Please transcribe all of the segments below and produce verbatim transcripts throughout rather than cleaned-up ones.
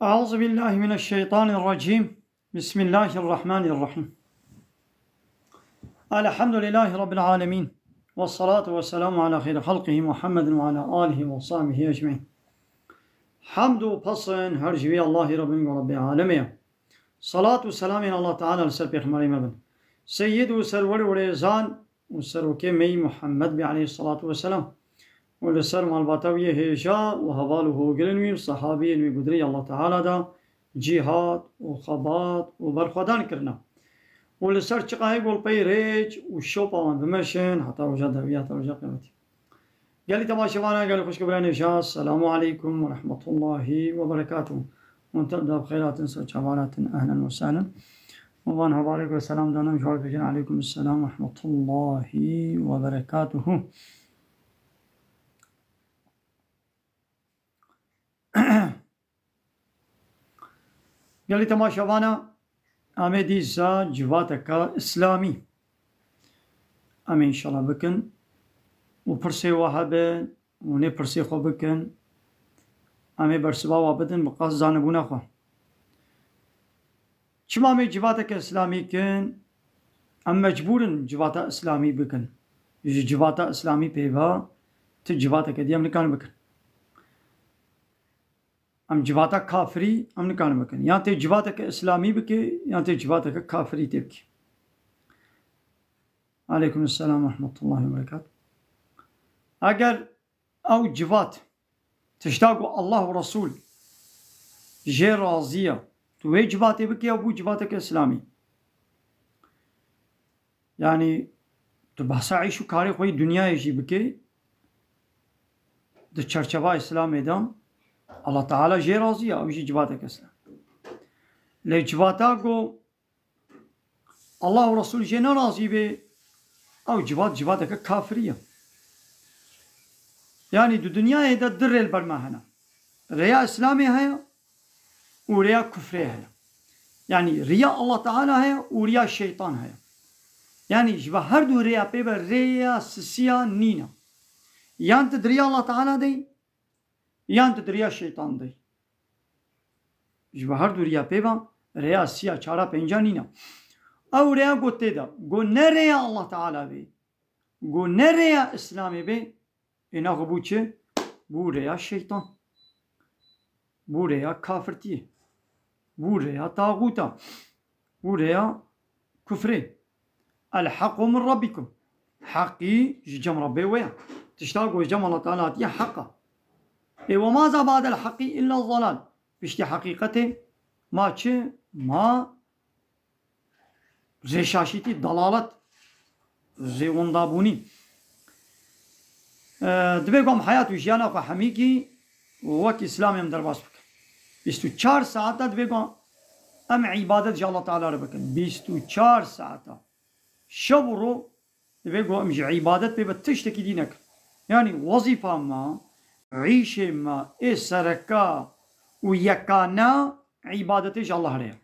أعوذ بالله من الشيطان الرجيم. بسم الله الرحمن الرحيم. الحمد لله رب العالمين. والصلاة والسلام على خير خلقه محمد وعلى آله وصحبه أجمعين. Hamd û pesn her ji wî Allahî Rabbin û Rabbê alemê ye. Salat û selamên Allah Teala li ser Pêxemberê me bin. Seyyid û serwer û rêzan û serokê me yî Muhammed bî aleyhissalatu vesselam. Û li ser malbata wî yê hêja û heval û hogilên wî û sehabiyên wî gudirî Allah Teala da cîhad û xebat û berxwedan kirina. Û li ser çiqayê golpeyê rêç û şopa wan bimeşin heta roja dawî, heta roja qiyametî. Gelî temaşevana, gelî xwişk û birayên hêja, selamu aleykum ve rahmetullahi ve berekatuhu. Hûn tev de bi xêr hatin, ser çavan hatin, ehlen ve sehlen. Û van hevalêk ve selam danim ji wan bêjin, aleykum selam ve rahmetullahi ve berekatuhu. Gelî temaşevana, em ê dîsa civateke îslamî em ê înşallah bikin û pirsê we hebin û nê pirsê xwe bikin, em ê bersiva we bidin bi qas zanibûna xwe. Çima em ê civateke îslamî kin? Em mecbûr in civata îslamî bikin. Ji civata îslamî pê ve ti civateke dî em nikarin bikin. Em civata kafirî em nikarin bikin. Yan tê civateke îslamî bike, yan tê civateke kafirî tê bike. Aleykum selam ve rahmetullahi ve berekatuh. Eger ew civat tişta ku Allah û Resul jê razî ye, tu wê civatê bike ya bû civateke îslamî. Yanî tu behsa îş û karê xwe yê dinyayê jî bikê, di çerçeva Îslamê de Allah Teala jê razî ye, ew jî civateke îslam. Lê civata ku Allah û Resul jê nerazî bê, ew civat, civateke kafirî ye. Yanî di dinyayê de du rê li ber me hene. Rêya Îslamê heye û rêya kufrê heye. Yanî riya Allah Teala heye û riya şeytan heye. Yanî ji ve her du rêya pê ve rêya sisiya nîne. Yan tu di riya Allah Teala de yî, yan tu di riya şeytan de yî. Ji ve her du riya pê ve rêya siya, çara, pênca nîne. Ew rêya ku tê de, ku ne rêya Allah Teala bê, ku ne rêya Îslamê bê, ê naxwe bû çi? Bû rêya şeytan. Bû rêya kafirtiyê. Bû rêya taxûta. Bû rêya kufrê. El-haqqu min rabbikum. Heqî ji cem Rebbê we ye. Tişta ku ji cem Allah Teala hatiye heq e. Ê, we ma za ba'del haqqi illa zalal. Piştî heqîqetê ma çi? Ma rêşaşîtî, dalalet, rêwendabûnî. E, divê ku em heyat û jiyana xwe hemîkî wek Îslamê em derbas bikin. Bîst û çar saeta divê ku em îbadet ji Allah Teala re bikin. Bîst û çar saeta. Şev û ro divê ku em ji îbadet pê ve tiştekî dî nekin. Yanî wezîfa me, îşê me ê sereka û yekane îbadetê ji Allah re ye.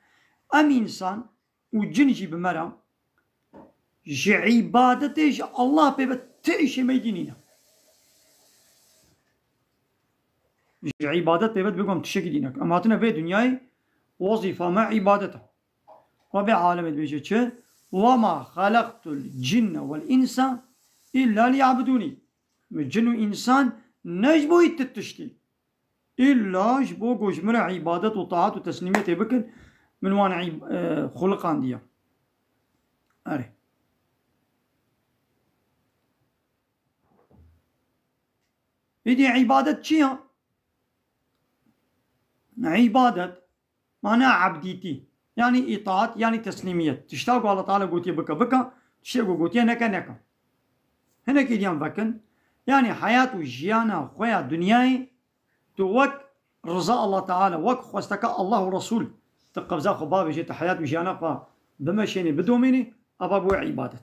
Em însan û cin jî bi me re ji îbadetê ji Allah pê ve ti îşê me dî nîne. Ji îbadet pê ve divê ku em tiştekî dî nekin. Em hatine vê dinyayê, wezîfa me îbadet e. Rabbê alemê dibêje çi? "Ve ma xeleqtul cinne vel insa illa liyabudûnî." Min cin û însan ne ji bo î ti tiştî. Îlla ji bo ku ji min re îbadet û taat û teslîmiyetê bikin, min wan îb-, e, xuliqandiye. Erê. Îdî îbadet çi ye? Îbadet, mana ebdîtî. Yanî îtaat, yanî teslîmiyet. Tişta ku Allah Teala gotiye bike, bike. Tiştê ku gotiye neke, neke. Hinekî diyan vekin. Yanî heyat û jiyana xwe ya dinyayê tu wek riza Allah Teala, wek xwesteke Allah û Resul, tu qebza xwe bavêjê, tu heyat û jiyana xwe bimeşênî, bidomînî, ava bû îbadet.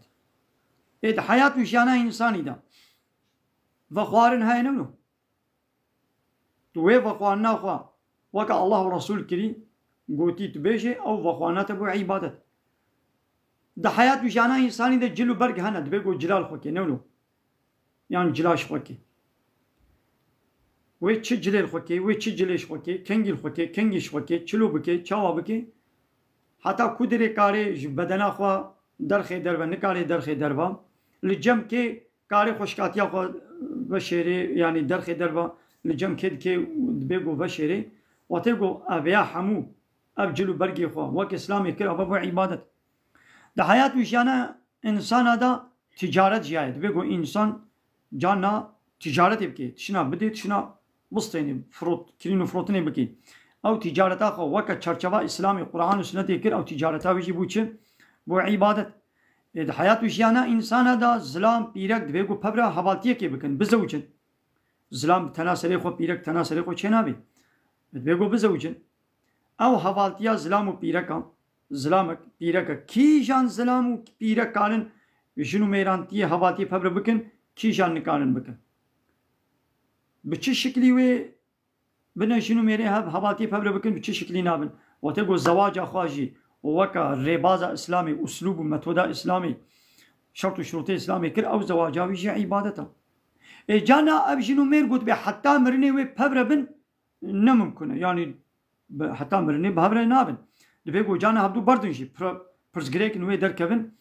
Ê di heyat û jiyana însanî de vexwarin heye, ne wilo? Tu wê vexwarina xwe weke Allah û Resul kirî, gotî tu bêjê, ew vexwarina te bû îbadet. Di heyat û jiyana însanî de cil û berg hene, divê ku cila li xwe kê, ne wilo? Yan cila ji xwe kê. Wê çi cilê li xwe kê, wê çi cilê ji xwe kê, kengî li xwe kê, kengî ji xwe kê, çilo bike, çawa bike, heta ku dirê karê ji bedena xwe derxê derve, nikare derxê derve, li cem kê karê xweşkatiya xwe veşêrê, yanî derxê derve, li cem kê dikê û dibê ku veşêrê, watê ku ev ya hemû, ev cil û bergê xwe wek Îslamê kir, ava bû îbadet. Di heyat û jiyana însana de tîcaret jî heye. Dibê ku însan carna tîcaretê bike, tişna bidê, tişna bistênê, firot, kirîn û firotinê bike. Ew tîcareta xwe weke çarçeva Îslamê, Quran û Sunnetê kir, ew tîcareta wî jî bû çi? Bû îbadet. Ê, di heyat û jiyana însana de zilam, pîrek dibê ku pevra hevaltiyekê bikin, bizewicin. Zilam bi tena serê xwe, pîrek tena serê xwe çênabê. Dibê ku bizewicin. Ew hevaltiya zilam û pîreka, zilamek, pîreka, kîjan zilam û pîrek karin jin û mêrantiyê hevaltiyê pevre bikin, kîjan nikarin bikin? Bi çi şiklî wê bine jin û mêrê hev-, hevaltiyê pevre bikin, bi çi şiklî nabin? Wate ku zewaca xwe jî û weka rêbaza Îslamê, uslûb û metoda Îslamê, şert û şurûtê Îslamê kir, ew zewaca wî jî îbadet e. Ê, carna ev jin û mêr gotibê heta mirinê wê pevre bin, ne mimkun e. Yanî bi, heta mirinê bi hev re nabin. Divê ku carna hevdû berdin jî, pir-, pirsgirêkin wê derkevin.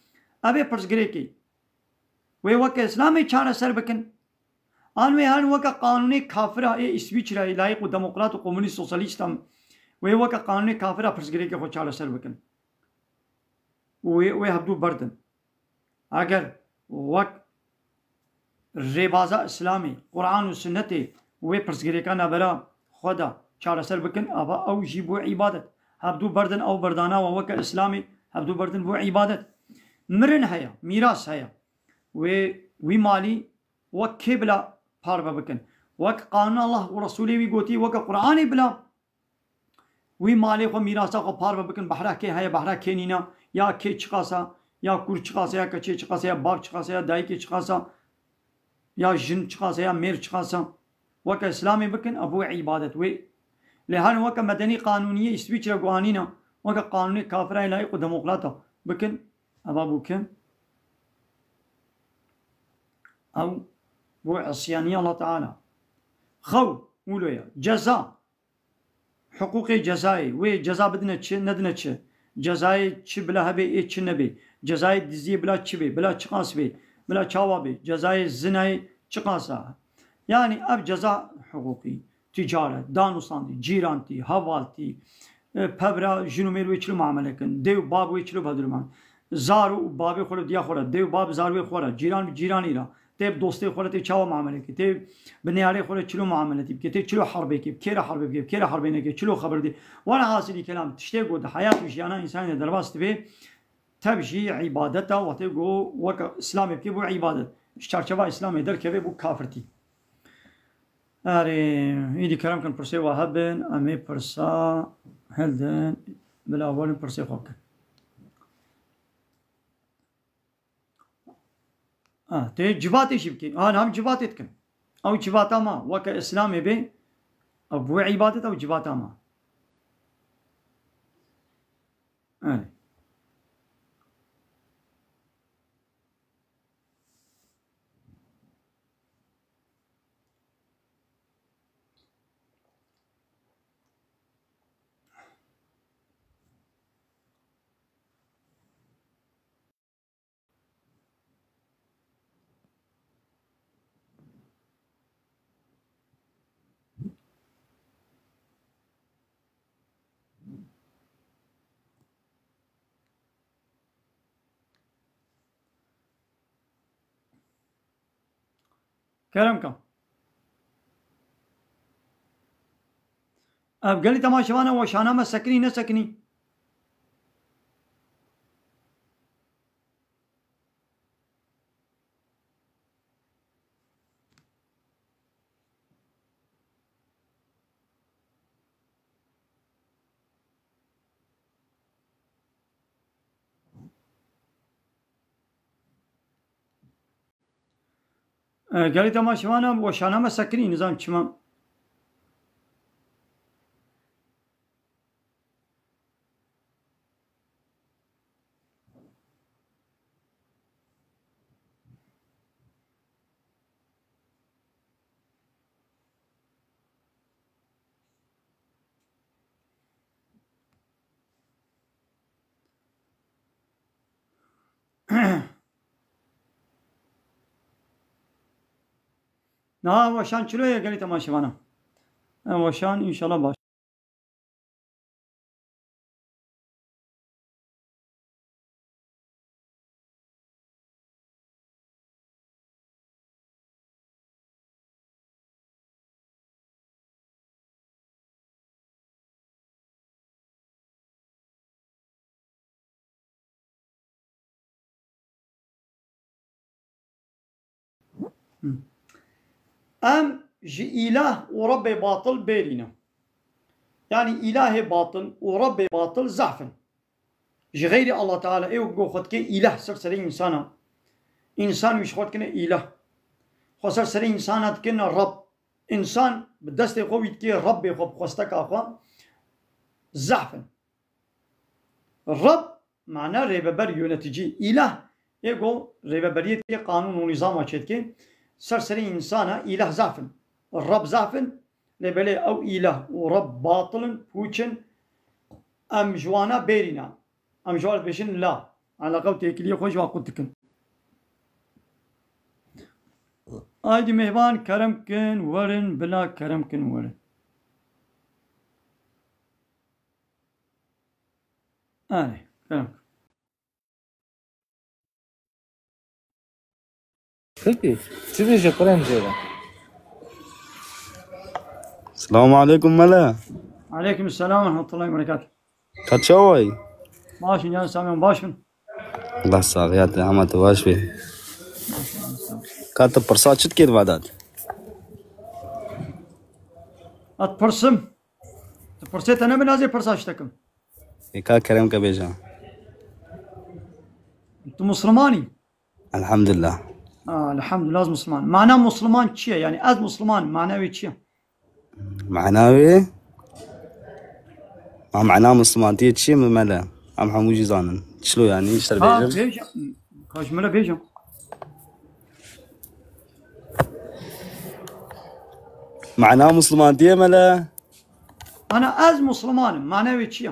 Ev ê pirsgirêkê wê weke Îslamê çareser bikin. An wê herin weke qanûnê kafira ê Îswîçreyê, layîq û demokrat û komunîst sosyalîst em, wê weke qanûnê kafira pirsgirêkê xwe çareser bikin. Û wê, wê hevdû berdin. Eger wek rêbaza Îslamê, Quran û Sunnetê wê pirsgirêka navbera xwe de çareser bikin, ava ew jî bû îbadet. Hevdû berdin ew berdana we weke Îslamê, hevdû berdin bû îbadet. Mirin heye, mîras heye. Wê wî malî wek kê bila parve bikin? Wek qanûna Allah û Resûlê wî gotî, weke Qur'anê bila wî malê xwe, mîrasa xwe parve bikin, behra kê heye, behra kê nîne, ya kê çiqas e, ya kûr çiqas e, ya keçê çiqas e, ya bab çiqas e, ya dayikê çiqas e, ya jin çiqas e, ya mêr çiqas e. Weke Îslamê bikin, ev bû îbadet. Wê lê herin weke medenî qanûniyê Îswîçre guhanîne, weke qanûnê kafirayê layîq û demokrata bikin, eva bû kim? Ew bû îsyaniya Allah Teala. Xew, wilo ye. Ceza. Hiqûqê cezayê. Wê ceza bidine çi, nedine çi? Cezayê çi bila hebe, ê çi nebe? Cezayê diziyê bila çi be? Bila çiqas be? Bila çawa be? Cezayê zinayê çiqas e? Yanî ev ceza hiqûqî, tîcaret, danûstandî, cîrantî, hevaltî, e, pevra jin û mêr wê çilo muamele kin, dê û bab wê çilo bi hev re muamele, zar û babê xwe re, diya xwe re, dê û bab zarwê xwe re, cîran bi cîranî re, tê bi dostê xwe re tê çawa muamele kê, tê bi neyarê xwe re çilo muameletî bike, tê çilo herbê kê, bi kê re herbê bike, bi kê re herbê neke, çilo xeber dê. Were hasilî kelam, tiştê ku di heyat û jiyana însanê de derbas dibe, tev jî îbadet e, wextê ku weke Îslamê bike bû îbadet. Ji çarçeva Îslamê derkeve bû kafirtî. Erê, îdî kerem kin pirsê we hebin, em ê pirsa hildin, bila werin pirsê xwe bikin. Ha, tê civatê jî bikî. Ha, niha em civatê dikin. Ew civata ma, weke Îslamê bê, ew bû îbadet, ew civata ma. Erê. Kerem ka. Ev gelî temaşevana we şana me sekinî, nesekinî? E, gelî temaşevana we şana me sekinî, nizam çima. Niha weşan çilo ye gelî temaşevana. Em weşan înşallah baş. Em ji îlah û Rebbê batil bêrî ne. Yanî îlahê batil û Rebbê batil zehf in. Ji xeyrî Allah Teala ê ku xwe dike îlah ser serê însana. Însan wî ji xwe dikine îlah. Xwe ser serê însana dikine Reb. Însan bi destê xwe wî dike Rebbê xwe bi xwesteka xwe zehf in. Reb mana rêveber, yöneticî. Îlah ê ku rêveberiyê dike, qanûn û nîzama çêdike. Ser serê însana îlah zehf in. Reb zehf in. Lê belê ew îlah û Reb batil in, pûç in. Em ji wana bêrî ne. Em ji wan dibêjin la. Eleqe û têkiliyê xwe ji wan qut dikin. Aydî mêvan kerem kin werin, bila kerem kin werin. Erê, kerem kin. Peki, çi bêje kurem jê re? Selamu aleykum mele. Aleykum selam ve rahmetullahi ve berekatuh. Ka çawa yî? Baş in, yan Samiyan, baş in. Allah saxiya te, hema tu baş bî. Ka tu pirsa çi dikê di vedat? At pirsim. Tu pirsê te nebin, ez ê pirsa ji te kim. Ê ka kerem ke bêje. Tu Musliman î? Elhamdulillah. Aa, elhamdulillah, ez Musliman. Mana Musliman çi ye? Yani ez Musliman, mana wê çi ye? Mana wê? Ma mana Muslimantiyê çi ye, mele? Em hemû jî zanin. Çilo yani, îşte Ha, bêjim. bêje. Ka ji min re bêje. Mana Muslimantiyê mele? Ana ez Musliman im. Mana wê çi ye?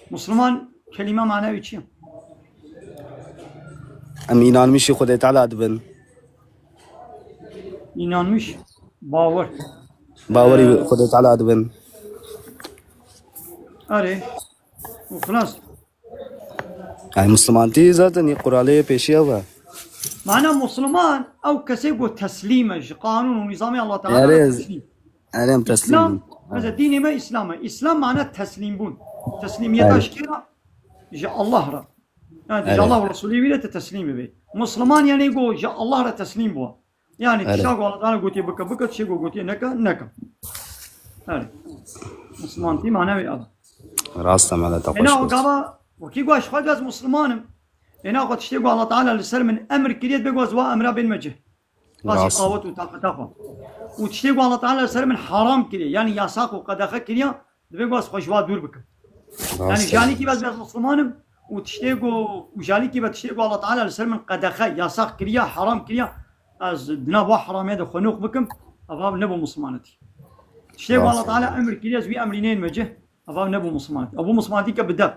Musliman kelîme mana wê çi ye? Em înanmişî Xwedê Teala dibin. Înanmiş, bawer. Bawerî Ee, Xwedê Teala dibin. Erê. Û xilas. Yani Muslimantî zaten yê quralê yê pêşiya ve. Mana Musliman ew kesê ku teslîm e ji qanûn û nîzamê Allah Teala re Erê, teslîm. erê em teslîm. Îslam, mesela dînê me Îslam e. Îslam mana teslîmbûn. Teslîmiyeta Erê. ji kê re? Ji Allah re. Yani ji Erê. Allah û Resulê wî re te teslîm bibê. Musliman yani ku ji Allah re teslîm bû. Yani Erê. tişta ku Allah Teala gotiye bike, bike, tiştê ku gotiye neke, neke. Erê. Muslimantî mana wê ev. Rast e, mele te Ena xweş o got. gava, wekî ku ez xwe ez Musliman im. Ena xwe tiştê ku Allah Teala li ser min emir kiriye, dibê ku ez wa emra bên me cih. Qasî Rast. qawet û taqeta xwe. Û tiştê ku Allah Teala li ser min haram kiriye, yani yasak û qedexe kiriye, dibê ku ez xwe ji wa dûr bikim. Yani Rast e. ji alîkî ve ez Musliman im û tiştê ku, û ji alîkî ve tiştê ku Allah Teala li ser min qedexe, yasak kiriye, haram kiriye, ez di nav wa haramê de xwe nûx bikim, ev ne bû Muslimanetî. Tiştê ku Rast Allah e. Teala emir kiriye, ez wî emrî nênime cih, ev ne bû Muslimanetî. Ev bû Muslimanetî ke bi deb,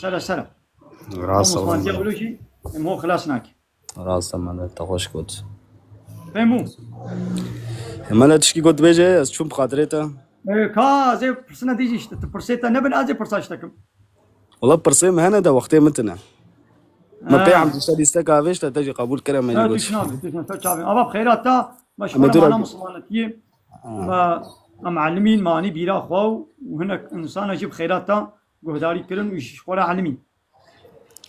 sere sere. Ev Rast e. Muslimanetî ew jî em ho xilas nake. Rast e, mele te xweş got. Fehmû. E, mele tişkî got dibêje, ez çûm bi xatirê te. E, ka ez ê pirsina dî jî işte, tu pirsê te nebin, ez ê pirsa ji te kim. Wala pirsê min hene de wextê min tine. Me Ha. pê em dîsa lîste ka vêşte te jî qebûl kire, me jî Ha, got. tu şinavî, tu şinavî, te çavê. Ava bi xeyra ta, me ji Ama xwe re dur mana abi. Muslimanetiyê, Ha. me, em elimîn, manî bîra xwe û hinek insana jî bi xeyra ta guhdarî kirin û ji xwe re elimîn.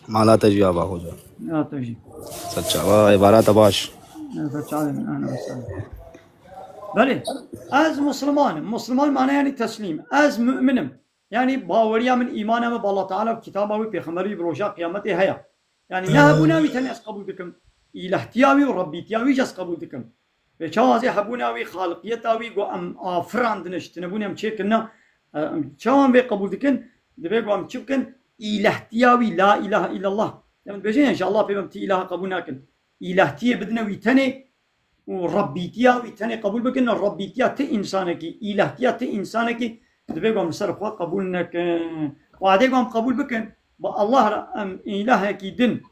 Mala te jî ava hoca. Ya te jî. Ser çava, êvara te baş. Ya te çavê min, ana, sağ ol. Belê, ez Musliman im. Musliman mana yani teslîm. Ez müminim. Yani baweriya min, îmana min bi Allah Teala û kitaba wî, pêxemberî wî, bi roja qiyametê heye. Yani ne hebûna wî tenê ez qebûl dikim. Îlahtiya wî û Rebbîtiya wî jî ez qebûl dikim. Vê çawa ez ê hebûna wî, xaliqiyeta wî, ku em afirandine, ji tinebûnê em çêkirine, em çawa em vê qebûl dikin, divê ku em çi bikin? Îlahtiya wî, la ilahe illallah. Em dibêjin, ya ji Allah pê em ti îlaha qebûl nakin. Îlahtiyê bidine wî tenê û Rebbîtiya wî tenê qebûl bikin, Rebbîtiya ti însanekî, îlahtiya ti însanekî, divê ku em li ser xwe qebûl nekin. Û adê ku em qebûl bikin, bi Allah re em îlahekî din,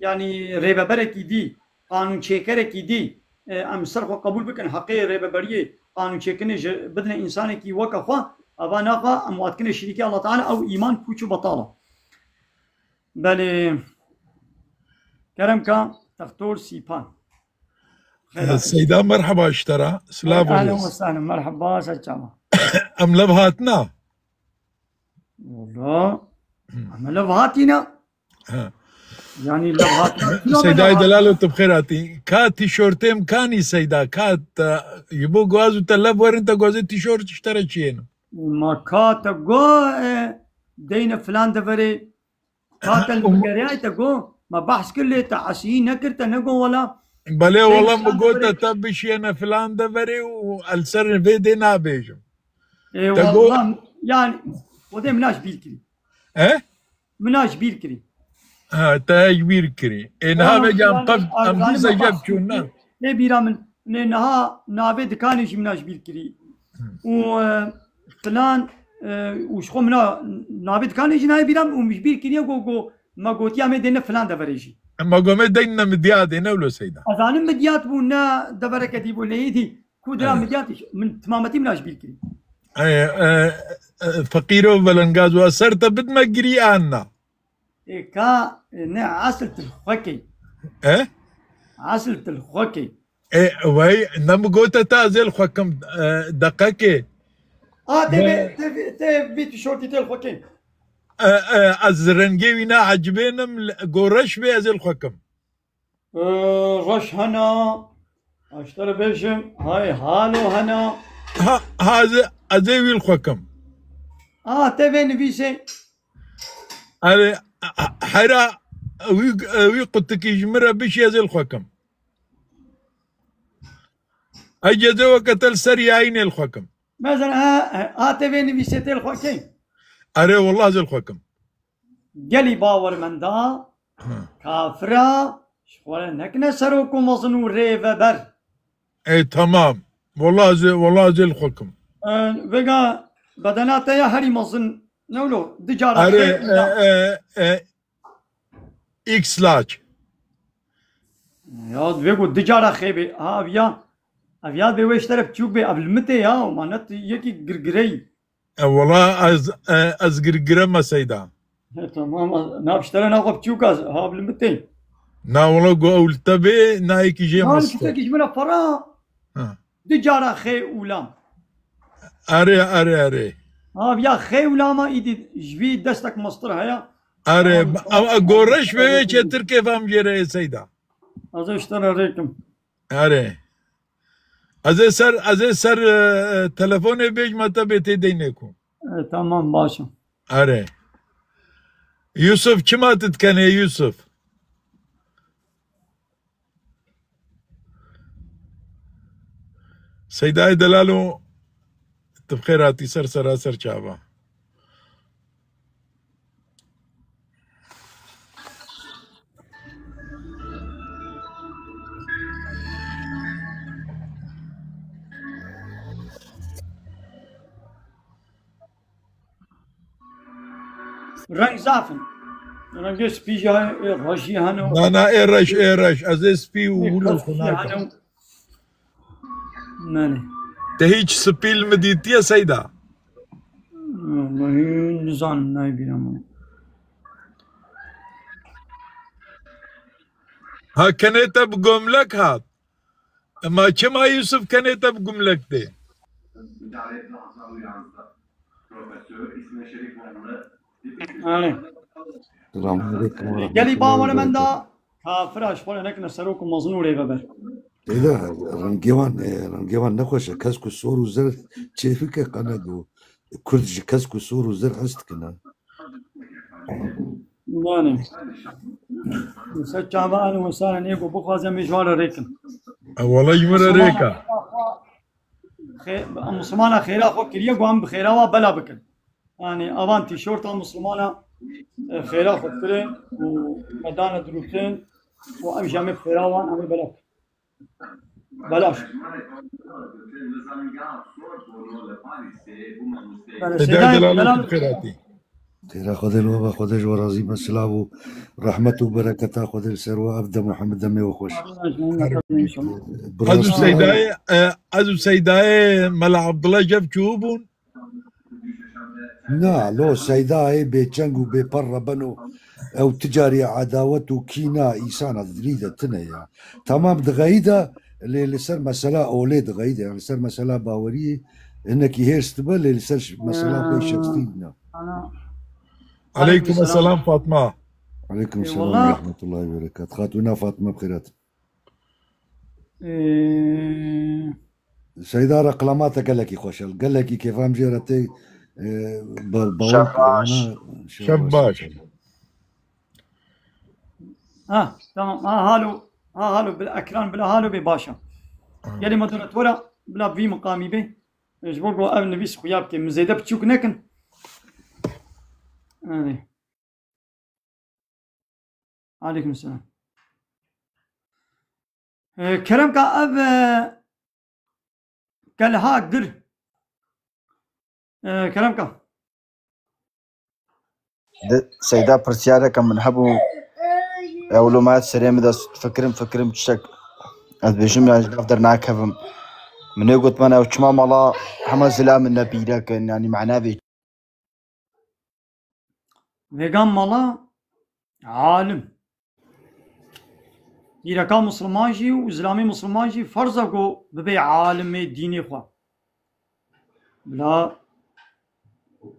yanî rêveberekî dî, qanûnçêkerekî dî, e, em ser xwe qebûl bikin, heqê rêveberiyê, qanûnçêkirinê ji bidine însanekî weke xwe, eva naxa em wan dikine şirîkê Allah Teala, ew îman pûç û betal e. Belê. Kerem ka, Textor Sîpan. Xêr hatin. Seyda, merheba ji te re. Silav û rêz. Ehlen we sehlen, merheba, ser çava. Em lev hatina? Wala, em lev hatîne. Ha. Yanî lev hatina. Seydayê delalo, tu bi xêr hatî. Ka tîşortê min kanî Seyda, ka te, ji bo guaz û te lev werin, te guazê tîşort ji te re çiyêne. Ma ka te go, e, deyne filan deverê, ka te li bigeriyay te go, ma behs kir lê te esiyî nekir, te nego wala. Belê, wala min got te, te bişiyene filan deverê û el ser vê dê nabêjim. Ê, te go wala, yani, Xwedê min naş bîr kirî. He? Min naş bîr kirî. Ha, te ji bîr kirî. Ê, niha vêca em qev, em dîsa jeb çûn, ne? Lê bîra min, nê niha navê dikanê jî min naş bîr kirî. Û, e, filan, e, û ji xwe min a navê dikanê jî nayê bîra min û min ji bîr kiriye go, go, me gotiya me dêne filan deverê jî. Ma go me deyne Midyadê, ne wilo Seyda? Ez zanim Midyat bû, ne devereke dî bû, ne yê dî. Ku dira Midyat, min timametî min naş bîr kirî. E, e, e, feqîro velengaz wa ser te bidme girî an na? Ê ka, e, ne, esil tu li xwe key. E? Esil tu li xwe key. E, wey, ne min gote te ez ê li xwe kim, e, deqekê. A, te vê, te vê, te vê tişortî tê li xwe key. E, e, ez rengê wî ne ecibênim, go reş bê ez ê li xwe kim. E, reş hena, ez ji te re bêjim, hay halo hena. Ha, ha, ez ê, ez ê wî li xwe kim. A, te vê nivîsê. Erê, hera wî, wî qutikî ji min re bişî, ez ê li xwe kim. Ecê ez ê weke te li ser yayînê li xwe kim. Mesela, ha, ha, te vê nivîsê tê li xwe kim. Erê, wallah ez ê li xwe kim. Gelî bawermenda, Hı. Kafira, ji xwe re nekine serok û mezin û rêveber. Ey, tamam. Wallah ez ê, wallah ez ê li xwe kim. E, vêga bedena te ya herî mezin, ne wilo, du cara Erê, xêr û e, e, e, X laç. Ya, divê ku du cara xêbê. Ha, ev ya, ev ya divê wê ji te re biçûk bê, ev li min tê ya, ma ne tu yekî girgireyî. E, wela ez, e, ez girgire me Seyda. He, tamam, ez, na ji te re naxwe biçûk ez, ha, ev li min tê. Na, wela ku ew li te bê, na yekî jê mest e. Na, tiştekî ji min re para. Ha. Du cara xê û lam. Erê, erê, erê. Ha, ya xê û lama îdî ji vî destek mestir heye. Erê, ew, ew goreş be wê çê Tirkê fam jê re ê Seyda. Ez ê ji te re rêkim. Erê. Ez ê ser, ez ê ser, e, e, telefonê bêjme te bê tê deynê ku. E, tamam, baş e. Erê. Yusuf, çima tu dikenê Yusuf? Seydayê delalo, tu bi xêr hatî ser sera ser çava. Reng zaf in. Rengê spî jî hene, ê reş jî hene. Na, na, ê reş, ê reş. Ez ê spî û hûlê xwe nakim. Belê. Te hiç spî li min dîtiye Seyda? Wallahî nizanim, nayê bîra min. Ha, kenê te bi gomlek hat. Ema çima Yusuf kenê te bi gumlek tê? Erê. Selamünaleyküm ve rahmetullah. Gelî bawermenda kafira ji xwe re nekine serok û mezin û rêveber. Êda rengê wan, e, rengê wan nexweş e. Kesk û sor û zer çêfik e, qene go. Kurd ji kesk û sor û zer hez dikine. Yanî. Ser çava, ehlen we sehlen, ê ku bixwaze em ê ji wan re rêkin. E, wela ji min re rêka. Xê-, Mislimana xêra xwe kiriye, ku em bi xêra wa bela bikin. Yanî, avan tîşorta Mislimana, e, xêra xwe kire û me dane dirûtin û em jî em ê bi xêra wan, em ê bela bikin. Belaş. Belê, Seydayê delal, delal, tu bi xêr hatî. Xêra Xwedê li we be, Xwedê ji we razî be, silav û rehmet û bereketa Xwedê li ser we, ev dem û hemû demê we xweş. Ez û Seydayê, e, ez û Seydayê Mela Abdullah Cev çûbûn. Na, lo Seydayê bêçeng û bêper rebeno, ew ticarî edawet û kîna îsana dilî de tine ya. Tamam dixeyî de, lê li ser mesela olê dixeyî de, yani li ser mesela baweriyê hinekî hêrs dibe, lê li ser ş-, mesela pê şexsî ne. Aleykum selam Fatma. Aleykum selam ve rahmetullahi ve berekat. Xatûna Fatma bi xêr hatin. Seyda, reklamata gelekî xweş e. Gelekî kêfam jê re tê, e, ba-, bawek Şev baş. Şev baş. Ha, tamam. Ha, halo, ha, halo, bila ekran, bila halo bê baş e. Gelê moderatora, bila vî miqamî bê. Ji bo ku ev nivîs xuya bike, min zêde piçûk nekin. Erê. Aleykum selam. Ee, Keremka ev, e, kelha gir. Ee, Keremka. Di Seyda pirsiyareke min hebû, ew lo me serê min de fikirim, fikirim tiştek ez bêjim ya ji nav dernakevim. Min ê got, me ew çima mala hema zila min ne pîrek in, yanî mana vê. Vêgan mala alim. Pîreka Musliman jî û zilamê Musliman jî ferz e ku bibe alimê dînê xwe. Bila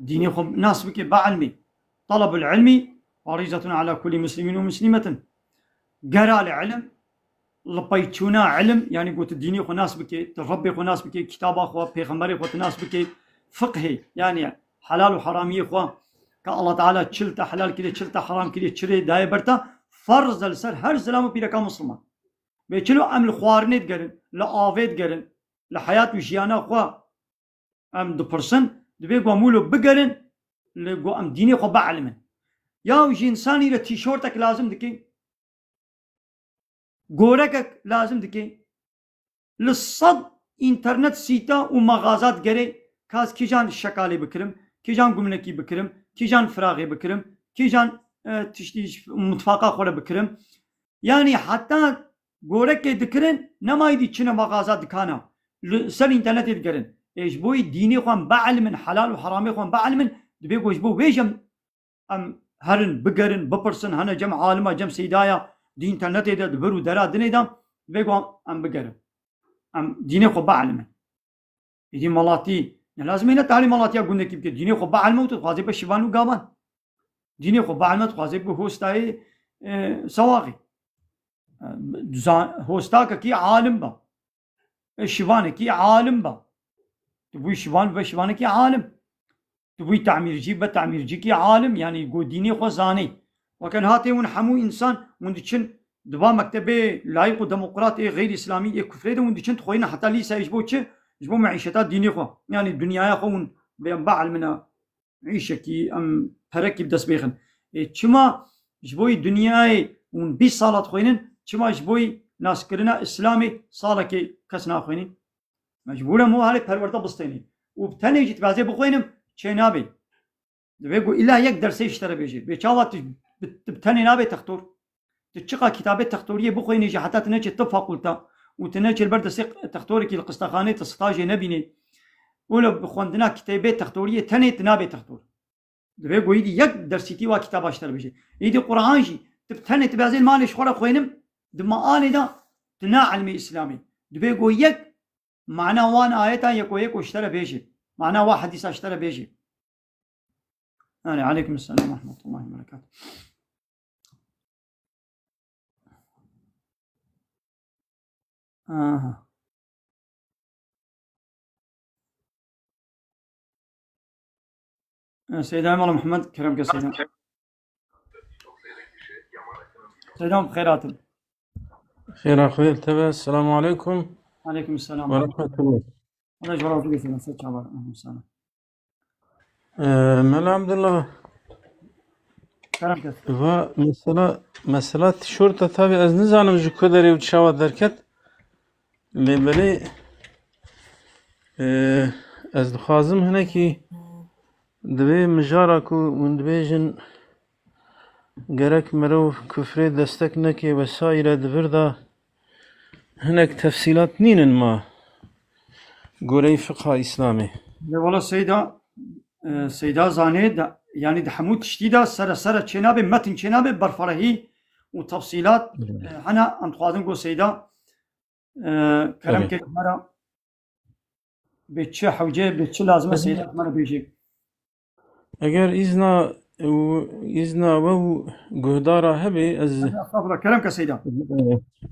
dînê xwe nas bike, bi ilmê. Talabul ilmi farizetun ala kulli muslimin ve muslimetin. Gera li ilim, li peyçûna ilim, yanî ku tu dînê xwe nas bike, tu Rebbê xwe nas bike, kitaba xwe, pêxemberê xwe tu nas bike, fiqhê, yanî helal û heramiyê xwe, ka Allah Teala çi li te helal kiriye, çi li te heram kiriye, çi rê daye ber te, ferz e li ser her zilam û pîreka Musliman. Bê çilo em li xwarinê digerin, li avê digerin, li heyat û jiyana xwe em dipirsin, divê ku em wilo bigerin, li ku em dînê xwe bielimin. Ya jî însanî re tîşortek lazim dike, gorekek lazim dike, li sed înternet sîta û mexaza digerê, ka ez kîjan şekalê bikirim, kîjan gumnekî bikirim, kîjan firaxê bikirim, kîjan, e, tiştî mutfaqa xwe re bikirim. Yanî heta gorekê dikirin, nema êdî çine mexaza dikana. Li ser înternetê digerin. Ê ji bo yî dînê xwe em bielimin, helal û heramê xwe em bielimin, dibê ku ji bo wê jî em, em herin, bigerin, bipirsin, hene cem alima, cem seydaya, di înternetê de, di vir û dera dinê de, dibê ku em bigerin. Em dînê xwe bielimin. Êdî melatî, ne lazim e ne talî melatiya gundekî bike. Dînê xwe bielime û tu dixwazê be şivan û gavan. Dînê xwe bielime, dixwazê bi hostayê, e, sewaxê. E, zan-, hostakekî alim be. E, şivanekî alim be. Tu bûyî şivan, be şivanekî alim. Tu bûyî temîrcî, be temîrcîkî alim. Yanî go dînê xwe zanî. Weke niha tê hûn hemû însan, hûn diçin, di va mektebê layîq û demokrat ê xeyrî îslamî ê kufrê de hûn diçin, dixweynin heta lîseyê ji bo çi? Ji bo meîşeta dînê xwe. Yanî dinyaya xwe hûn bê em bielmine. Îşekî, em perekî bi dest bêxin. Ê, çima ji bo yî dinyayê hûn bîst sala dixwînin, çima ji bo yî naskirina Îslamê salekê kes naxwînin? Mecbûr e, mo herê perwerde bistênî. Û bi tenê jî dibazê bixwînim, çê nabê. Divê ku îlla yek dersê ji te re bêjê. Bê çawa tu bi, tu bi tenê nabê textor? Tu çiqa kitabê textoriyê bixwînî jî heta tu neçê tib fakulta û tu neçê li ber destê textorekî li qistexanê tu stajê nebînî û li bi xwendina kitêbê textoriyê tenê tu nabê textor. Divê ku îdî yek dersîtî wa kitaba ji te re bêje. Îdî Quran jî tu bi tenê tu bêzê li malê ji xwe re xwênim, di malê de tu na ilmê Îslamê. Divê ku yek mana wan ayetan yeko yeko ji te re bêje. Mana wa hedîsa ji te re bêje. Yani, aleykum selam ve rahmetullahi ve berekatuhu. Aha. Seyda Mala Muhammed, kerem ke Seyda. Seyda, xeyr hatin. Xêra xwe li te be. Selamu aleykum. Aleykum selam. Ve rahmetullah. Allah ji razî be, ser çavar. Aleykum selam. Ee, Mela Abdullah. Kerem kes. Va mesela, mesela tişorta tabi ez nizanim ji ku derê û çawa derket. Lê belê, ee, ez dixwazim hinekî Divê mijara ku hûn dibêjin gerek mirov kufrê destek neke vesaire, di vir de hinek tefsîlat nînin ma goreyî fiqha Îslamê. Lê wala Seyda, e, Seyda zanê de, yanî di hemû tiştî de sere sere çênabe, metin çênabe, berfarehî û tefsîlat, e, hene, em dixwazin ku Seyda, e, kerem Tabii. ke ji me re bê çi hewce, bê çi lazim e, Tabii. Seyda ji me re bêjê. Eger îzna û îzna we û guhdara hebe, ez Estağfurullah, kerem ke Seyda.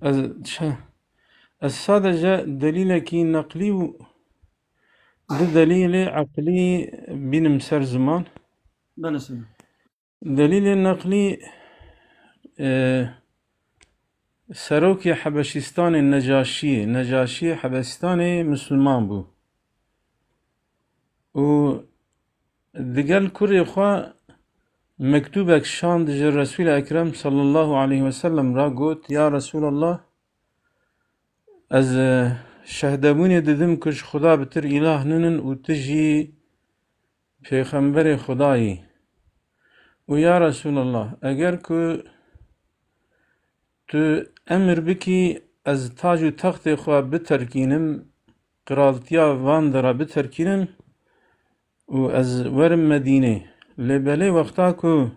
ez, ez sadece delîlekî neqlî û du delîlê eqlî bînim ser ziman. Belê Seyda. Delîlê neqlî, e, serokê Hebeşîstanê Necaşiyê, Necaşiyê Hebeşîstanê Misliman bû. Û digel kurê xwe mektûbek şand ji Resûlê Ekrem sallallahu aleyhi ve sellem re, got, Ya Resûlallah, ez, e, şehdebûnê didim ku ji Xuda bitir îlah ninin û tu jî pêxemberê Xuda yî. Û ya Resûlallah, eger ku tu emir bikî, ez tac û textê xwe biterkînim, qiraltiya van dera biterkînim û ez werim Medînê. Lê belê wexta ku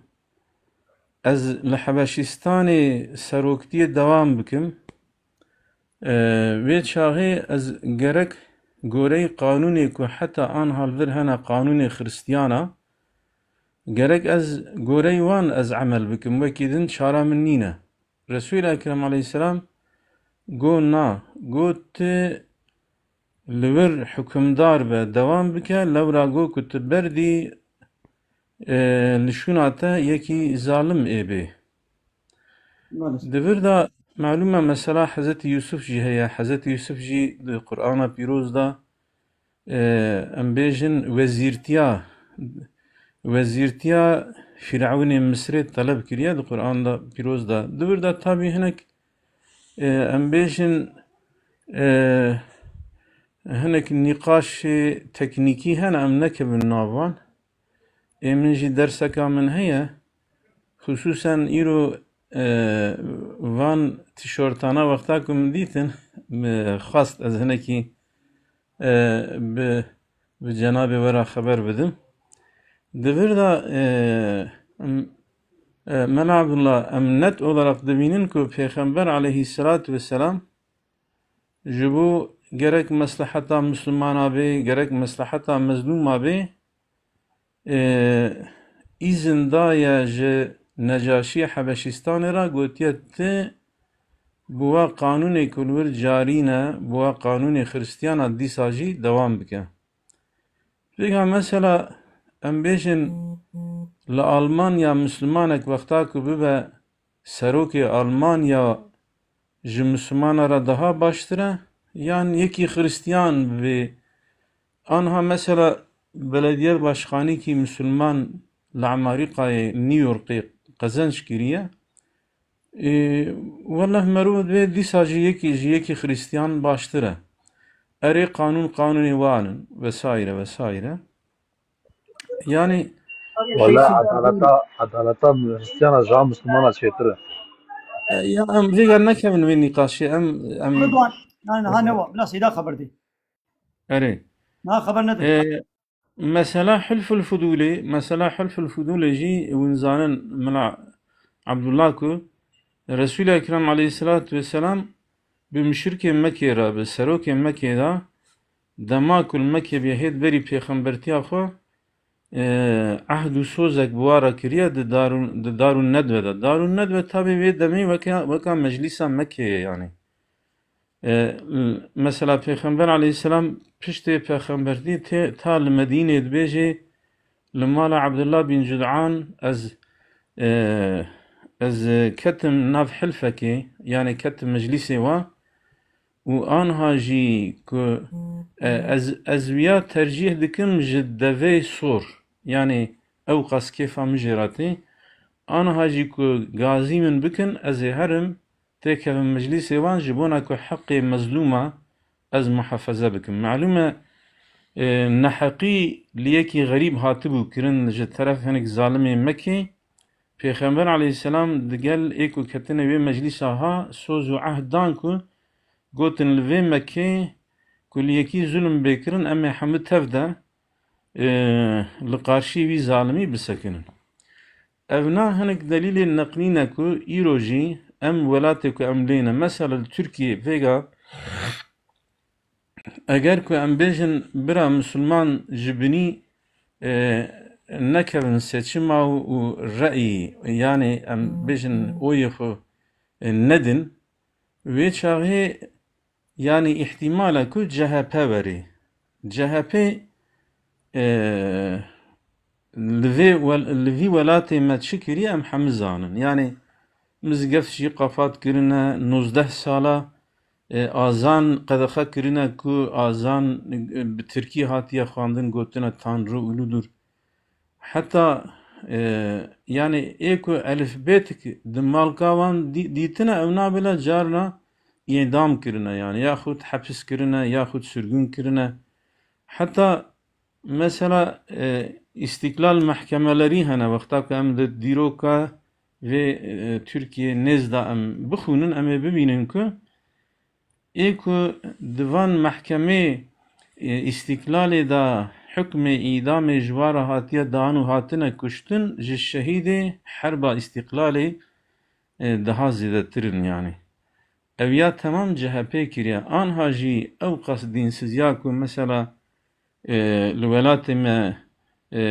ez li Hebeşîstanê seroktiyê dewam bikim, e, wê çaxê ez gerek goreyî qanûnê ku heta anha li vir hene, qanûnê Xiristiyana, gerek ez goreyî wan ez emel bikim, wekî din çara min nîne. Resûl Ekrem aleyhisselam got, na, got, tu li wir hukimdar be, dewam bike, lewra got ku tu berdî, e, li şûna te yekî zalim ê bê. Maalesef. Di vir de malûm e mesela Hezretî Yûsuf jî heye. Hezretî Yûsuf jî di Qur'ana Pîroz de, e, em bêjin wezîrtiya, wezîrtiya Fîrewnê Misirê teleb kiriye di Qur'an de Pîroz de. Di vir de tabî hinek, e, em bêjin, e, hinek nîqaşê teknîkî hene, em nekevin nav wan. Ê min jî derseka min heye. Xisûsen îro, e, van tîşortana wexta ku min dîtin, min xwest ez hinekî, e, bi, bi cenabê we re xeber bidim. Di vir de, e, em, e, Mela Abdullah, em net olarak dibînin ku Pêxember aleyhisselatu vesselam ji bo gerek mesleheta Mislimana bê, gerek mesleheta mezlûma bê, e, îzin daye ji Necaşiyê Hebeşîstanê re, gotiye, ti bi wa qanûnê ku li wir carî ne, bi wa qanûnê Xiristiyana dîsa jî dewam bike. Vêga mesela em bêjin li Almanya Mislimanek wexta ku bibe serokê Almanya ji Mislimana re daha baştir e, yan yekî Xiristiyan bibê? Anha mesela belediye başkanîkî Misliman li Amerîkayê New Yorkê qezenc kiriye. Ê, weleh merov divê dîsa ji yekî, ji yekî Xiristiyan baştir e. Erê qanûn qanûnê wan in vesaire vesaire. Yani Wala edaleta, edaleta Xiristiyana ji a Mislimana çêtir e. E, ya em vêga nekevin wê nîqaşê, em, em Ridwan, yani ha ne wa, bila Seyda xeber dê. Erê. Na xeber nedin. E, mesela Hilful Fudûlê, mesela Hilful Fudûlê jî hûn zanin Mela Abdullah ku Resul-i Ekrem aleyhissalatu vesselam bi muşrikê Mekkê re, bi serokê Mekkê de, dema ku li Mekkê bûye hêt berî pêxembertiya xwe, e, ehd û sozek bi wa re kiriye di Darun, di Darun Nedve de. Darun Nedve tabî vê demê weke, weka meclîsa Mekkê ye yanî. E, l-, mesela Pêxember aleyhisselam piştê pêxembertî tê, ta li Medînê dibêjê, li mala Abdullah bin Cud'an ez, e, ez ketim nav hilfekê, yani ketim meclîsê wa û anha jî ku, e, ez, ez wiya tercîh dikim ji devê sor, yani ew qas kêfa min jê re tê, anha jî ku gazî min bikin, ez ê herim, têkevim meclîsê wan ji bona ku heqê mezlûma ez muhafeze bikim. Malûm e, E, neheqî li yekî xerîb hatibû kirin ji teref hinek zalimê Mekê. Pêxember aleyhisselam digel ê ku ketine wê meclîsa ha soz û ehd dan ku gotin li vê Mekê ku li yekî zulm bê kirin, em ê hemû tev de, e, li qarşî wî zalimî bisekinin. Evna hinek delîlên neqlî ne ku îro jî em welatê ku em lê ne, mesela li Tirkiyê vêga, eger ku em bêjin bira misilman ji binî, e, nekevin seçima û, û reyî, yanî em bêjin oyê xwe, e, nedin, wê çaxê yanî îhtîmal e ku C H P werê. C H P, e, li vê wel-, li vî welatê me çi kiriye em hemû zanin. Yanî mizgeft jî qafat kirine, nozdeh sala, e, azan qedexe kirine ku azan, e, bi tirkî hatiye xwendin, gotine Tanrı uludur. Heta, e, yanî ê ku elifbêtik di malka wan dî-, dîtine, ew nabêle carna îdam kirine, yanî yaxud hepis kirine, yaxud sürgün kirine. Heta mesela, e, îstîklal mehkemelerî hene, wexta ku em di dîroka vê, e, Tirkiyê nêz de em bixwînin, em ê bibînin ku ê ku di van mehkemê, e, îstîklalê de hukmê îdamê ji wa re hatiye dan û hatine kuştin, ji şehîdê herba îstîklalê, e, daha zêdetir in, yanî. Ev ya temam C H P kiriye. Anha jî ew qas dînsiziya ku mesela, e, li welatê me, e,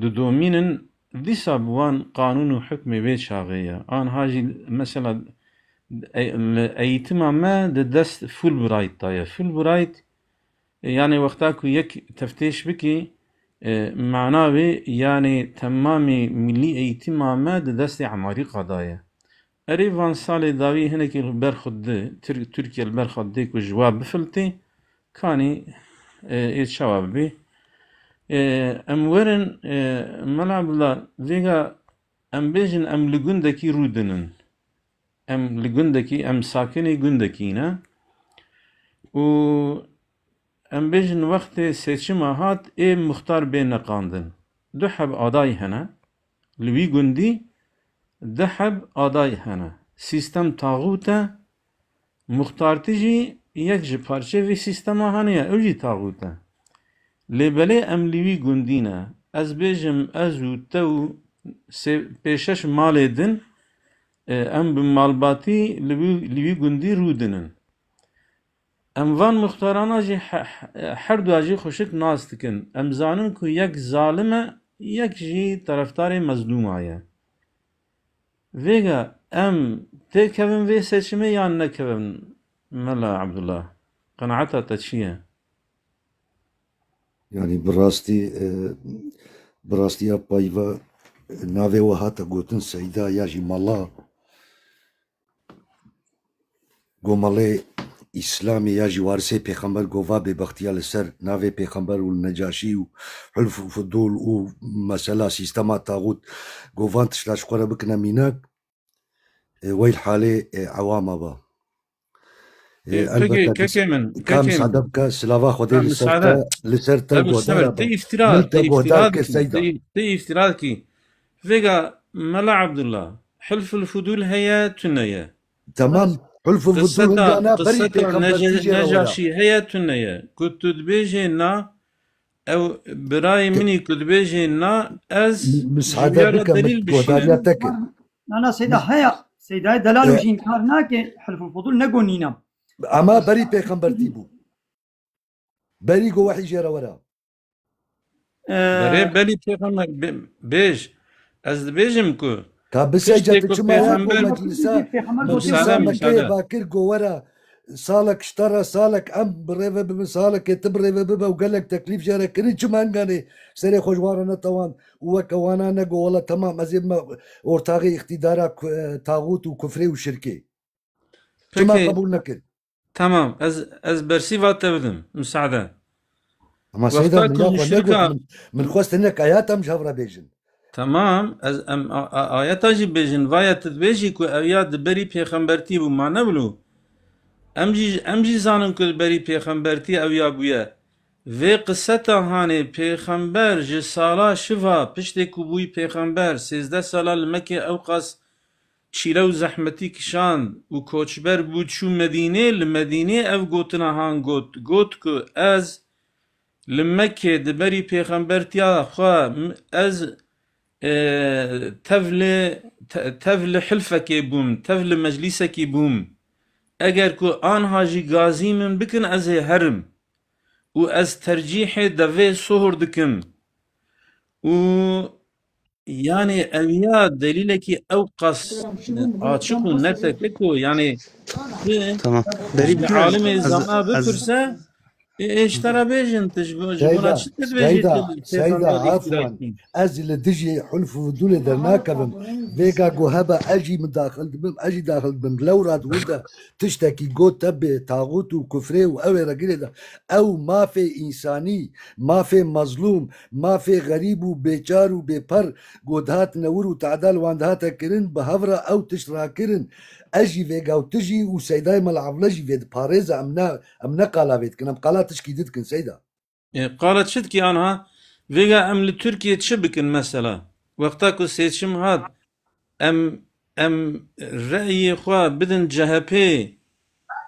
didomînin, dîsa bi wan qanûn û hukmê vê çaxê ye. Anha jî mesela, e, li eğitima me di dest Fulbright de ye. Fulbright, e, yanî wexta ku yek teftêş bikî, e, mana wê yanî temamê milî eğitima me di destê Amerîka de ye. Erê van salê dawî hinekî li ber xwe di, Tir-, Tirkiye li ber xwe didê ku ji wa bifiltê, kanî, e, ê çawa bibê? E, em werin, e, Mela Abdullah, vêga em bêjin em li gundekî rûdinin. Em li gundekî, em sakinê gundekî ne. Û em bêjin wextê seçima hat ê muxtar bê neqandin. Du heb aday hene. Li wî gundî du heb aday hene. Sîstem taxût e, muxtartî jî yek ji parçeyê vê sîstema hene ye, ew jî taxût e. Lê belê em li wî gundî ne. Ez bêjim, ez û te û sê, pêşeş malê din, e, em bi malbatî li wî, li wî gundî rûdinin. Em van muxtarana jî he-, he-, her dua jî xweşik nas dikin. Em zanin ku yek zalim e, yek jî terefdarê mezlûma ye. Vêga em têkevin vê seçimê yan nekevin, Mela Abdullah? Qenaeta te çi ye? Yanî bi rastî, e, bi rastî ya payva navê we hate gotin Seyda ya jî Mala. Go malê Îslamê ya jî warisê pêxember go va bêbextiya li ser navê pêxember û Necaşî û Hilf û Fudûl û mesela sîstema taxût go van tişta ji xwe re bikine mînak, e, weyl halê, e, ewama ba. E, Ê, peki, elbette kekê min, ka kekê min. Misade bike, silava Xwedê Ha, li ser misade. Te, li ser te Ebu guhdara Semer, te be. Îftira, Min te te guhdar îftira kir dikî, Seyda. Te, te îftira dikî. Vêga Mela Abdullah, Hilful Fudûl heye, tune ye. Tamam. Hilful Fudûl Qiseta, hindana berî qiseta pêxembertî Nece-, jê re wera. Necaşî heye, tune ye. Ku tu dibêjê na, ew birayê Te- min î ku dibêjê na, ez Mi-, misade ji wî re bike, delîl min guhdariya bişînim. Te kir. Na, na, Seyda heye. Seydayê delal û E- jî înkar nake, Hilful Fudûl ne go nîna. Ama berî pêxembertî bû. Berî go wehî jê re wera. Ee, Berê belî pêxember bê-, bêj. Ez dibêjim ku Ka bi Seyda piştê tu ku çima ya go pêxember meclisa, Pêxember meclisa gotiye Mekeyê Mîsade. Bakir go wera salek ji te re, salek em bi rê ve bibin, salekê tu bi rê ve bibe û gelek teklîf jê re kirin, çima enganê serê xwe ji wan re netewan û weke wana ne go wela temam ez ê bime ortaxê îqtîdara ku-, e, taxût û kufrê û şirkê. Çima Peki, qebûl nekir? Tamam, ez, ez bersîva te bidim, misade. Ama Wexta Seyda, min ku ya xwe muşrika negot, min, min xwest hinek ayet em ji hev re bêjin. Tamam, ez, em a, a, ayeta jî bêjin, vaye tu dibêjî ku ew ya di berî pêxembertî bû, ma ne wilo? Em jî, em jî zanin ku di berî pêxembertî ew ya bûye. Vê qiseta hanê pêxember ji sala şiva piştê ku bûyî pêxember sêzdeh sala li Mekê ewqas çîle û zehmetî kişand û koçber bû çû Medînê, li Medînê ev gotina han got, got ku ez li Mekê di berî pêxembertiya xwe m-, ez, e, tev li, te-, tev li hilfekê bûm, tev li meclîsekî bûm. Eger ku anha jî gazî min bikin, ez ê herim û ez tercîhê devê sohor dikim. Û yanî ev ya delîlekî ewqas açiq û net e ku yanî tu Tamam. Berî ji bikî alimê ez, zana ez bipirse, ê, ê ji te re bêjin, tu ji bo, ji bona Seyda, çi tu dibêjî Seyda, tu Seyda, pêxemberî afwan. Kî? Ez li dijî hulf û fudûlê dernakevim. Vêga ku hebe ez jî min daxil dibim, ez jî daxil dibim. Lewra di wir de tiştekî got te bê taxût û kufrê û ew ê re girê de. Ew mafê însanî, mafê mezlûm, mafê xerîb û bêçar û bêper ku dihatine wir û tedal wan dihate kirin, bi hev re ew tişt rakirin. Ez jî vêga û tu jî û Seydayê Mela Evle jî vê diparêze, em ne, em ne qala vê dikin, em qala tişkî di dikin Seyda. E, qala çi dikî anha? Vêga em li Tirkiyê çi bikin mesela? Wexta ku seçim hat, em, em reyê xwe bidin C H P'ê,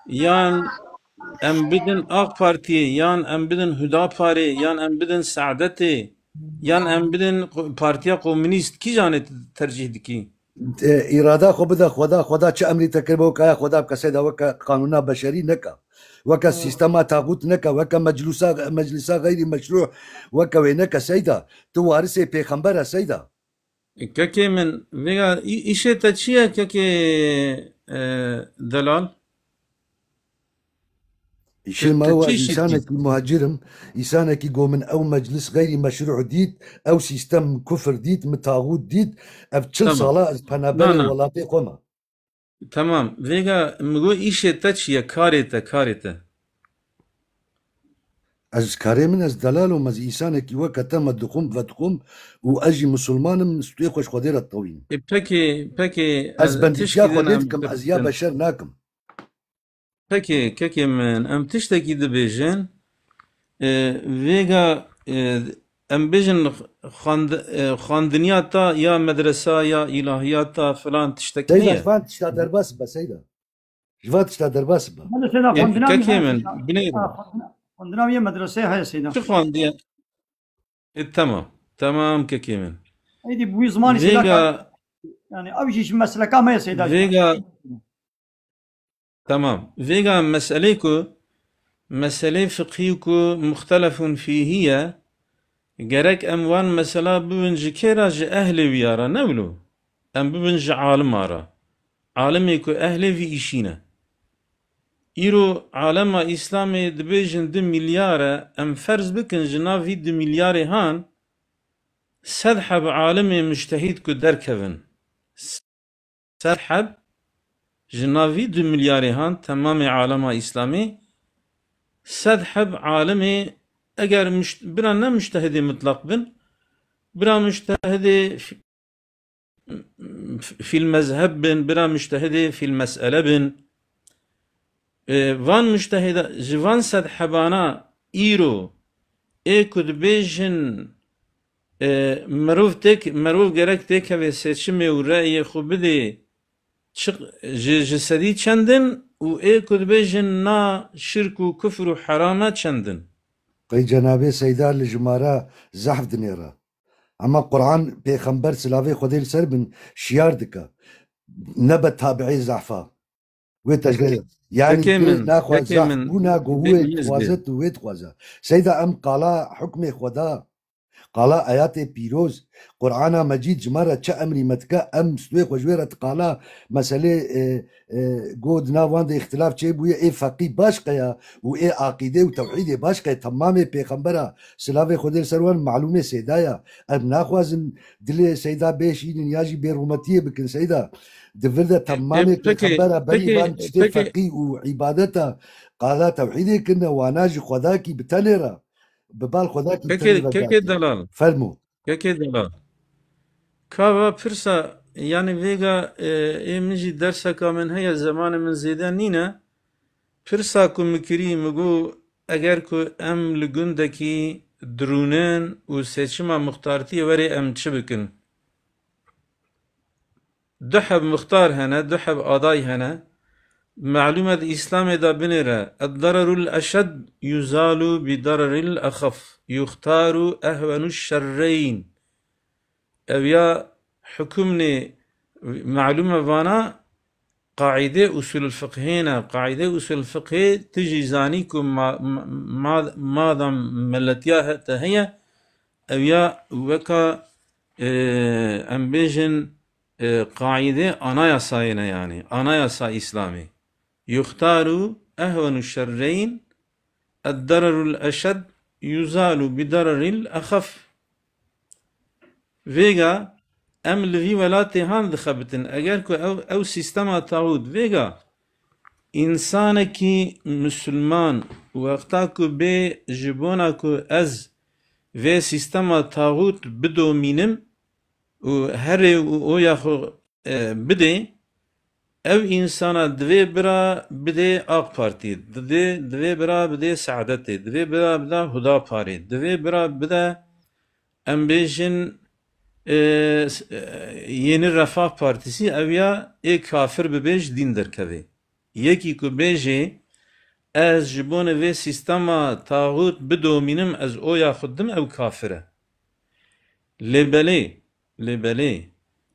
yan em bidin AK Partiyê, yan em bidin Hudaparê, yan em bidin Seadetê, yan em bidin Partiya Komünîst, kîjanê tercîh dikî? E, îrada xwe bide Xweda, Xweda çi emrî te kiribe, wek aya Xweda bike Seyda, weke qanûna beşerî neke. Weke sîstema taxût neke, weke meclûsa, meclîsa xeyrî meşrû, weke wê neke Seyda. Tu warisê pêxember e Seyda. Kekê min, vêga î-, îşê te çi ye kekê, e, delal? Îşê Te, me te wa çi îşê dikî? Însanekî muhacir im, însanekî go min ew meclis xeyrî meşrû dît, ew sîstem kufir dît, min taxût dît, ev çil Tamam. sala ez penaberê Na, na. welatê xwe me. Tamam. Vêga min got îşê te çi ye? Karê te, karê te. Ez karê min ez delal im, ez însanekî weke te me dixwim, vedixwim û ez jî misilman im, stûyê xwe ji Xwedê re ditewînim. E, pekê, pekê, Ez ez bendîtiya tişkî din Xwedê em dikim, ez ya bipirsin. beşer nakim. Pekê, kekê min, em tiştekî dibêjin. E, vêga, e, em bêjin xwend-, e, xwendiniya ta ya medresa ya îlahiyata filan tiştek Seyda, heye? ji van tişta derbas be, Seyda. Ji van tişta derbas be. Belê Seyda, E, xwendina wî kekê heye min, Seyda. binêrin. Ha, xwendina, xwendina wî yê medreseyê heye Seyda. Çi xwendiye? E, tamam. Tamam kekê min. Êdî bi wî zimanî Seyda Vêga ka-, yani ew jî ji mesleka me ye Seyda jî. Vêga Tamam. Vêga meselê ku, meselê fiqhî ku muxtelefun fîhî ye, gerek em wan mesela bibin ji kê re, ji ehlê wîya re, ne wilo? Em bibin ji alima re. Alimê ku ehlê vî îşî ne. Îro alema Îslamê dibêjin du milyar e, em ferz bikin ji nav vî du milyarê han sed heb alimê mujtehîd ku derkevin. Sed heb, ji nav vî du milyarê han temamê alema Îslamê, sed heb alimê, eger muşt-, bira ne muştehidê mutlaq bin, bira muştehidê f-, f-, fîl mezheb bin, bira muştehidê fîl mes'ele bin, e, van muştehida, ji van sed hebana îro ê ku dibêjin, e, mirov têk-, mirov gerek têkeve seçimê û reyê xwe bidê, çi, ji, ji sedî çend in û ê ku dibêjin na şirk û kufr û heram e çend in? Qey cenabê Seyda li jimara zehf dinêre. Ema Quran pêxember silavê Xwedê li ser bin şiyar dike. Nebe tabi'ê zehfa. Wê tejrê. Yani Kekê tu min, naxwe kekê zaf min, bûna ku bê wê min ez bê. dixwaze, tu wê dixwaze. Seyda em qala hukmê Xweda, qala ayatê pîroz, Qur'ana Mecîd ji me re çi emrî me dike, em stûyê xwe ji wê re diqala meselê, e, e, go di nav wan de îxtilaf çêbûye, ê feqî başqe ya û ê aqîdê û tewhîdê başqe ye. Temamê pêxembera silavê Xwedê li ser wan malûmê Seyda ya. Em naxwazin dilê Seyda bêşînin ya jî bêrûmetiyê bikin Seyda. Di vir de E, temamê pekê, pêxembera berî pekê, van tiştê pekê, feqî û îbadeta qala tewhîdê kirine, wana ji Xwedakî bi tenê re, bi bal Xwedakî bi kekê, tenê re kekê dihatî. Delal. Fermo. Kekê delal. Ka va pirsa, yani vêga, e, ê min jî derseka min heye, zemanê min zêde nîne. Pirsa ku min kirî, min got, eger ku em li gundekî dirûnin û seçima muxtartiyê werê em çi bikin? Du heb muxtar hene, du heb aday hene. Melûme di Îslamê de binêre, "Ed-dararul eşed yuzalu bi dararil exef, yuxtaru ehwenu şerreyn." Ev ya hukmê melûme vana qaîdê usulul fiqhê ne. Qaîdê usulul fiqhê tu jî zanî ku ma-, ma-, ma-, madam miletiya he-, te heye, ev ya weka, e, em bêjin, e, qaîdê anayasayê ne, yanî anayasa Îslamê. Yuxtaru ehwenu şerreyn, ed-dararul eşed yuzalu bi dararil exef. Vêga em li vî welatê han dixebitin. Eger ku ew, ew sîstema tawût vêga, însanekî misilman wexta ku bê ji bona ku ez vê sîstema tawût bidomînim û herê û oya xwe, e, bidê, ev însana divê bira bidê AK Partî, divê, divê bira bidê Seadetê, divê bira bida Hudaparê, divê bira bide, em bêjin, e, s-, e, Yeni Refah Partisi, ew ya ê kafir bibê ji dîn derkevê. Yekî ku bêjê, "Ez ji bo vê sîstema taxût bidomînim, ez oya xwe dim", ew kafir e. Lê belê, lê belê,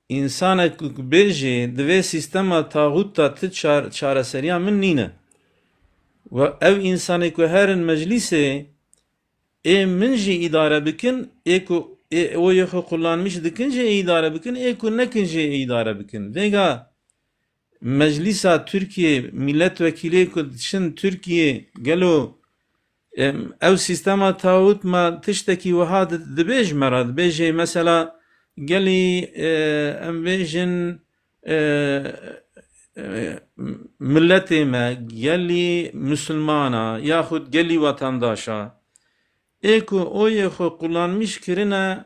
însanek ku bêjê, "Di vê sîstema taxût de ti çar-, çareseriya min nîne." We ev însanê ku herin meclîsê, ê min jî îdare bikin, ê ku ê oyê xwe kullanmiş dikin jî ê îdare bikin, ê ku nekin jî ê îdare bikin. Vêga meclîsa Tirkiyê, milletvekîlê ku diçin Tirkiyê, gelo, em, ew sîstema tawût me tiştekî wiha di-, dibêj me re, dibêjê mesela gelî, e, em bêjin, e, e, milletê me, gelî misilmana, yaxud gelî wetandaşa, ê ku oyê xwe qulanmîş kirine,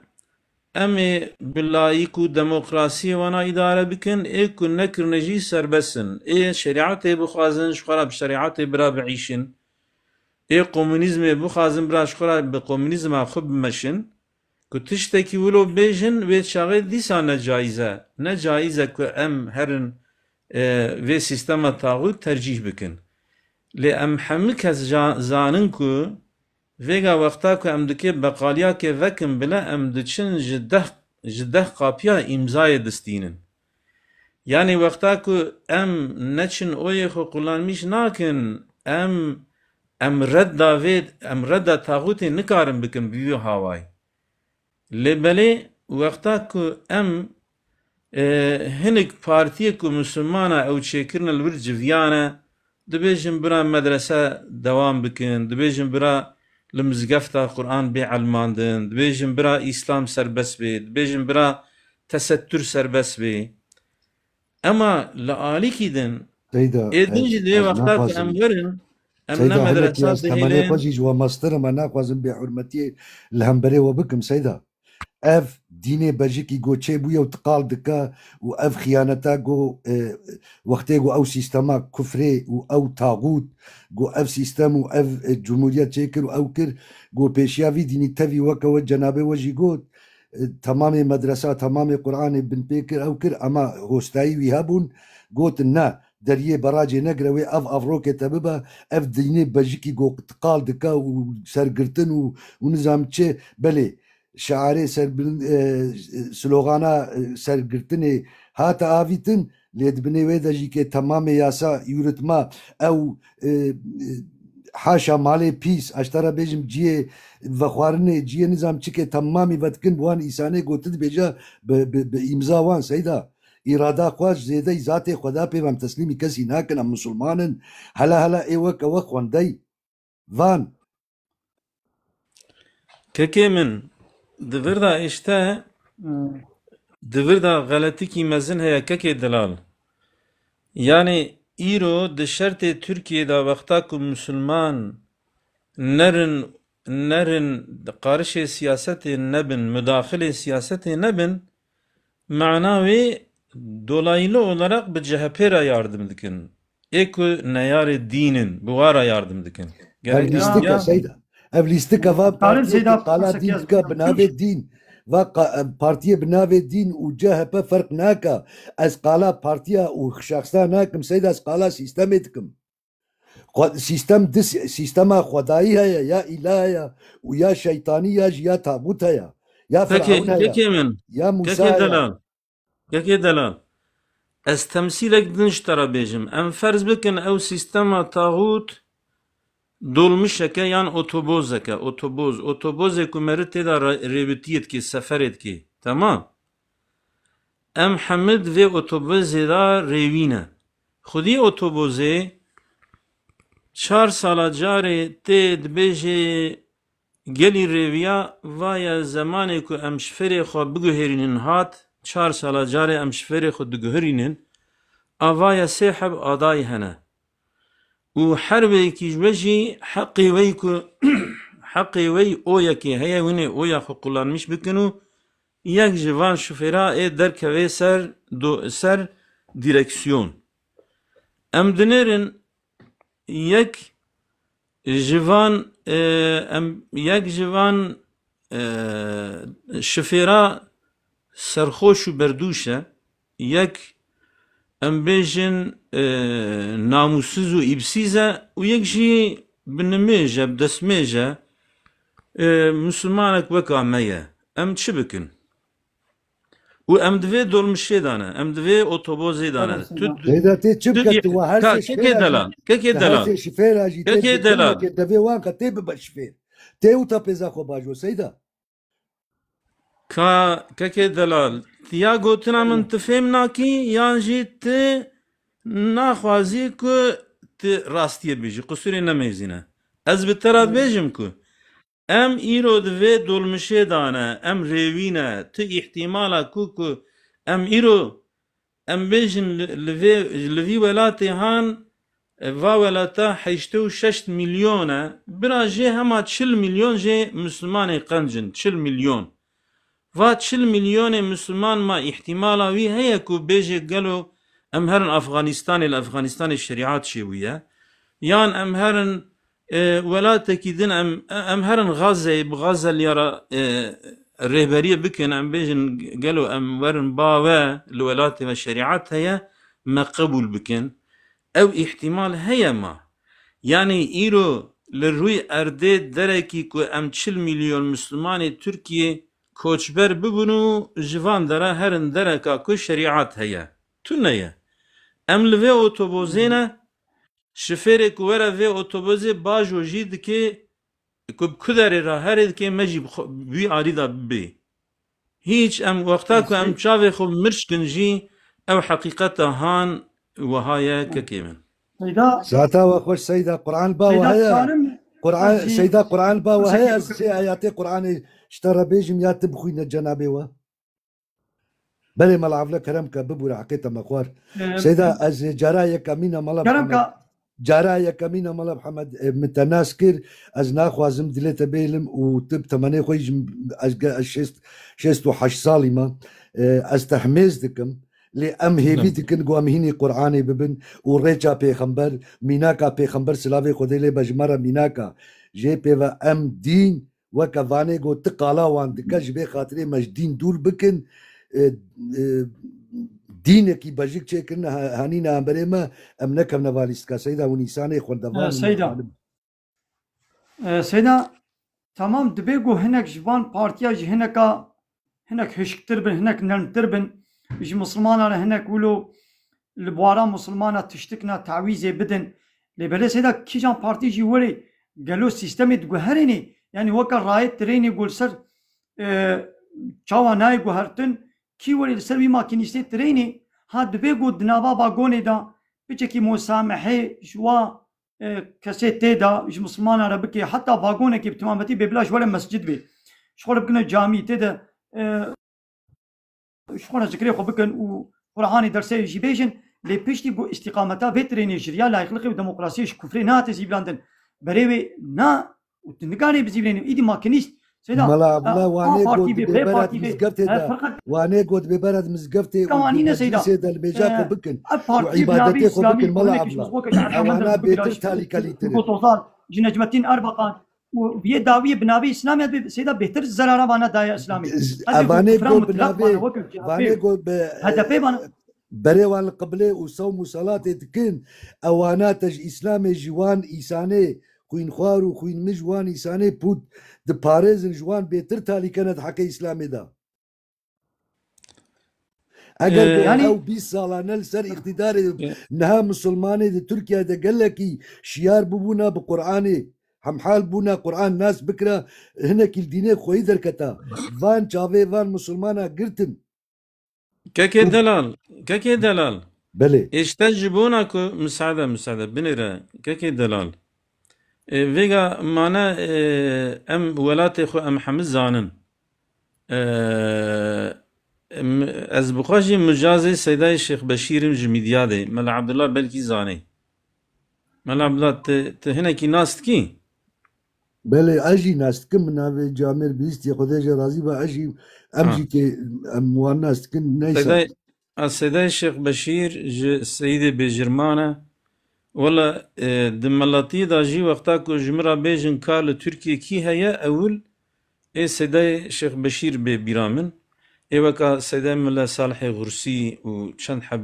em ê bi layîk û demokrasiyê wana îdare bikin, ê ku nekirine jî serbest in. Ê şerîetê bixwazin, ji xwe re bi şerîetê bira biîşin. Ê komunîzmê bixwazin, bira ji xwe re bi komunîzma xwe bimeşin. Ku tiştekî wilo bêjin, wê çaxê dîsa ne caiz e. Ne caiz e ku em herin, e, vê sîstema taxût tercîh bikin. Lê em hemû kes ja-, zanin ku vêga wexta ku em dikê beqaliyakê vekin bile, em diçin ji deh, ji deh qapiya îmzayê distînin. Yanî wexta ku em neçin oyê xwe qulanmîş nakin, em, em redda vê, em redda taxûtê nikarin bikin bi vî hawayî. Lê belê wexta ku em, e, hinek partiyê ku misilman e ew çêkirine li wir civiyane, dibêjin bira medrese dewam bikin, dibêjin bira li mizgefta Quran bê elmandin, dibêjin bira Îslam serbest bê, dibêjin bira tesettür serbest bê. Ema li alîkî din, Seyda, ê din jî ez, divê ez wexta ku em naxwazim. Werin, em ne Seyda, hinekî medresa ez temenê xwe dihêlin. Jî ji we mestir im, ez naxwazim bêhurmetiyê li hemberê we bikim, Seyda. Ev dînê bejikî go çêbûye û tiqal dike û ev xiyaneta go, e, wextê go ew sîstema kufrê û ew taxût, go ev sîstem û ev, e, cumhuriyet çêkir û ew kir, go pêşiya vî dînî tevî weke we cenabê we jî got, e, temamê medresa, temamê Quranê binpê kir, ew kir, ema hostayî wî hebûn, gotin, "Ne, deriyê beracê negire wê, ev evrokê te bibe, ev dînê bejikî go tiqal dike û sergirtin û, û nizam çi." Belê, şiarê ser bin, e, slogana, e, sergirtinê hate avîtin, lê di binê wê de jî kê temamê yasa yûritma ew, e, e, haşa malê pîs, ez te re bêjim ciyê vexwarinê, ciyê nizam çikê temamî vedikin bi wan îsanê go tu dibêje bi, bi, bi îmza wan Seyda. Îrada xwe ji zêdeyî zatê Xweda pê ve em teslîmî kesî nakin, em misilman in. Hela hela ê weke we xwendey. Van. Kekê min, di vir de îşte, Hmm. di vir de xeletikî mezin heye kekê delal. Yanî îro di şertê Tirkiyê de wexta ku misilman nerin, nerin qarişê siyasetê nebin, mudaxilê siyasetê nebin, mana wê dolaylı olarak bi C H P re yardım dikin. Ê ku neyarê dîn in, bi wa re yardim dikin. Ev lîstik e Seyda. Ev lîstik e, va partiyekî qala dîn dike bi navê dîn. Va qa-, em, partiyê bi navê dîn û C H P ferq nake. Ez qala partiya û şexsa nakim Seyda, ez qala sîstemê dikim. Xwe-, sîstem di sî-, sîstema xwedayî heye, ya îlah heye û ya şeytanî ya jî ya taxût heye. Ya Kekê, Firavun heye, kekê min, ya Musa kekê heye. Delal. Kekê delal, ez temsîlek din ji te re bêjim. Em ferz bikin ew sîstema taxût dolmişeke yan otobozeke, otoboz, otobozê ku meriv tê de re-, rêwitiyê dikê, seferê dikê. Temam. Em hemî di vê otobozê de rêwî ne. Xwedî otobozê çar sala carê tê dibêjê, gelî rêwiya, va ye zemanê ku em şifêrê xwe biguherînin hat, çar sala carê em şifêrê xwe diguherînin, a va ye sê heb adayî hene. Û her wekî ji we jî heqê we yî ku, heqê we yî o yekê heye, hûn ê oya xwe kullanmiş bikin û yek ji van şifêra ê derkeve ser do-, ser dîreksiyon. Em dinêrin yek ji van, e, em, yek ji van, e, şifêra serxweş û berdûş e, yek em bêjin, e, namûsiz û îbsîz e û yek jî bi nimêj e, bi destmêj e, e, misilmanek weka me ye. Em çi bikin? Û em di vê dolmişê de ne, em di vê otobozê de ne. Tu, tu, Seyda, tê çi tu bike, di-, tu wa her ka, sê kekê şifêra delal, jî, kekê tu her delal, sê şifêra jî, tê kekê delal. Devê wan ka tê bibe şifêr. Tê û ta pêza xwe bajo, Seyda. Ka, kekê delal, ya gotina min tu fêm nakî, yan jî tu naxwazî ku tu rastiyê bêjî, qusûrê nemeyzîne. Ez bi te re dibêjim ku Em îro di vê dolmişê de ne, em rêwî ne. Tu îhtîmala ku, ku em îro, em bêjin li, li vê, li vî welatê han, e, va welata heştê û şeş milyon e, bira jê hema çil milyon jê misilmanê qenc in, çil milyon. Va çil milyonê misilman ma îhtîmala wî heye ku bêje gelo em herin Afganistanê, li Afganistanê şerîat çêbûye, yan em herin e, welatekî din em, em herin Xazeyê, bi Xazeliya re, e, rêberiyê bikin, em bêjin, gelo em werin ba we, li welatê me şerîat heye, me qebûl bikin. Ew îhtîmal heye ma. Yanî îro li rûyê erdê derekî ku em çil milyon Mislimanê Tirkiyê koçber bibin û ji van dera herin dereka ku şerîat heye. Tune ye. Em li vê otobozê ne, Şifêrê ku were vê otobozê bajo jî dike, ku bi ku derê re herê dike, me jî bi xwe, bi wî alî de bibê. Hîç em wexta ku em çavê xwe mirşkin jî ew heqîqeta han wiha ye kekê min. Seyda. Saeta we xweş Seyda, Quran ba we heye. Quran, Seyda, Quran ba we heye, ez sê ayatê Quranê ji te re bêjim ya tu bixwîne cenabê we. Belê mala Evle kerem ke bibûre heqê te me xwar. Ee, Seyda, ez cara yekemîn e mala Kerem Mihemed. Ka. Cara yekemîn e mala Mihemed, e, min te nas kir. Ez naxwazim dilê te bêlim û tu bi temenê xwe jî ez ge-, ez şêst, şêst û heşt salî me. E, ez te himêz dikim. Lê em hêvî dikin ku em hînî Qur'anê bibin û rêça pêxember, mînaka pêxember silavê Xwedê lê be ji me re mînaka. Jê pê ve em dîn Weke vanê got, tu qala wan dike, ji vê xatirê me ji dîn dûr bikin. E, e, dînekî bejik çêkirine, he-, henîne hemberê me, em nekevne va lîstika. Seyda, hûn însanê xwendevan, e, hûn Seyda. Alim. E, Seyda, tamam, dibê ku hinek ji van partiya jî hineka hinek hişktir bin, hinek nermtir bin, ji misilmanan re hinek wilo li bawara misilmana tiştik ne tawîzê bidin. Lê belê seyda kîjan partî jî werê gelo sîstemê diguherînê? Yanî weke rayê tirênê ku li ser, e, çawa nayê guhertin, kî werê li ser wî makînîstê tirênê? Ha dibê ku di nava vagonê de piçekî musamehê ji wa e, kesê tê de ji misilmanan re bike, heta vagonekê bi timametî bê bila ji were mescid bê. Ji xwe re bikine camî, tê de, e, ji xwe re zikrê xwe bikin û Qur'anê dersê jî bêjin, lê piştî ku îstîqameta vê tirênê ji riya layîqlixê û demokrasiyê ji kufrê nehate zîvirandin, berê wê na û tu nikarê bizîvirênî. Îdî makînîst, Seyda, Mala, e, mala, a wanê partî got bê, dibê bê berat partî bê, mizgeftê e, de, ferqet wanê got dibê berat mizgeftê û Kawanî ne, Seyda. Meclisê de li bêja xwe bikin û îbadetê xwe bikin, mala abla. Ewana bêtir talîkelîtir in. ji Necmettin Erbakan û yê dawiyê bi navê Îslamê be, Seyda bêhtir zerara vana daye Îslamê. Ez ê ku Evanê kufra go bi mutlaq navê, vana, wekî vanê Cihadê, go bi, H D P vana. Berê wan li qiblê û sewm û salatê dikin, ewana te ji Îslamê ji wan îsanê, xwînxwar û xwînmij wan îsanê pût diparêzin, ji wan bêtir talî kene di heqê Îslamê de. Eger Ee, ku yanî ew bîst sala ne li ser îqtîdarê, e, niha misilmanê di Tirkiye de gelekî şiyar bibûna bi Qur'anê, hemhal bûna Qur'an nas bikira, hinekî li dînê xweyî derketa. Van çavê van misilmana girtin. Kekê Delal, kekê Delal. Belê. Îşte ji bona ku, misade, misade, binêre, kekê Delal. E, vêga mane, e, em welatê xwe em hemî zanin. E, em, ez bi xwe jî mijazê Seydayê Şêx Beşîr im ji Mîdyadê. Mela Abdullah belkî zanê. Mela Abdullah, tu, tu hinekî nas dikî? Belê, ez jî nas dikim, min navê Camêr bihîstiye, Xwedê jê razî be, ez jî, em Ha. jî tê, em wan nas dikin, neyse. Sedayê, a, Sedayê Şêx Beşîr ji Seyîdê Bêjirman e. Wele, e, di miletiyê de jî wexta ku ji min re bêjin ka li Tirkiyê kî heye, ewil ê Sedayê Şêx Beşîr bê bîra min. Ê weka Sedayê Mele Salihê Xursî û çend heb,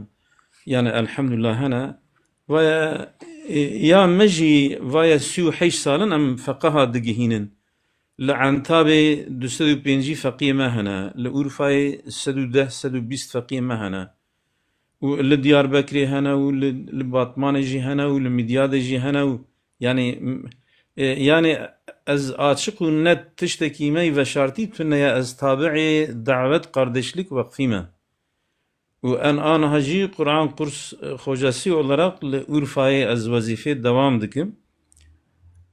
yani elhamdulillah hene. Vaya, e, ya me jî vaya sî û heşt sal in em feqeha digihînin. Li Entabê du sed û pêncî feqiyê me hene, li Urfayê sed û deh, sed û bîst feqiyê me hene. Û li Diyarbekirê hene û li, li Batmanê jî hene û li Midyadê jî hene û yani, m-, e, yani ez açiq û net tiştekî me yî veşartî tune ye, ez tabi'ê Dawet Kardeşlik Wekfî me. Û en aniha jî Kur'an kurs, e, hocası olarak li Urfayê ez wezîfê devam dikim.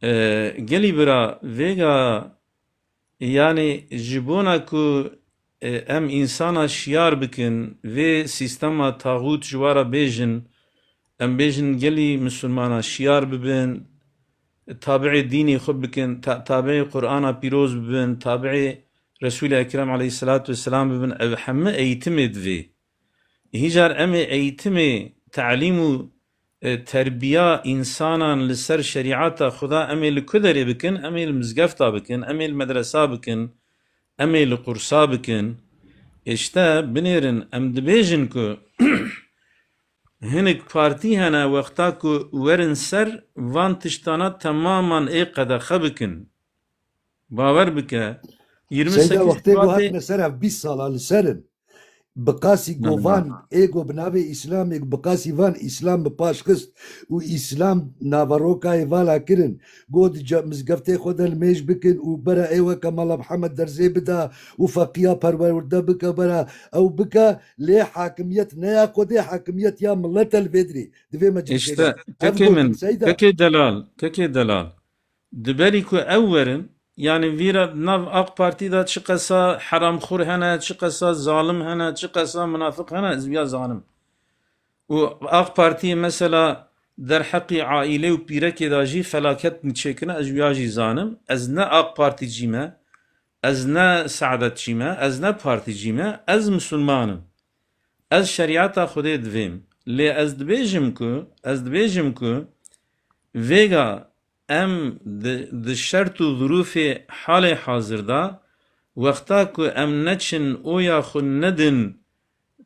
E, gelî bira vêga, yani ji bona ku, e, em însana şiyar bikin, vê sîstema taxût ji we re bêjin, em bêjin gelî misilmana şiyar bibin, tabi'ê dînê xwe bikin, ta-, tabi'ê Qur'ana pîroz bibin, tabi'ê Resûlê Ekrem aleyhisselatu vesselam bibin, ev hemû eğitimê divê. Hîcar em ê eğitimê, telîm û, e, terbiya însanan li ser şerîeta Xuda em ê li ku derê bikin? Em ê li mizgefta bikin, em ê li medresa bikin, em ê li qursa bikin. Îşte binêrin, em dibêjin ku hinek partî hene, wexta ku werin ser van tiştana temaman ê qedexe bikin. Bawer bike, yirmi sekiz Seyda, wextê ku Şubatê hatine ser ev bîst sala li ser in. Bi qasî Nana. govan, ê go bi navê Îslamê, bi qasî van Îslam bi paş xist û Îslam naverokayê vala kirin. Go di ce-, mizgeftê xwe de limêj bikin û bera ê weke Mala Mihemed derzê bida û feqiya perwerde bike, bera ew bike, lê hakimiyet ne ya Xwedê, hakimiyet ya millet e li vê dirê. Divê me cih Îşte, çêkin. Ev kekê gotin, min, Seyda. kekê delal, kekê delal. Di berî ku ew werin, yani vîra nav AK Partî de çi qesa heramxur hene, çi qesa zalim hene, çi qesa munafiq hene, ez viya zanim. Û AK Partî mesela derheqî aîle û pîrekê de jî felaket çêkirine, ez viya jî zanim. Ez ne AK Partîcî me, ez ne Seadetçî me, ez ne Partîcî me, ez misilman im. Ez şerîeta Xwedê divêm. Lê ez dibêjim ku, ez dibêjim ku vêga em di, di şert û zirûfê halê hazir de, wexta ku em neçin oya xwe nedin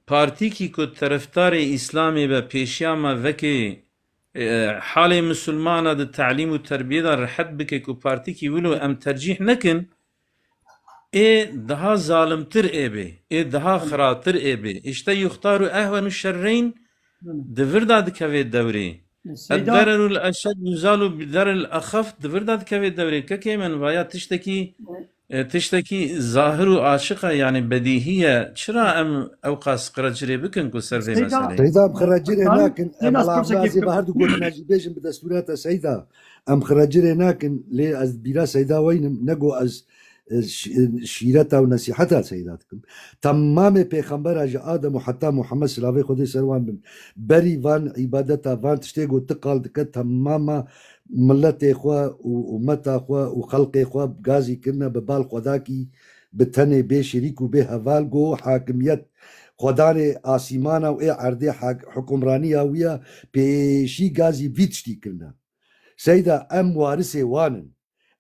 partîkî ku terefdarê Îslamê be, pêşiya me veke, e, halê misilmana di telîm û terbiyê de rehet bike ku partîkî wilo em tercîh nekin, ê daha zalimtir ê bê, ê daha xiratir ê bê. Îşte yuxtaru ehwenu şerreyn di vir de dikeve dewrê. Seyda. Ed-dererul eşed yuzalu bi deril exef di vir de dikeve dewrê. Kekê min vaya tiştekî, e, tiştekî zahir û açiq e, yani bedîhî ye. Çira em ewqas qirecirê bikin ku ser vê Seyda. meseleyê? Seyda, em qirecirê Seyda, nakin. Seyda, Em Mala pirseke Abdulazê bi her du gotina jî bêjin bi destûra te Seyda. Em qirecirê nakin, lê ez bîra Seyda weynim, nego ez, e, şî-, e, şîreta û nesîheta Seyda dikim. Temamê pêxembera ji Adem û heta Muhammed silavê Xwedê ser wan bin. Berî van îbadeta, van tiştê ku tu qal dike, temama miletê xwe û ummeta xwe û xelqê xwe gazî kirine bi bal xwedakî, bi tenê bê şirîk û bê heval, ku hakimiyet xwedanê asîmana û ê erdê hak-, hukimraniya wî ya pêşî gazî vî tiştî kirine. Seyda, em warisê wan in.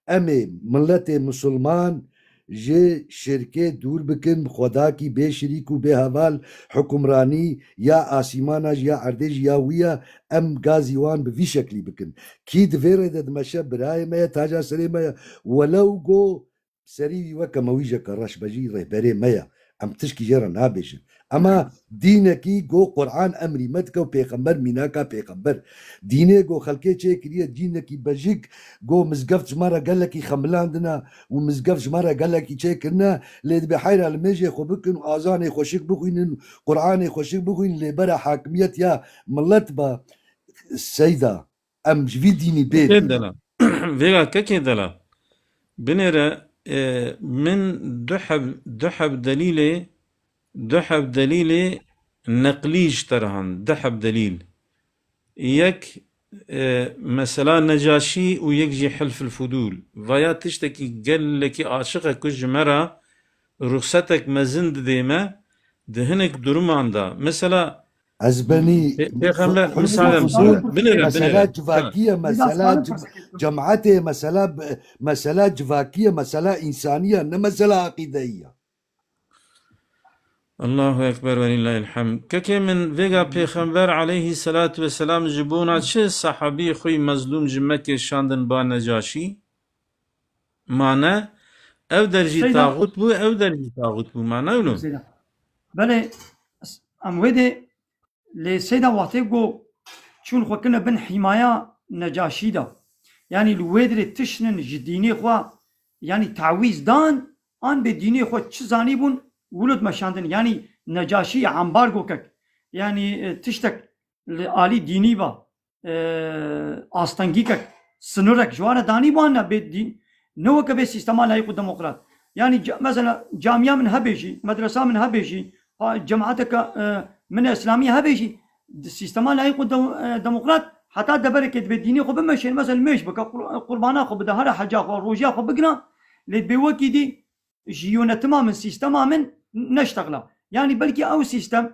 Em ê miletê misilman ji şirkê dûr bikin, xwedakî bê şirîk û bê heval, hukimranî ya asîmana jî, ya erdê jî, ya wî ya, em gazî wan bi vî şeklî bikin. Kî di vê rê de dimeşe, birayê me ye, taca serê me ye. Welew go serî wî weke mewîjeke reş be jî rêberê me ye. Em tişkî jê re nabêjin. Ema dînekî go Quran emrî me dike û pêxember mînaka pêxember. Dînê go xelkê çêkiriye, dînekî bejik, go mizgeft ji me re gelekî xemilandine û mizgeft ji me re gelekî çêkirine, lê dibê heyra li mêjê xwe bikin û azanê xweşik bixwînin, Quranê xweşik bixwînin, lê bera hakimiyet ya milet be. Seyda, em ji vî dînî bê Kekê dîn. Delal. Vêga kekê delal. Binêre, e, min du heb, du heb delîlê, du heb delîlê neqlî ji te re han, du heb delîl. Yek, e, mesela Necaşî û yek jî Hilfil Fudûl. Vaya tiştekî gelekî aşiq e ku ji me re ruxsetek mezin didê me, di hinek duruman de. Mesela, Ez benî Pê-, Pêxember, Hilfil misale, Fudûl, binêre, mesela binêre. Civakî ye, mesela Biraz civ-, cemaetê, mesela b-, mesela civakî ye, mesela însanî ye, ne mesela aqîdeyî ye. Allahu Ekber ve lillahil hamd. Kekê min, vêga Pêxember aleyhisselatu vesselam ji bona çi sahabî xwe mezlûm ji Mekkê şandin ba Necaşî? Ma ne, ew der jî Seyda. Taxût bû, ew der jî taxût bû. Ma ne wilo? Seyda. Belê, em wê dê lê Seyda wextê ku çûn xwe kirine bin hîmaya Necaşî de. Yanî li wê dirê tiştin ji dînê xwe, yanî tawîz dan, an bê dînê xwe çi zanîbûn, wilo dimeşandin. Yanî Necaşî ambargo kek. Yanî, e, tiştek li alî dînî ba, e, astengîkek, sinirek ji wan re danî wan ne bê dîn, ne weke bê sîstema layîq û demokrat. Yanî ca-, mesela camiya min hebe jî, medresa min hebe jî, ha, cemaeteke, e, min îslamî hebe jî, di sîstema layîq û de-, e, demokrat heta deverekê dibê dînê xwe bimeşên, mesela mêj bike, qur-, qurbana xwe bide, here heca xwe, rojiya xwe bigire, lê dibê wekî dî ji yönetima min, sîstema min neştexla. Yanî belkî ew sîstem,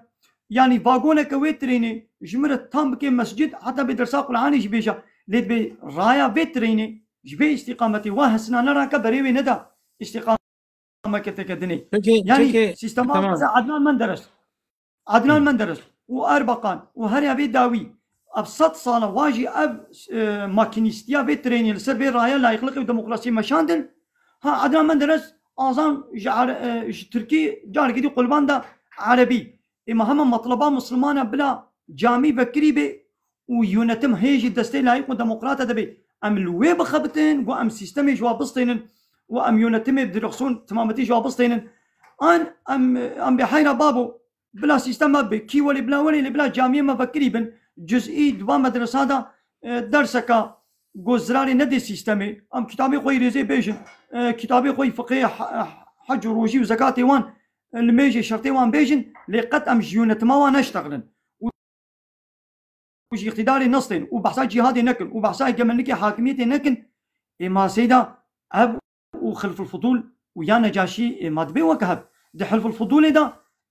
yanî vagoneke wê trênê ji min re tam bike mescid, heta bê dersa Qur'anê jî bêje, lê dibê raya vê trênê ji vê îstîqametê wa hesina nerake berê wê neda îstîqameke teke dinê. Peki, Yanî peki, sîstema tamam. Mesela Adnan Menderes. Adnan Hı. Menderes û Erbakan û her ya vê dawî ev sed sala wa jî ev, e, makînîstiya vê trênê li ser vê raya layîqliqê û demokrasiyê meşandin. Ha, Adnan Menderes azan ji Are-, e, ji Tirkî carekî dî qulban da Erebî. Ê ma hema metleba Mislimana bila camî vekirî bê û yönetim hê jî destê layîq û demokrata de bê. Em li wê bixebitin, ku em sîstemê ji wa bistênin û em yönetimê dirixsûn timametî ji wa bistênin. An em, em bê heyra babo, bila sîstem me bê, kî welê bila welê lê bila camiyê me vekirî bin, cizî di van medresa de, e, derseka ku zirarê nedê sîstemê, em kitabê xwe yî rêzê bêjin, e, kitabê xwe yî fiqhê, he-, hec û rojî û zekatê wan, e, li mêjê şertê wan bêjin, lê qet em ji yönetima wan neştexilin. û ji îqtîdarê nestên û behsa cîhadê nekin û behsa hegemenlikê hakimiyetê nekin, ê ma Seyda ev û Hilful Fudûl û ya Necaşî, ê ma dibê weke hev. Di Hilful Fudûlê de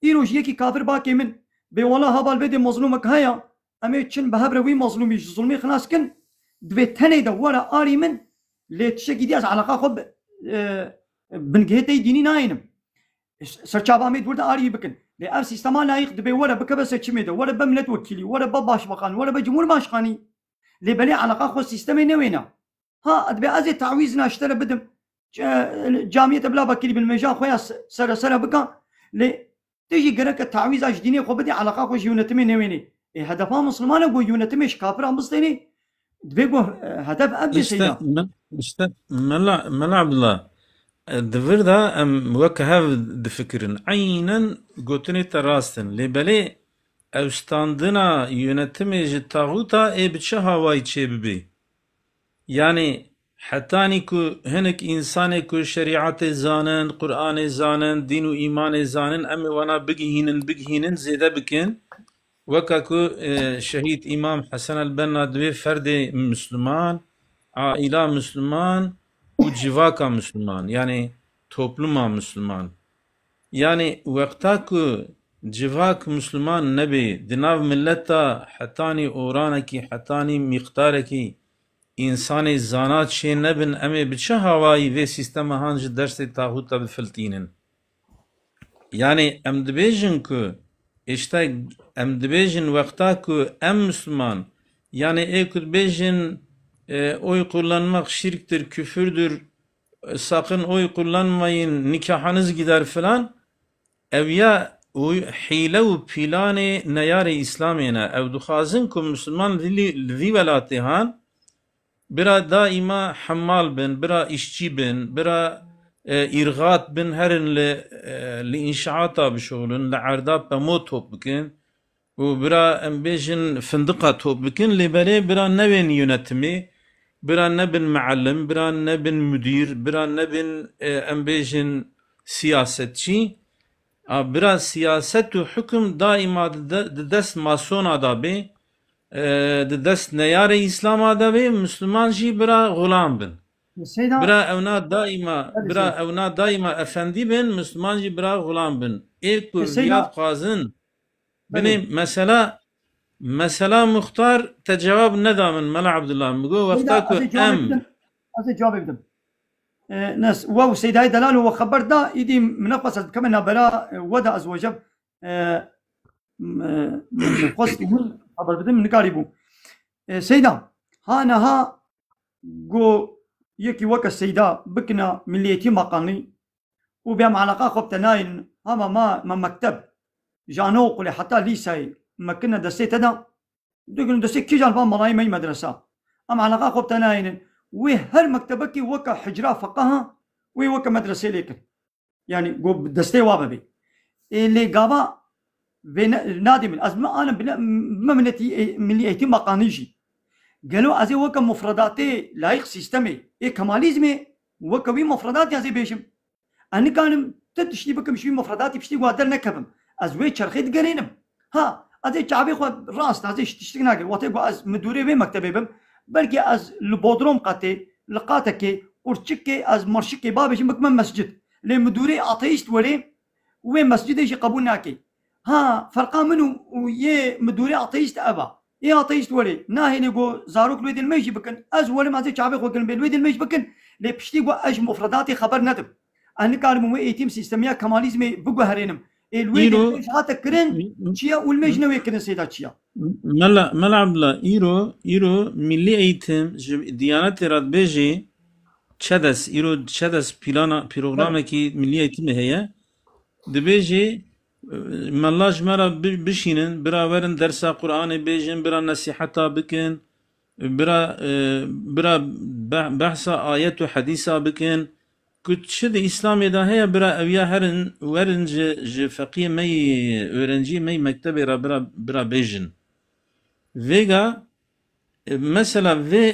îro ji yekî kafir bakê min bê wela heval vê dê mezlûmek heye, em ê çin bi hev re wî mezlûmî ji zulmê xilas kin, divê tenê de were arî min, lê tiştekî dî ez eleqa xwe bi, e, bingehê tey dînî nayênim. Serçava me dûr de arî bikin. Lê ev sîstema layîq dibê were bikeve seçimê de, were be miletwekîlî, were be başbakan, were be cumhurbaşkanî. Lê belê eleqa xwe sîstemê newêne. Ha, dibê ez ê tawîzina ji te re bidim. Ca-, camiyê te bila vekirî bin, mêja xwe ya se-, sere sere bika. Lê tu jî gereke tawîza ji dînê xwe bidî, eleqa xwe ji yönetimê newênê. Ê hedefa Misliman e ku yönetimê ji kafiran bistênê. Dibê ku, e, hedef ev bê Seyda. Îşte, me-, îşte, Mela, Mela Abdullah, e, di vir de em wek hev difikirin. Eynen gotinê te rast in. Lê belê ew standina yönetimê ji taxûta ê bi çi hawayî çêbibê? Yanî hetanî ku hinek însanê ku şerîetê zanin, Qur'anê zanin, dîn û îmanê zanin, em ê wana bigihînin, bigihînin, zêde bikin. Weka ku, e, Şehîd Îmam Hesen el-Benna dibê ferdê Misliman, aîla Misliman û civaka Misliman, yanî topluma Misliman. Yanî wexta ku civak Misliman nebê, di nav mileta hetanî oranekî, hetanî mîqdarekî însanê zana çê nebin, em ê bi çi hawayî vê sîstema han ji dersê taxûta bifiltînin? Yanî em dibêjin ku, işte, em dibêjin wexta ku em Müslüman, yanî ê ku dibêjin, e, oy kullanmak şirktir, küfürdür, e, sakın oy kullanmayın, nikahınız gider filan, ev ya û hîle û pîlanê neyarê Îslamê ne. Ew dixwazin ku Müslüman li, li vî welatê han, bira daîma hemmal bin, bira îşçî bin, bira, e, îrxat bin, herin li, e, li înşaata bişuxulin, li erda pemo top bikin û bira, em bêjin, findiqa top bikin, lê belê bira nebin yönetimê, bira nebin meellim, bira nebin müdîr, bira nebin, e, em bêjin, siyasetçî. A, bira siyaset û hukm daîma di de-, di dest masona de bê, e, di dest neyarê Îslama de bê, Müslüman jî bira xulam bin. Seyda, Bira ewna daîma, Belê bira Seyda. ewna daîma efendî bin, Müslüman jî bira xulam bin. Ê ku Seyda. viya dixwazin, Belê. binê mesela, mesela Muxtar te cevab neda min, Mela Abdullah. Min got, Seyda, wexta ku ez ê cevabê em bidim. Ez ê cevabê bidim. E, nes, we û Seydayê Delal û we xeber da, îdî min nexwest ez bikeme nabera, e, we de ez weceb, e, m-, e, min xwest hûn xeber bidim, min nikarîbû. E, Seyda, ha niha go yekî weke Seyda bikina Millî Eğîtim Bakanlî û bê em eleqa xwe bi te nayînin, hema ma, ma mekteb, ji anaokulê heta lîseyê me kirine destê te de, Dikin destê kîjan van malayê me yî medresa. Em eleqa xwe bi te nayênin. Wê her mektebekê weke hicra feqeha, wê weke medresê lê kin. Yanî go bi destê wa bibê. Ê lê gava vê ne, nadê min. Ez me alim bile, me minetî, e, Milî Eğîtim Bakanlî jî. Gelo ez ê weke mufredatê layîq sîstemê, ê Kemalîzmê, weke wî mufredatê ez ê bêjim. Ez nikarim ti tiştî bikim, ji wî mufredatî piştî wa dernekevim. Ez wê çerxê digerînim. Ha, ez ê çavê xwe rast, ez ê ji tiştik nagirim. Wextê ku ez midûrê vê mektebê bim, belkî ez li bodrom qetê, li qatekê, qurçikê, ez marşikê babêjim bikime mescid. Lê midûrê ateîst werê, wê mescidê jî qebûl nake. Ha, ferqa min û, û yê midûrê ateîst ev a. Ê ateîst werê, nahêlê ku zarok li wê dê li me jî bikin. Ez werim, ez ê çavê xwe kirim bê li wê dê li me jî bikin. Lê piştî ku ez ji mufredatê xeber nedim. Ez nikarim wê eğîtim sîstemiya Kemalizmê biguherênim. Ê li wê dê li Îro me jî hate kirin, çi ye û li me jî newê kirin sêda çi ye. Mela, Mela Abdullah, îro, îro milî eğîtim ji Diyanetê re dibêjê, ÇEDES, îro ÇEDES plana, programekî milî eğîtimê heye. Dibêjê, e, mela ji me re bi-, bişînin, bira werin dersa Qur'anê bêjin, bira nesîheta bikin, bira, e, bira be-, behsa ayet û hedîsa bikin. Ku çi di Îslamê de heye, bira ew ya herin, werin ji, ji feqiyê me yî, öğrenciyê me yî mektebê re bira, bira bêjin. Vêga, e, mesela vê,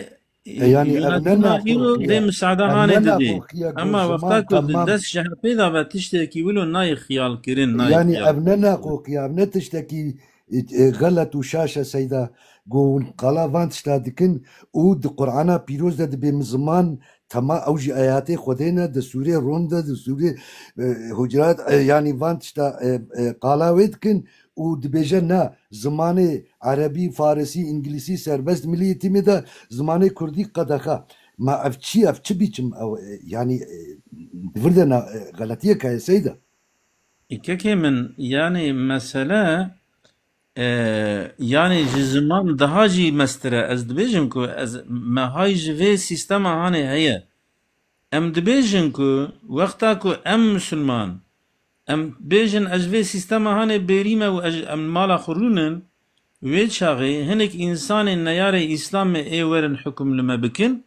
e, E, yanî ev ne yönetima îro naxoxiya, vê misaada ev hanê ne didê. Naxoxiya ku Ema wexta ziman ku di temam dest C H P de ve tiştekî wilo nayê xiyal kirin, nayê Yanî xiyal ev ne kirin. Naxoxiya, ev ne tiştekî, e, e, xelet û şaş e Seyda. Ku hûn qala van tişta dikin û di Qur'ana pîroz de dibê min ziman tema ew jî ayatê Xwedê ne, di sûrê Rum de, di sûrê, e, Hucurat, e, yanî van tişta, e, e, qala wê dikin û dibêje na, zimanê Erebî, Farisî, Îngilîsî serbest, milî eğîtimê de zimanê Kurdî qedexe. Ma ev çi, ev çi biçim, ew, e, yanî, e, di vir de na, e, xeletiyek heye Seyda. Î kekê min, yanî mesele, e, yanî ji ziman daha jî mestir e. Ez dibêjim ku ez, me hay ji vê sîstema hanê heye. Em dibêjin ku wexta ku em misilman, em bêjin ez ji vê sîstema hanê bêrî me û ez, em mala xwe rûnin, wê çaxê hinek însanên neyarê Îslamê ê werin hukum li me bikin,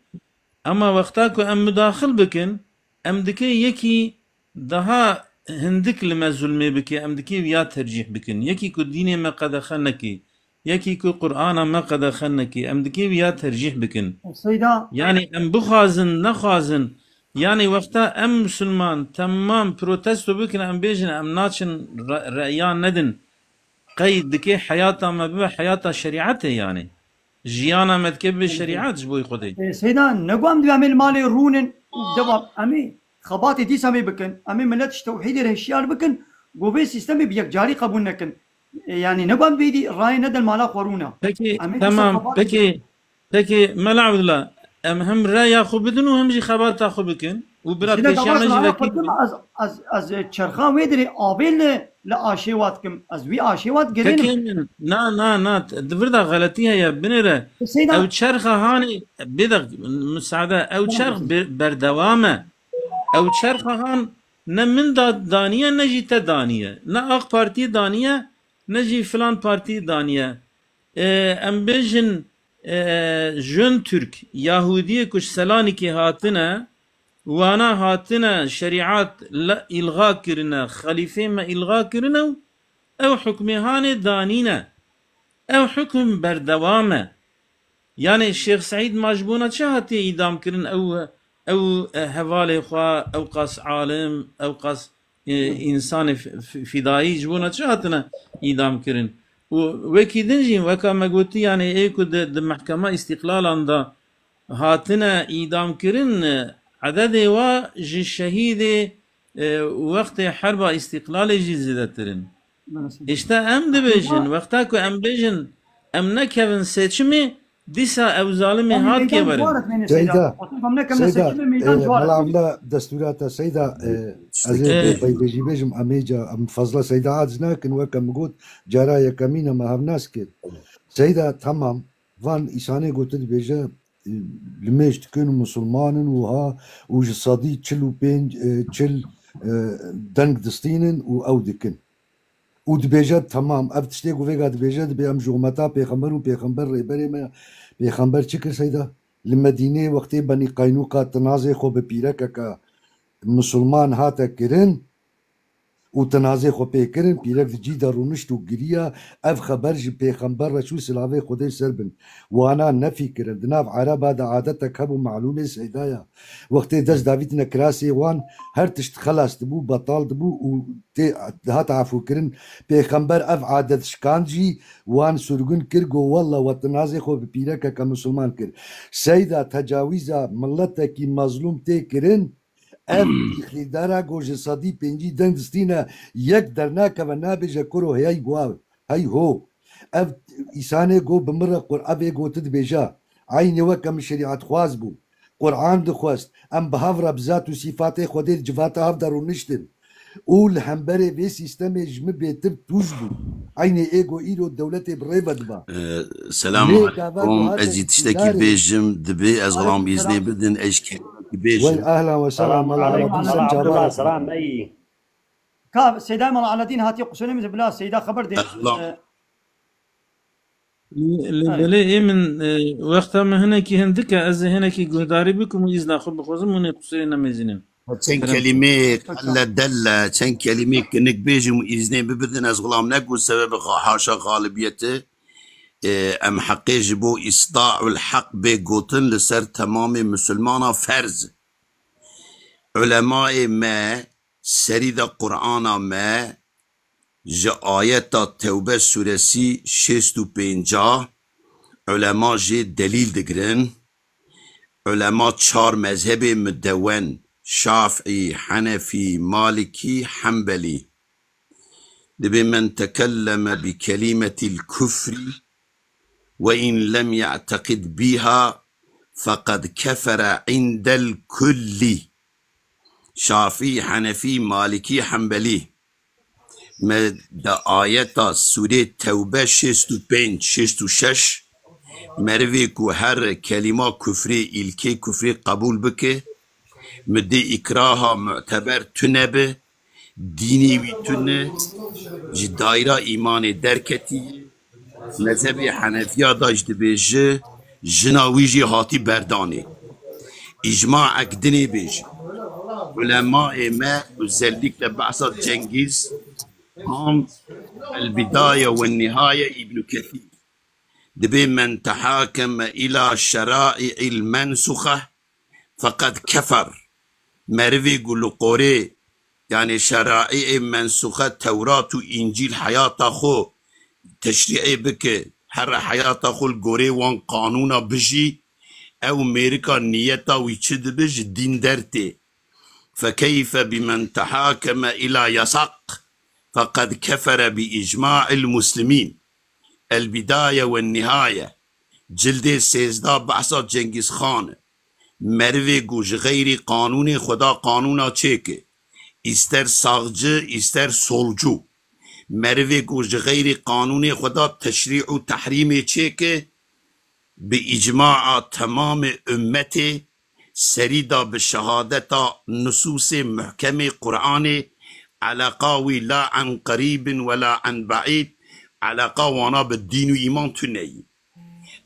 ema wexta ku em mudaxil bikin, em dikê yekî daha hindik li me zulmê bike, em dikê wiya tercîh bikin. Yekî ku dînê me qedexe neke, yekî ku Qur'ana me qedexe neke, em dikê wiya tercîh bikin. Seyda. Yanî em bixwazin, nexwazin, yanî wexta em misilman temam protesto bikin, em bêjin, em naçin re-, reya nedin. Qey dikê heyata me bibe heyata şerîetê yanî. Jiyana me dike bibe şerîet ji bo Xwedê. E, Seyda, ne ku em divê em ê li malê rûnin û devam, em ê xebatê dîsa em ê bikin, em ê milet ji tewhîdê re hişyar bikin, ku vê sîstemê bi yekcarî qebûl nekin. E, yanî ne ku em vêdî rayê nedin mala xwe rûne. Pekî, Em ê dîsa temam, xebatê pekî, pekî, Mela Abdullah, Em hem reya xwe bidin û hem jî xebata xwe bikin. Û bira Seyda pêşiya me Gabar jî Zahra vekî Xatim, ez, ez, ez çerxa wê dirê avê li, li aşê wat kim. Ez wî aşê wat gerênim. Kekê min, na, na, na, di vir de xeletî heye, binêre. Seyda Ew çerxa hanê, bêdeq, müsaade, ew Tamam, çerx tamam. be-, berdewam e. Ew çerxa han ne min da, daniye, ne jî te daniye. Ne AK Partî daniye, ne jî filan partî daniye. E, em bêjin, e, Jön Türk, Yahudiyê ku ji Selanikê hatine, wana hatine şerîat le-, îlga kirine, xelîfê me îlga kirine û ew hukmê hanê danîne. Ew hukm berdewam e. Yanê Şêx Seîd ma ji bona çi hatiye îdam kirin? Ew, ew, e, hevalê xwe, ew qas alim, ew qas, e, însanê f-, f-, fidayî ji bona çi hatine îdam kirin? Û wekî din jî, weka me gotî, yanê ê ku di, di mehkema îstîqlalan de hatine îdam kirin, e, ededê wa ji şehîdê, e, wextê herba îstîqlalê jî zêdetir in. Maalesef. Îşte em dibêjin, Ama wexta ku em bêjin, em nekevin seçimê, dîsa ew zalimê Em hat meydan kêverin. Seyda, Seyda, e, Mela Evla destûra te Seyda, e, ez ê Şikir. Peyvêjî bêjim, em ê ca, em fazla Seyda aciz nakin, weke min got, cara yekemîn e me hevnas kir. Seyda, tamam, van îsanê got tu dibêje, e, li mêj dikin û misilman in û ha, û ji sedî çil û pênc, e, çil, e, deng distînin û ew dikin. Û dibêje, temam, ev tiştê ku vêga dibêje, dibê em ji umeta pêxember û pêxember rêberê me, pêxember çi kir Seyda? Li Medînê wextê Benî Qeynûqa tinazê xwe bi pîrekeke misilman hate kirin û tinazê xwe pê kirin, pîrek di cî de rûnişt û giriya, ev xeber ji pêxember re çû, silavê Xwedê ser bin. Wana nefî kirin. Di nav Ereba de adetek hebû, malûmê Seyda ya. Wextê dest davîtine kirasê wan, her tişt xelas dibû, betal dibû û tê, dihat afûkirin. Pêxember ev adet şikand jî, wan sirgûn kir, got, "Wella we tinazê xwe bi pîrekeke misilman kir." Seyda, tecawîza miletekî mezlûm tê kirin, ev îqtîdara ku ji sedî pêncî deng distîne, yek dernakeve, nabêje, "Kuro, hey guav, hey ho." Ev îsanê ku bi min re Qur-, ev ê ku tu dibêje, eynê weke min şerîetxwaz bû. Quran dixwest. Em bi hev re bi zat û sîfatê Xwedê li civata hev de rûniştin. Û li hemberê vê sîstemê ji min bêtir tûj bû. Eynê ê ku îro dewletê bi rê ve diba. Ee, Selamu Lê gava aleykum. Ez jî tiştekî bêjim, dibê ez Xulam îznê bidin, ez ji kelimekî bêjim. Wey, ehlen we sehlen, Mela Ebdî, sen çavan. Selam, ey. Ka Seyda Mela Eledîn hatiye qusûrê min, bila Seyda xeber dê. Ez Xulam. Ee, Lê, lê, belê ê min, e, wexta me hinekî hindik e, ez ê hinekî guhdarî bikim û îzna xwe bixwazim û nê qusûrê nemêzînim. Çend Kerem. Kelîmê qelle delle, çend kelîmê kinik bêjim û îznê bibidin, ez Xulam negot sebebe xa-, haşa xalibiyeti, e, em heqê ji bo îstaul heq bê gotin li ser temamê misilmana ferz. Ulemayê me, serî de Qur'ana me, ji ayeta Tewbe sûresî şêst û pênca ulema jê delîl digirin. Ulema çar mezhebê midewen, Şaf'î, Henefî, Malikî, Hembelî. Dibê men tekelleme bi kelimetil kufrî ve in lem ye'teqid biha feqed kefere indel kullî. Şafî, Henefî, Malikî, Hembelî. Me de ayeta sûrê Tewbe şêst û pênc, şêst û şeş, merivê ku her kelîma kufrê, îlkê kufrê qebûl bike, mi dê îkraha muteber tune bi, dînê wî tune, ji dayra îmanê derketî, mezhebê Henefiya da jî dibêje, jina wî jî hatî berdanê. Îcmaek dinê bêje. Ulemaê me, özellikle behsa Cengiz Han, El Bidaye ve Nihaye Îbnü Kesîr. Dibê men tehakeme îla şerai'il mensuxe feqed kefer. Merivê ku li qorê, yanê şerai'ê mensuxe Tewrat û Încîl heyata xwe teşrî'ê bike, here heyata xwe li gorê wan qanûna bijî, ew mêrika niyeta wî çi dibe ji dîn dertê. Fekeyfe bimen tehakeme îla yasak feqed kefere bi îcma'il muslimîn. El Bidaye ve Nihaye, cildê sêzdeh behsa Cengiz Xan e. Merivê ku ji xeyrî qanûnê Xweda qanûna çêke, îster saxci, îster solcu. Merivê ku ji xeyrî qanûnê Xweda teşrî û tehrîmê çêke, bi îcmaa temamê ummetê, serî da bi şehadeta nusûsê muhkemê Qur'anê, eleqa wî la an qerîbin we la an be'îd, eleqa wana bi dîn û îman tune ye.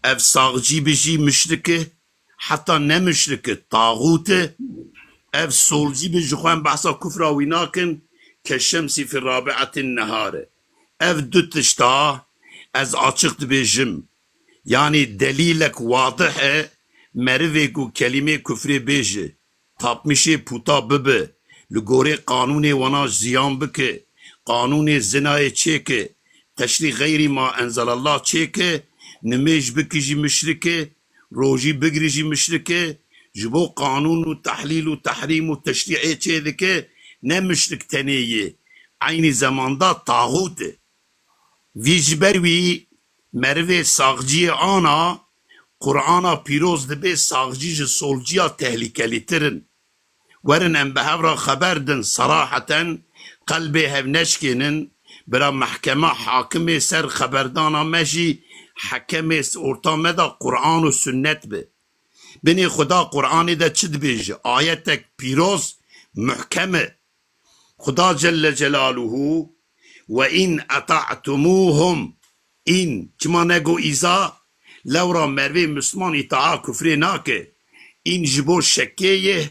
Ev saxcî bijî muşrik e, heta ne muşrik e, taxût e. Ev solcî bi ji xwe em behsa kufra wî nakin, ke şemsî fi rabi'atin nehar e. Ev du tişta ez açiq dibêjim. Yanî delîlek wadih e, merivê ku kelîmê kufrê bêje, tapmîşê puta bibe, li gorê qanûnê wana ziyan bike, qanûnê zinayê çêke, teşrî xeyrî ma enzelallah çêke, nimêj bikî jî muşrik e, rojî bigirî jî muşrik e, ji bo qanûn û tehlîl û tehrîm û teşrî'ê çê dike, ne muşrik tenê ye, eynî zemanda taxût e. Vî ji ber wî merivê saxciyê ana Qur'ana pîroz dibe saxcî ji solciya tehlîkelîtir in. Werin em bi hev re xeber din seraheten, qelbê hev neşkênin, bira mehkema hakimê ser xeberdana me jî hekemê orta me de Qur'an û sunnet be. Binê Xweda Qur'anê de çi dibêje? Ayetek pîroz, muhkem e. Xuda Celle Celaluhu, "Ve in eta'tumuhum", in, çima nego îza, lewra mervê Müslüman îtaa kufrê nake. In ji bo şekê ye,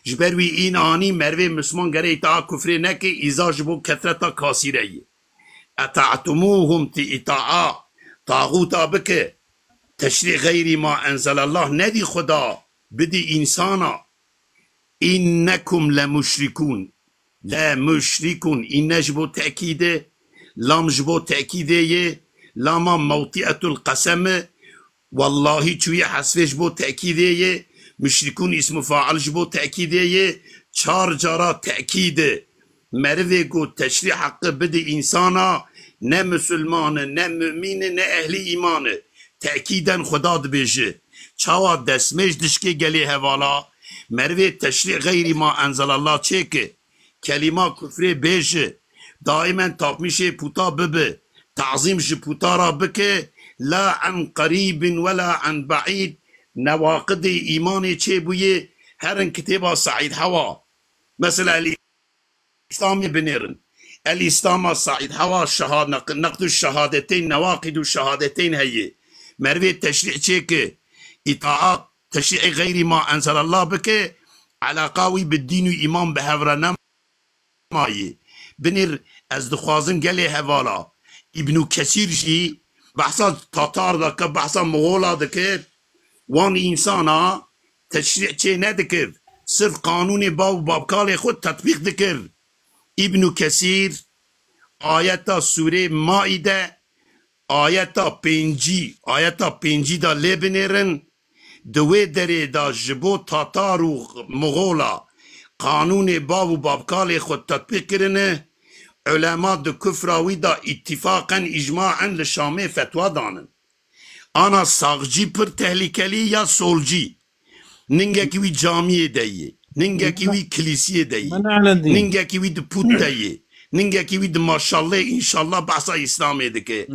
ji ber wî in anî mervê Müslüman gere îtaa kufrê neke, îza ji bo kefreta kasîre ye. "Eta'tumuhum", ti îtaa taxûta bike, teşrî xeyrî ma enzelallah nedî Xuda, bidî însana. "Innekum le muşrikûn." Le muşrikûn. Înne ji bo tekîdê, lam ji bo tekîdê yê, lama mewtîetul qesem e. Wallahî çûyî hesfê ji bo tekîdê yê, muşrikûn îsmu fail ji bo tekîdê yê, çar cara tekîd e. Merivê ku teşrî heqi bidî însana, ne misilman e, ne mumîn e, ne ehlî îman e. Tekîden Xuda dibêje. Çawa destmêj dişkê gelê hevala, merivê teşrî xeyrî ma enzelallah çêke, kelîma kufrê bêje, daimen tapmîşê puta bibe, tazîm ji puta ra bike, la an qerîbin we la an be'îd, newaqidê îmanê çêbûye, herin kitêba Seîd Hewa. Mesela, Îslamê binêrin. El Îslama Seîd Hewa şeha-, neq-, neqd û şehadeteyn, newaqid û şehadeteyn heye. Merivê teşrî çêke, îtaat, teşrî'ê xeyrî ma enzelallah bike, eleqa wî bi dîn û îman bi hev re nemayê. Binêr, ez dixwazim gelê hevala Îbnû Kesîr jî behsa Tatar dike, behsa Moxola dike, wan însana teşrî çê nedikir. Sirf qanûnê bav û babkalê xwe tetbîq dikir. Îbnû Kesîr, ayeta sûrê Maîde, ayeta pêncî, ayeta pêncî de lê binêrin, di wê derê de ji bo Tatar û Moxola qanûnê bav û babkalê xwe tetbîq kirine, ulema di kufra wî de îtîfaqen, îcmaen li Şamê fetwa danin. Ana saxcî pir tehlîkelî ya solcî. Ningekî wî camiyê de yê. Ningekî wî kilîsiyê de yê. Ningekî wî di pût de yê. Ningekî wî di maşallê, înşallah behsa Îslamê dike.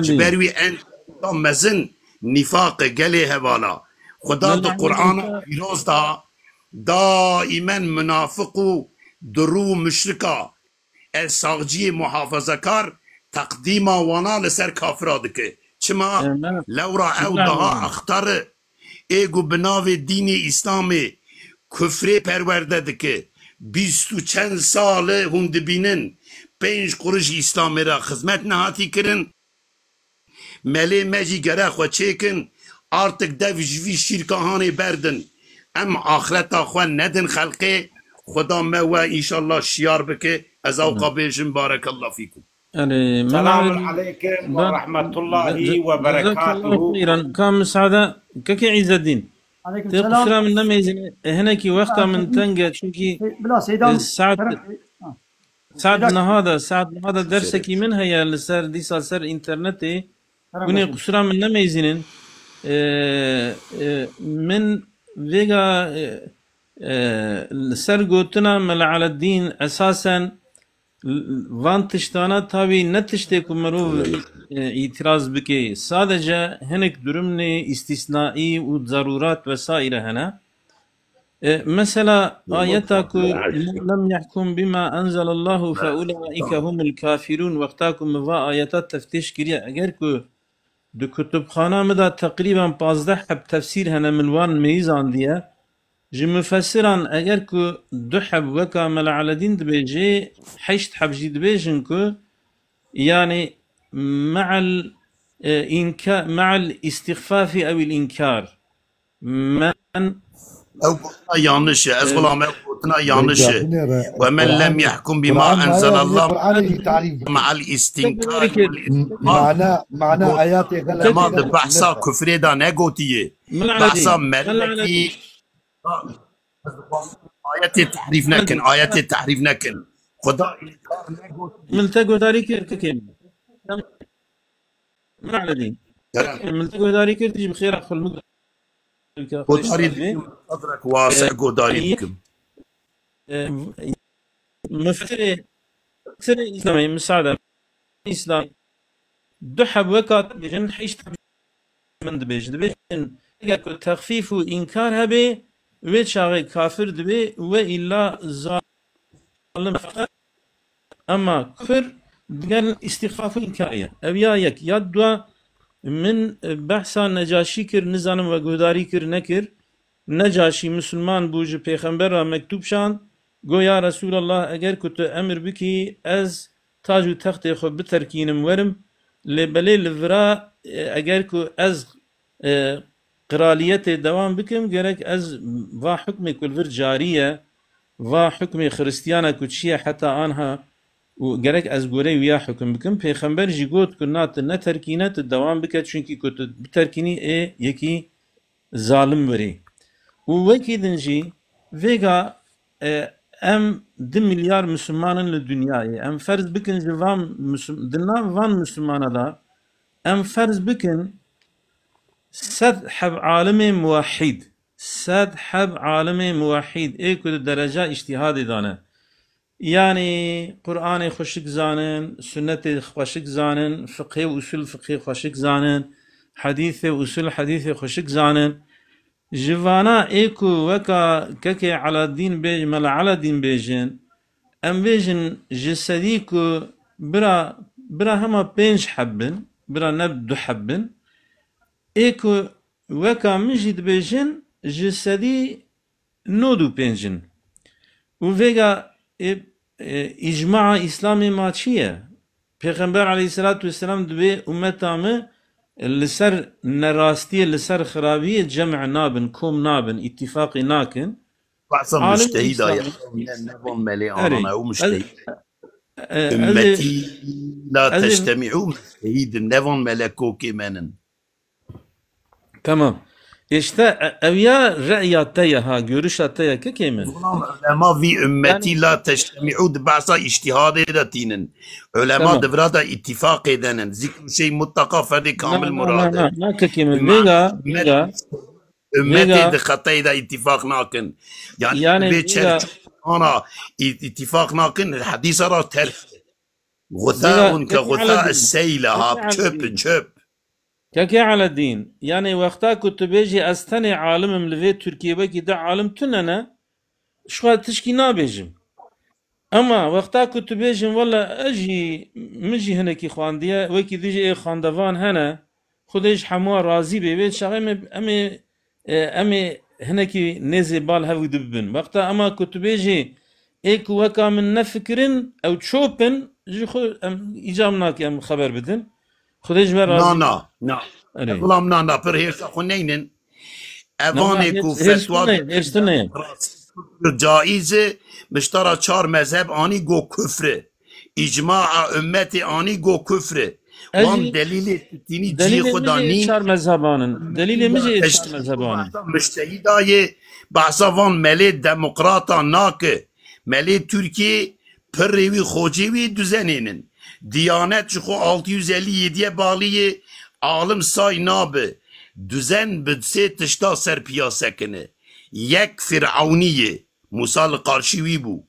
Ji ber wî en mezin nîfaq e gelê hevala. Xuda di Qur'ana pîroz de daimen munafiq û dirû û muşrika. El saxciyê muhafazekar teqdîma wana li ser kafira dike. Çima? Lewra ew daha extar e. Ê ku bi navê dînê Îslamê kufrê perwerde dike. Bîst û çend sal e hûn dibînin. Pênc quruş Îslamê re xizmet nehatî kirin. Melê me jî gere xwe çêkin, artik dev ji vî şîrka hanê berdin. Em axreta xwe nedin xelqê, Xuda me we înşallah şiyar bike. Ez ewqa bêjim, barekallah fîkum. Erê, Selamun aleyküm ve rahmetullahi ve berekatuhu. Ka misade, kekê Îzeddîn. Tê qusura min nemeyzîne, e, hinekî wexta min teng e, çunkî, e, saet Saet niha de, saet niha de dersekî min heye li ser, dîsa ser înternetê. Hûn ê qusura min nemeyzînin. E, e, min Vêga, e, e, li ser gotina Mela Eleddîn esasen l-, van tiştana tavî ne tiştê ku mirov, e, îtiraz bike. Sadece hinek durumnê îstîsnaî û zarurat vesaire hene. E, mesela Lema ayeta ku tafsir "Men lem yahkum bima enzelallahu fe ulaike humul kafirun", wexta ku min va ayeta teftîş kiriye, eger ku di kutubxana min de teqrîben pazdeh heb tefsîr hene, min wan meyîzandiye. Ji mufessiran eger ku du heb weka Mela Eledîn dibêjê, heşt heb jî dibêjin ku, yani, me'el, e, inka-, me'el istixfafi ew il inkar. Men Ew gotina yanlış e. Ez, e, xulam, ew gotina yanlış e. Binêre. "Ve men lem yahkum bima enzelallah ma'al istinkar." M-, mana, mana ayatê xelet. Lema di behsa kufrê de negotiye. Behsa melekî. Ayetê tehrîf nekin, ayetê tehrîf nekin. Xuda inkar negotiye. Min te guhdarî kir, kikê min. Min Eledîn. Kerem. Min te guhdarî kir, tu jî bi xêra xwe li min guhdarî bike. Guhdarî dikim, sedrek wase guhdarî dikim. E, mufessirê, mufessirê Îslamê, misade, Îslam, du heb weka dibêjin, heşt heb min dibêjin. Dibêjin, eger ku texfîf û înkar hebe, wê çaxê kafir dibe, we îlla zalim. Ema kufir digel îstîxaf û înkar ye. Ev ya yek. Ya dua, min, e, behsa Necaşî kir, nizanim we guhdarî kir, nekir. Necaşî misilman bû, ji pêxember re mektûb şand, got, "Ya Resûlallah, eger ku tu emir bikî, ez tac û textê xwe biterkînim werim, lê belê li vira, e, eger ku ez, e, qiraliyetê dewam bikim, gerek ez va hukmê ku li vir carî ye, va hukmê xiristiyana ku çi ye heta anha û gerek ez goreyê wî ya hukum bikim." Pêxember jî got ku, "Na, tu neterkîne, tu dewam bike, çunkî ku tu biterkînî ê yekî zalim werî." Û wekî din jî vêga, e, em du milyar misilman in li dinyayê. Em ferz bikin ji van misil-, di nav van misilmana de em ferz bikin sed heb alimê muwehhîd, sed heb alimê muwehhîd ê ku di dereca îctîhadê de ne. Yanî Qur'anê xweşik zanin, sunnetê xweşik zanin, fiqhê û usul fiqhê xweşik zanin, hedîsê û usul hedîsê xweşik zanin. Ji vana ê ku weka kekê Eladîn bê-, Mela Eladîn bêjin, em bêjin ji sedî ku bira, bira hema pênc heb bin, bira ne du heb bin. Ê ku weka min jî dibêjin, ji sedî nod û pênc in. Û vêga, e, e, îcmaa Îslamê ma çi ye? Pêxember aleyhisselatu vesselam dibê ummeta min li ser nerastiyê, li ser xirabiyê cem nabin, kom nabin, îtîfaqê nakin. Behsa alim mujtehîda ye. Îslamê. Ne, ne van melê Erê, anana, ew ez, mujtehîd. e, ez ê, Ümmetî la ez ê teştemi'u mujtehîdin. Ne van melekokê menin. Tamam. Îşte, e, ev ya re'ya te ye ha, görüşa te ye, kekê min. Xulam, ulema vî ümmetî Yani la teştemi'u di behsa îctîhadê de tînin. Ulema Tamam. di vira de îtîfaqê denin. Zikru şey mutlaka ferdê Na, kamil na, na, murad e. na, na, kekê min. Ümmet, Vêga, ümmet, vêga, ümmetê vêga, di xeteyê de îtîfaq nakin. Yani Yani vê vêga çerçoana î-, îtîfaq nakin, hedîsa ra ters. Vêga, Xuthaun ke kekê xutha Eladîn, es-seyl, ha, kekê çöp, Eladîn. çöp. Kekê Eladîn, yani wexta ku tu bêjî ez tenê alim im li vê Tirkiyê, wekî di alim tune ne, ji xwe tişkî nabêjim. Ema wexta ku tu bêjin, wele ez jî, min jî hinekî xwendiye, wekî dijî ê xwendevan hene, Xwedê ji hemû razî be. Vê çaxê em ê, em ê, e, em ê hinekî nêzê bal hev û di bibin. Wexta ema ku tu bêjî, ê ku weka min nefikirin, ew çop in, ji xwe em îcab nake em xeber bidin. Xwedê ji me razî Na, be. na, na. Erê. Xulam, na, na, pir hêrsa xwe neynin. Na, na, Evanê ku hêrs, hêrs fetwa tune, hêrs tune. Caiz e, miştara çar mezheb anî go kufr e. Îcmaa ümmetê anî go kufr e. Ez Wan jî delîlê tu tînî cihê delîlê xwe min da jî nîn. Çar mezheban in. Delîlê min jî çar mezheban in. Mujtehîda yê behsa van melê demokrata nake. Melê Tirkiyê pirrê wî xocê wî duzenên in. Diyanet ji xwe altı yüz elli yediye balî ye, alim say nabe. Duzen bi sê tişta ser piya sekine. Yek Firawnî yê, Musa li qarşî wî bû.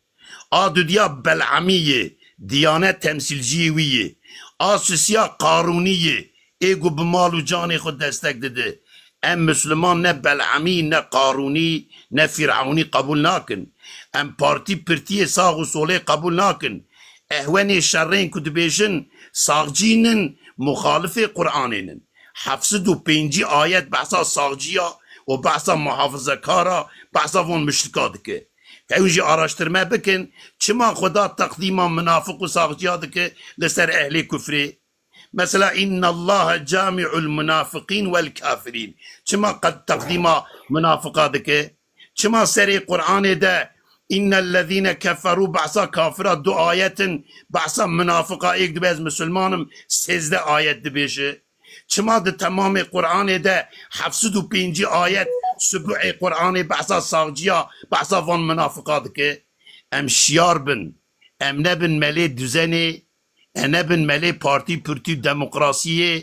A dudiya Belamî yê, Diyane temsîlciyê wî yê. A sisiya Qarûnî yê, ê ku bi mal û canê xwe destek dide. Em Misliman ne Belamî, ne Qarûnî, ne Firawnî qebûl nakin. Em partî pirtiyê sax û solê qebûl nakin. Ehwenê şerrên ku dibêjin saxcî nin, muxalifê Quranê nin. Heft sed û pêncî ayet behsa saxciya û behsa muhafizekara, behsa van muşrika dike. Ew jî araştirme bikin, çima Xweda teqdîma minafiq û saxciya dike li ser ehlê kufrê? Mesela, "Inna Allaha cami'ul munafiqin vel kafirin." Çima qed teqdîma minafiqa dike? Çima serê Qur'anê de "innellezîne keferû" behsa kafira du ayet in, behsa minafiqa êk dibe ez misilman im, sêzdeh ayet dibêje? Çima di temamê Qur'anê de heft sed û pêncî ayet, subuhê Qur'anê behsa saxciya, behsa van minafiqa dike? Em şiyar bin, em nebin melê duzenê, em nebin melê partî purtî demokrasiyê,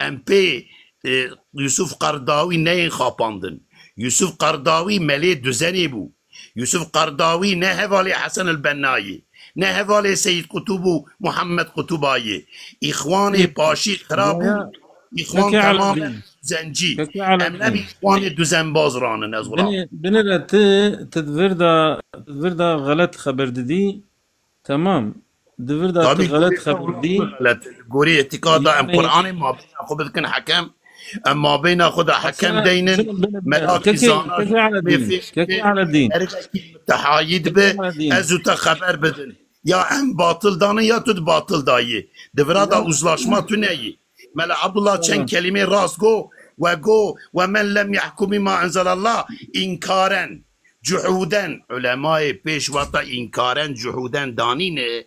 em pê, e, Yusuf Qerdawî neyên xapandin. Yusuf Qerdawî melê duzenê bû. Yusuf Qerdawî ne hevalê Hesen el Bennayê, ne hevalê Seyîd Qutub û Muhammed Qutubayê. Îxwanê paşî xirab bû. Îxwan Kekê temam Eladîn. Zencî. Kekê Em Eladîn. Nebî îxwanê duzenbaz ranin ez xulam. Binê, binêre tu, tu di vir de, tu di vir de xelet xeber didî. Temam. Di vir de tu Tabî xelet gorî xeber dî. Xelet. Gorî îtîkada em Yani Qur'anê mabeyna xwe bidikin hekem. Em mabeyna xwe de hekem Mesela, deynin. Binê, Melakî Kekê, zana Kekê Eladîn. Kekê Eladîn. Herikî mütehayîd Kekê bi. Eladîn. Ez û te xeber bidin. Ya em batil danin ya tu di batil dayî. Di vira da Ya. Uzlaşma tu neyî. Mela Abdullah çend Tamam. Kelîmê rast go, we go, "Ve men lem yahkum bima enzelallah inkaren, cuhuden." Ulemayê pêş wata inkaren, cuhuden danîne.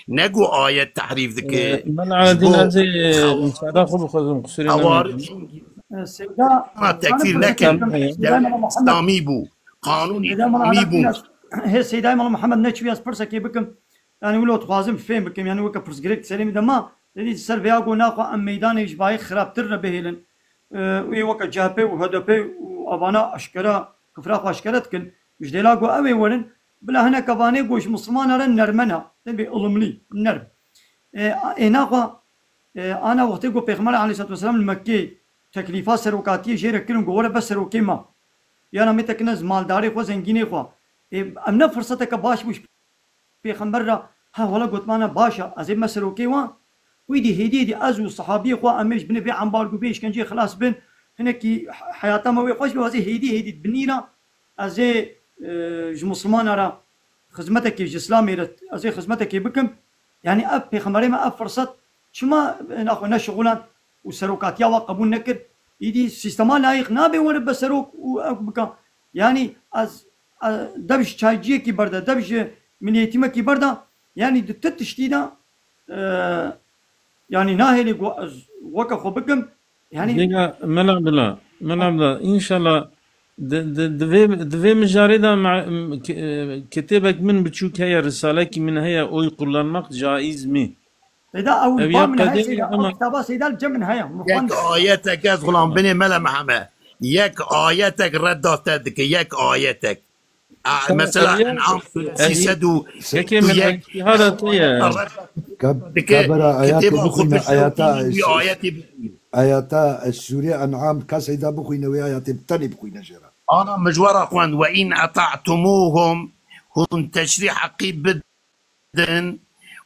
Ne go ayet tehrîf dike. Ee, Mela Ji Eladîn bo ez ê, e, xew- müsaade xwe bixwazim, kusurê me Xewarij mecbûr. Ee, Seyda, Ama tekfîr Hanım, neke. Tamam, e. Seyda Mela Muhammed. İslami bu. Kanun Seyda Mela İslami bu. Hanım, biraz, he, Seyda Mela Muhammed ne çiviya ez pirsekê bikim. Yani wilo dixwazim fêm bikim, yani weke pirsgirêk serê min de ma, dedî ser vêya go naxwe em meydanê ji bayê xirabtir re bihêlin. Ee, wê weke C H P û H D P û avana eşkera, kufra xwe eşkere dikin. Ji dêla go ew ê werin, bila hineke vanê go ji Mislimana re nermena, nebê ılımlî, nerm. Ee, ê naxwe, ee, ana wextê go Pêxember aleyhissalatu vesselam li Mekkê teklîfa serokatiyê jê re kirin, go were be serokê me. Yana mêtekine maldarê xwe, zengînê xwe. Ê, em ne firseteke baş bû ji Pêxember re, ha wele gotmana baş e, ez ê me serokê wan. Wî dî hêdî hêdî ez û sahabiyê xwe em ê ji binê vê embargo, vê îşkenceyê xilas bin. Hinekî he-, heyata me wê xweş be, ez ê hêdî hêdî binî re, ez ê, e, ji Mislimana re xizmetekê, ji Îslamê re ez ê xizmetekê bikim. Yani ev Pêxemberê me ev firset çima naxwe neşixulan û serokatiya wa qebûl nekir? Îdî sîstema layîq nabe were be serok û ew bika. Yani ez, e, dev ji çayciyekî berde, dev ji milî eğitimekî berde, yani di ti tiştî de, e, yani nahêlî ku ez weke xwe bikim, yani Vêga Mela Bila, Mela Bila, înşallah di, di, di vê, di vê mijarê de me-, m-, ki-, e, kitêbek min biçûk heye, risalekî min heye, oy kullanmak caiz mi? Seyda, ew Ev ba ya min heye, qedê Seyda, ew ama kitaba Seyda li cem min heye, min Yek xwend. Ayetek ez xulam binê Mela Meheme. Yek ayetek redda te dike, yek ayetek. A, Tamam, mesela ev ya, En'am sure ev sî sed û Kekê min yek ictihada te ye. Kab-, dike, kabera ayatê kitêba xwe bixwîne, bişewtî, ayata wî es-, ayetê bixwîne. Ayata es-, Sûrê En'am, ka Seyda bixwîne, wê ayetê bi tenê bixwîne jê re. Ana mijwara xwend, "Ve in eta'tumuhum", hûn teşrî heqî bidin,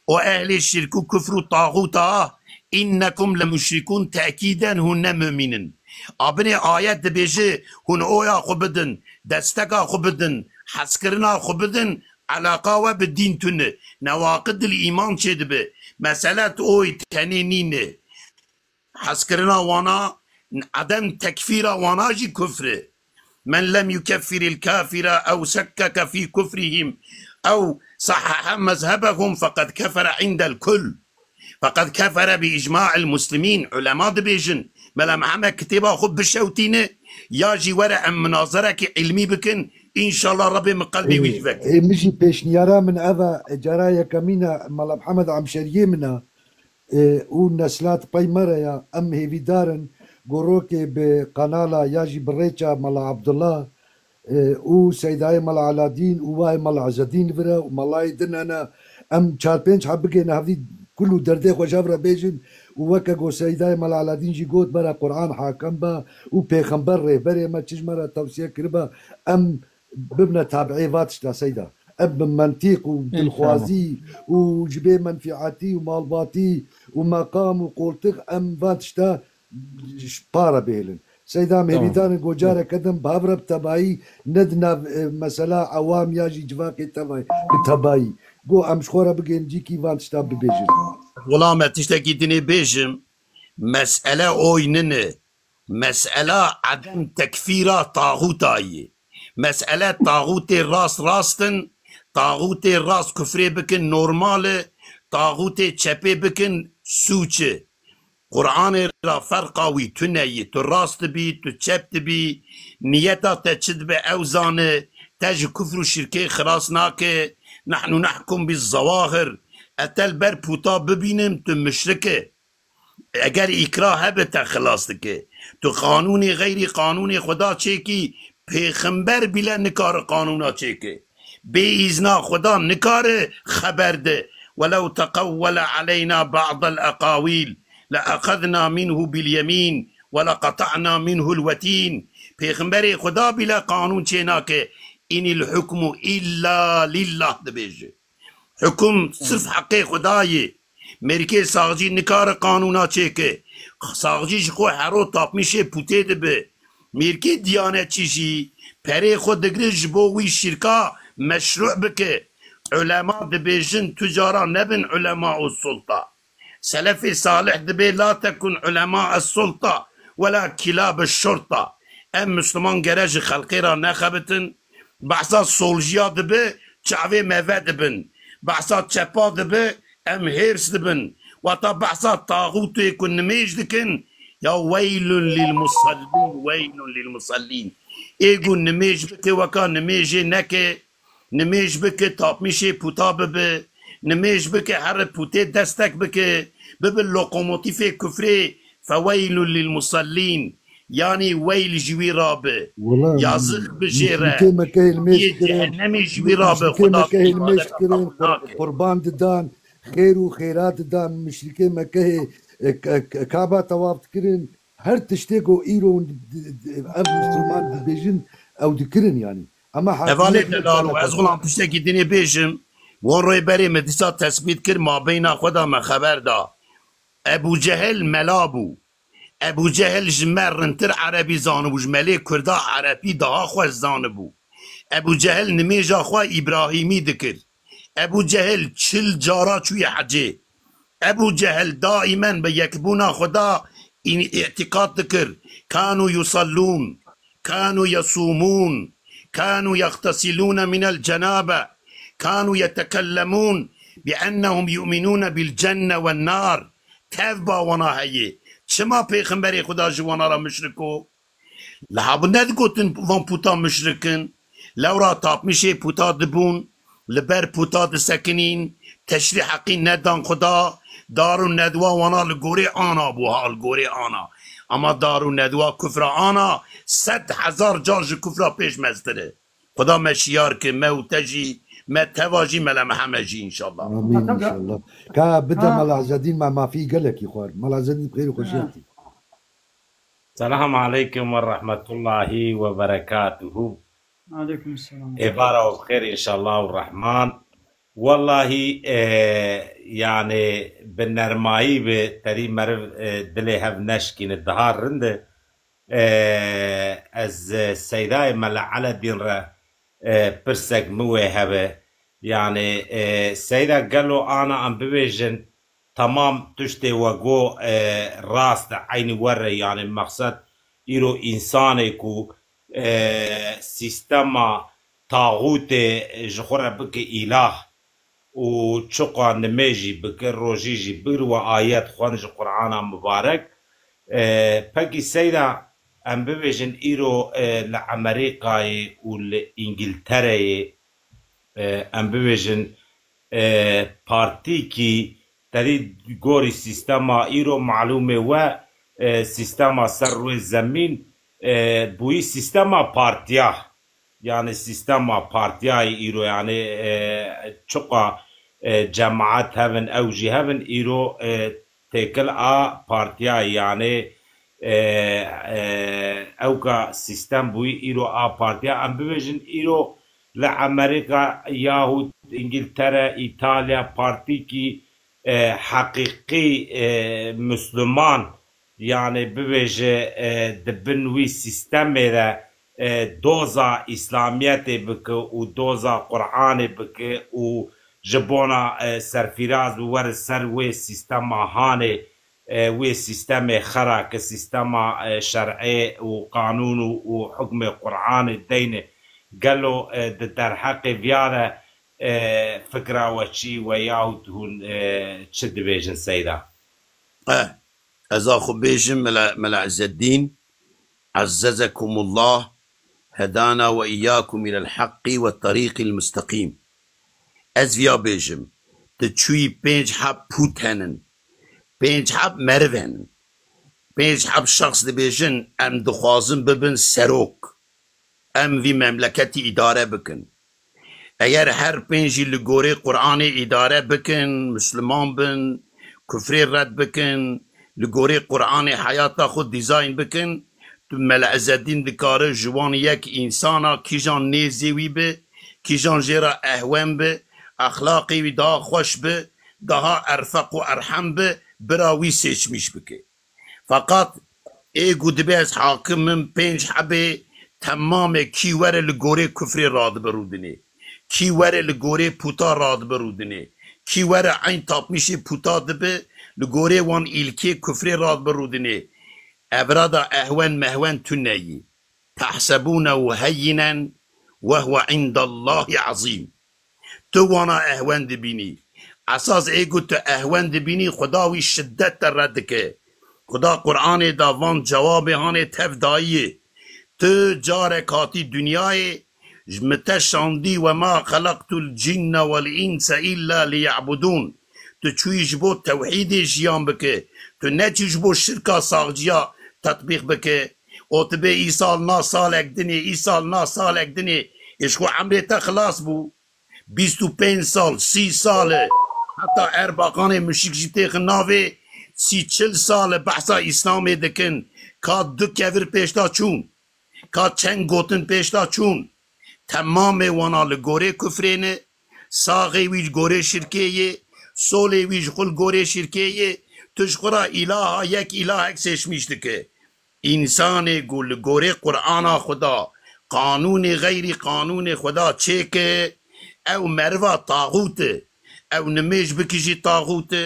"o ehlê şirk û kufr û taxûta, innekum le muşrikûn", tekîden hûn ne mumîn in. A binê ayet dibêje, hûn oya xwe bidin, desteka xwe bidin, hezkirina xwe bidin, Eleqa we bi dîn tune. Newaqid li îman çêdibe. Mesele tu oy tenê nîne. Hezkirina wana, edem tekfîra wana jî kufr e. Men lem yukeffiril kafira ew sekkeke fî kufrihim ew sahaha mezhebehum feqed kefere indel kul. Feqed kefere bi icma'il muslimîn. Ulema dibêjin, Mela Mihemed kitêba xwe bişewtîne, ya jî were em munazerekî ilmî bikin, înşallah Rebê min qelbê wî jî veke. Ê, min jî pêşniyara min ev e, cara yekemîn e, Mela Mihemed Amşeriyê min e, ê, û nesla di pey me re ya, em hêvîdar in, gorokê bi kanala ya jî bi rêça Mela Abdullah, e, û Seydayê Mela Aladîn û wayê Mela Ezedîn li vir e û melayê din hene. Em çar pênc heb bigihine hevdî kul û derdê xwe ji hev re bêjin û weke ku Seydayê Mela Aladîn jî got, bera Quran hakim be û pêxember rêberê me çi ji me re tewsiye kiribe, em bibine tabiê va tişta Seyda. Em bi mentîq û dilxwazî û ji bê menfîatî û malbatî û meqam û qoltix em van tişta ji para bihêlin. Seyda Mihêrî Tamam. Danê ku careke din bi hev re bi tebayî ne di nav, e, mesela ewam ya jî civakê tevayî, bi tebayî. Go em ji xwe re bigên cîkî van tişta bibêjin. Wela me tiştekî dinê bêjim, mesele oy nine. Mesela edem tekfîra taxûta ye. Mesele taxûtê rast rast in, taxûtê rast kufrê bikin normal e, taxûtê çepê bikin sûç e. Qur'anê ra ferqa wî tune ye. Tu rast dibî, tu çep dibî, niyeta te çi dibe ew zane, te ji kufr û şirkê xilas nake. Nahnu nahkum biz zawahir. E te li ber puta bibînim, tu muşrik e. Eger îkra hebe te xilas dike. Tu qanûnê xeyrî qanûnê Xweda çêkî, pêxember bîle nikare qanûna çêke. Bê îzna Xweda nikare xeber de. Welew teqewwele aleyna ba'del eqawîl, le exezna minhu bil yemîn, we le qeta'na minhu l wetîn. Pêxemberê Xweda bîle qanûn çê nake. Inil hukmu illa lillah dibêje. Hukum sirf heqê Xweda ye. Mêrikê saxcî nikare qanûna çêke. Saxcî ji xwe hero tapmîşê pûtê dibe. Mêrikê diyanetçî jî perê xwe digre ji bo wî şirka meşrû bike. Ulema dibêjin tu cara nebin ulema û sulta. Selefê salih dibê la tekun ulema es sulta wela kilab es şurta. Em Misliman gere ji xelqê ra nexebitin. Behsa soljiya dibe, çavê me vedibin. Behsa çepa dibe, em hêrs dibin. Wata behsa taxûtê ku nimêj dikin, ya weylun lil musallîn, weylun lil musallîn. Ê ku nimêj bike weka nimêjê neke, nimêj bike tapmîşê puta bibe, nimêj bike here putê destek bike, bibe lokomotîfê kufrê, feweylun lil musallîn. Yanî weyl ji wî rabe. Wela, Yazix bi jê re. Muşrikê Mekehê li mêj Yê kirin. Cehennemê ji wî rabe. Muşrikê Xuda Mekehê li mêj kirin. Qur-, qurban didan. Xêr û xêra didan. Muşrikê Mekehê, e, k-, k-, Kaba tewaf dikirin. Her tiştê ku îro di-, di-, ev Musulman dibêjin, ew dikirin yanî. Ama Hevalê hakimiyet delal û ez xulam tiştekî dinê bêjim. Wan rêberê me dîsa tesbît kir, ma beyna xwe da me xeber da. Ebû Cehil mela bû. Ebû Cehil ji me rintir erebî zanibû, ji melê kurda erebî daha xweş zanibû. Ebû Cehil nimêja xwe Îbrahîmî dikir. Ebû Cehil çil cara çûye hecê. Ebû Cehil daîmen bi yekbûna xwe da î-, îtîqat dikir. Kanu yusallûn. كانوا يصومون، كانوا يغتسلون من الجنابة، كانوا يتكلمون بأنهم يؤمنون بالجنة والنار. Tev ba wana heye. Çima Pêxemberê Xuda ji wana re muşrik o? Li Hebû nedigotin van puta muşrik in. Lewra tapmîşê puta dibûn. Li ber puta disekinîn, teşrî heqî nedan Xuda, dar û nedwa wana li gorê ana bû, ha, li gorê ana. Ama dar û nedwa kufra ana, sed hezar car ji kufra pêş meztir e. Xuda me şiyar ke, me û te jî, me teva jî, Mele Mihemed jî, înşallah. Amîn, înşallah. Ka bide Mela Ezedîn me mafî gelekî xwar. Mela Ezedîn bi xêr û xweşiyatî. Selam aleykum ve rahmetullahi ve berekatuhu. Aleykum selam. Êvara û xêr înşallah û rehman. Wellahî, e, yani bi nermayî bi terî meriv, e, dilê hev neşkîne daha rind e. E, ez, e, Seydayê Mele Eledîn re, e, pirsek mi wê hebe. Yani, e, Seyda gelo ana em bibêjin, Tamam tiştê we got, e, rast e, eynî we re, yani mexsed îro însanê ku, e, sîstema taxûtê ji xwe re bike îlah û çiqa nimêjî bike, rojî jî bigir, we ayet xwend ji Qur'ana Mibarek. E, pekî seyda em bibêjin îro, e, li Emerîkayê û li Îngiltereyê, e, em bibêjin, e, partîkî terî gorî sîstema îro malûmê we, e, sîstema ser rûyê zemîn, e, bûyî sîstema partiya. Yani sîstema partiyayê îro, yani, e, çiqa, e, cemaet hebin, ew jî hebin, îro, e, têkil a partiyayê, yani, e, e, ewka sîstem bûyî, îro a partiya, em bibêjin, îro li Amerîka yahut Îngiltere, Îtalya, partîkî, e, heqîqî, e, Misliman, yani bibêje, e, di bin wî sîstemê de, e, doza Îslamiyetê bike û doza Qur'anê bike û ji bona, e, serfîraz bi were ser wê sîstema hanê, e, wê sîstemê xera ke sîstema, e, şer'ê û qanûn û, û hukmê Qur'anê deyne. Gelo, e, di derheqê viya de, e, fikra we çi we yahut hûn, e, çi dibêjin Seyda? Eh, ez a xwe bêjim, Mela, Mela Izzeddîn, Azzezekumullah, hedana ve iyyakum ilel haqqi ve tariqil mustaqîm. Ez viya bêjim, tu çûyî pênc heb pût henin, pênc heb meriv henin, pênc heb şexs dibêjin, em dixwazin bibin serok, em vî memleketî îdare bikin. Eger her pênc jî li gorê Qur'anê îdare bikin, Misliman bin, kufrê red bikin, li gorê Qur'anê heyata xwe dîzayn bikin, tu Mela Ezeddîn dikare ji wan yek însana kîjan nêzê wî bi, kîjan jê re ehwen bi, exlaqê wî daha xweş bi, daha erfeq û erhem bi, bira wî seçmîş bike. Feqat ê ku dibe ez hakim im, pênc hebê temamê kî were li gorê kufrê radibe rûdinê, kî were li gorê puta radibe rûdinê, kî were eyn tapmîşê puta dibe, li gorê wan îlkê kufrê radibe rûdinê. Evra da ehwen mehwen tune yî. Tehsebûnehu heyyinen ve huve indallahî ezîm. Tu wana ehwen dibînî. Esas ê ku tu ehwen dibînî, Xuda wî şiddet te red dike. Xuda Qur'anê da van cewabê hanê tev dayiyê. Tu carek hatî dinyayê, ji min te şandî, "Ve ma xelaqtul cinne vel inse illa liya'budûn." Tu çûyî ji bo tewhîdê jiyan bike. Tu neçû ji bo şirka saxciya tetbîq bike. Û tu bê îsal na salek dinê, îsal na salek dinê. Ê ji xwe emrê te xilas bû. Bîst û pênc sal, sî sal e. Heta Erbaqanê muşik jî têxin navê, sî çil sal e behsa Îslamê dikin. Ka du kevir pêşta çûn. Ka çend gotin pêşta çûn. Temamê wana li gorê kufrê ne. Saxê wî li gorê şirkê yê. Solê wî ji xwe li gorê şirkê yê. Tu ji xwe re îlaha yek îlahek seçmîş dike. Însanê ku li gorê Qur'ana Xuda, qanûnê xeyrî qanûnê Xuda çêke, ew meriva taxût e. Ew nimêj bikî jî taxût e.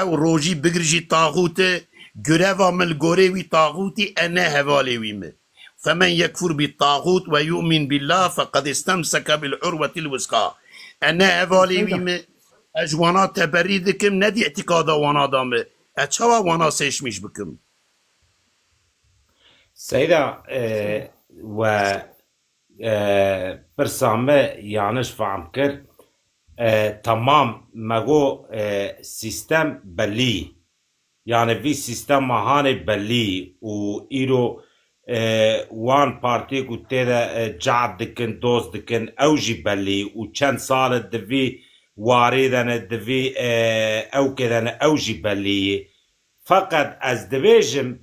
Ew rojî bigir jî taxût e. Gireva min li gorê wî taxûtî, e ne hevalê wî me. Femen yekfur bi taxût ve yu'min billah feqed istemseke bil urvetil wuska. E ne hevalê wî me. Ez wana teberî dikim, ne di îtîkada wana da me. E çawa wana seçmîş bikim? Seyda, e, we, e, pirsa me yaniş fehm kir. E, temam, me got, e, sîstem belî. Yani vî sîstema hanê belî û îro, e, wan partiyê ku tê de, e, cehd dikin, doz dikin, ew jî belî û çend sal e di vî warê de ne, di vî, e, ewkê de ne, ew jî belî ye. Feqet ez dibêjim,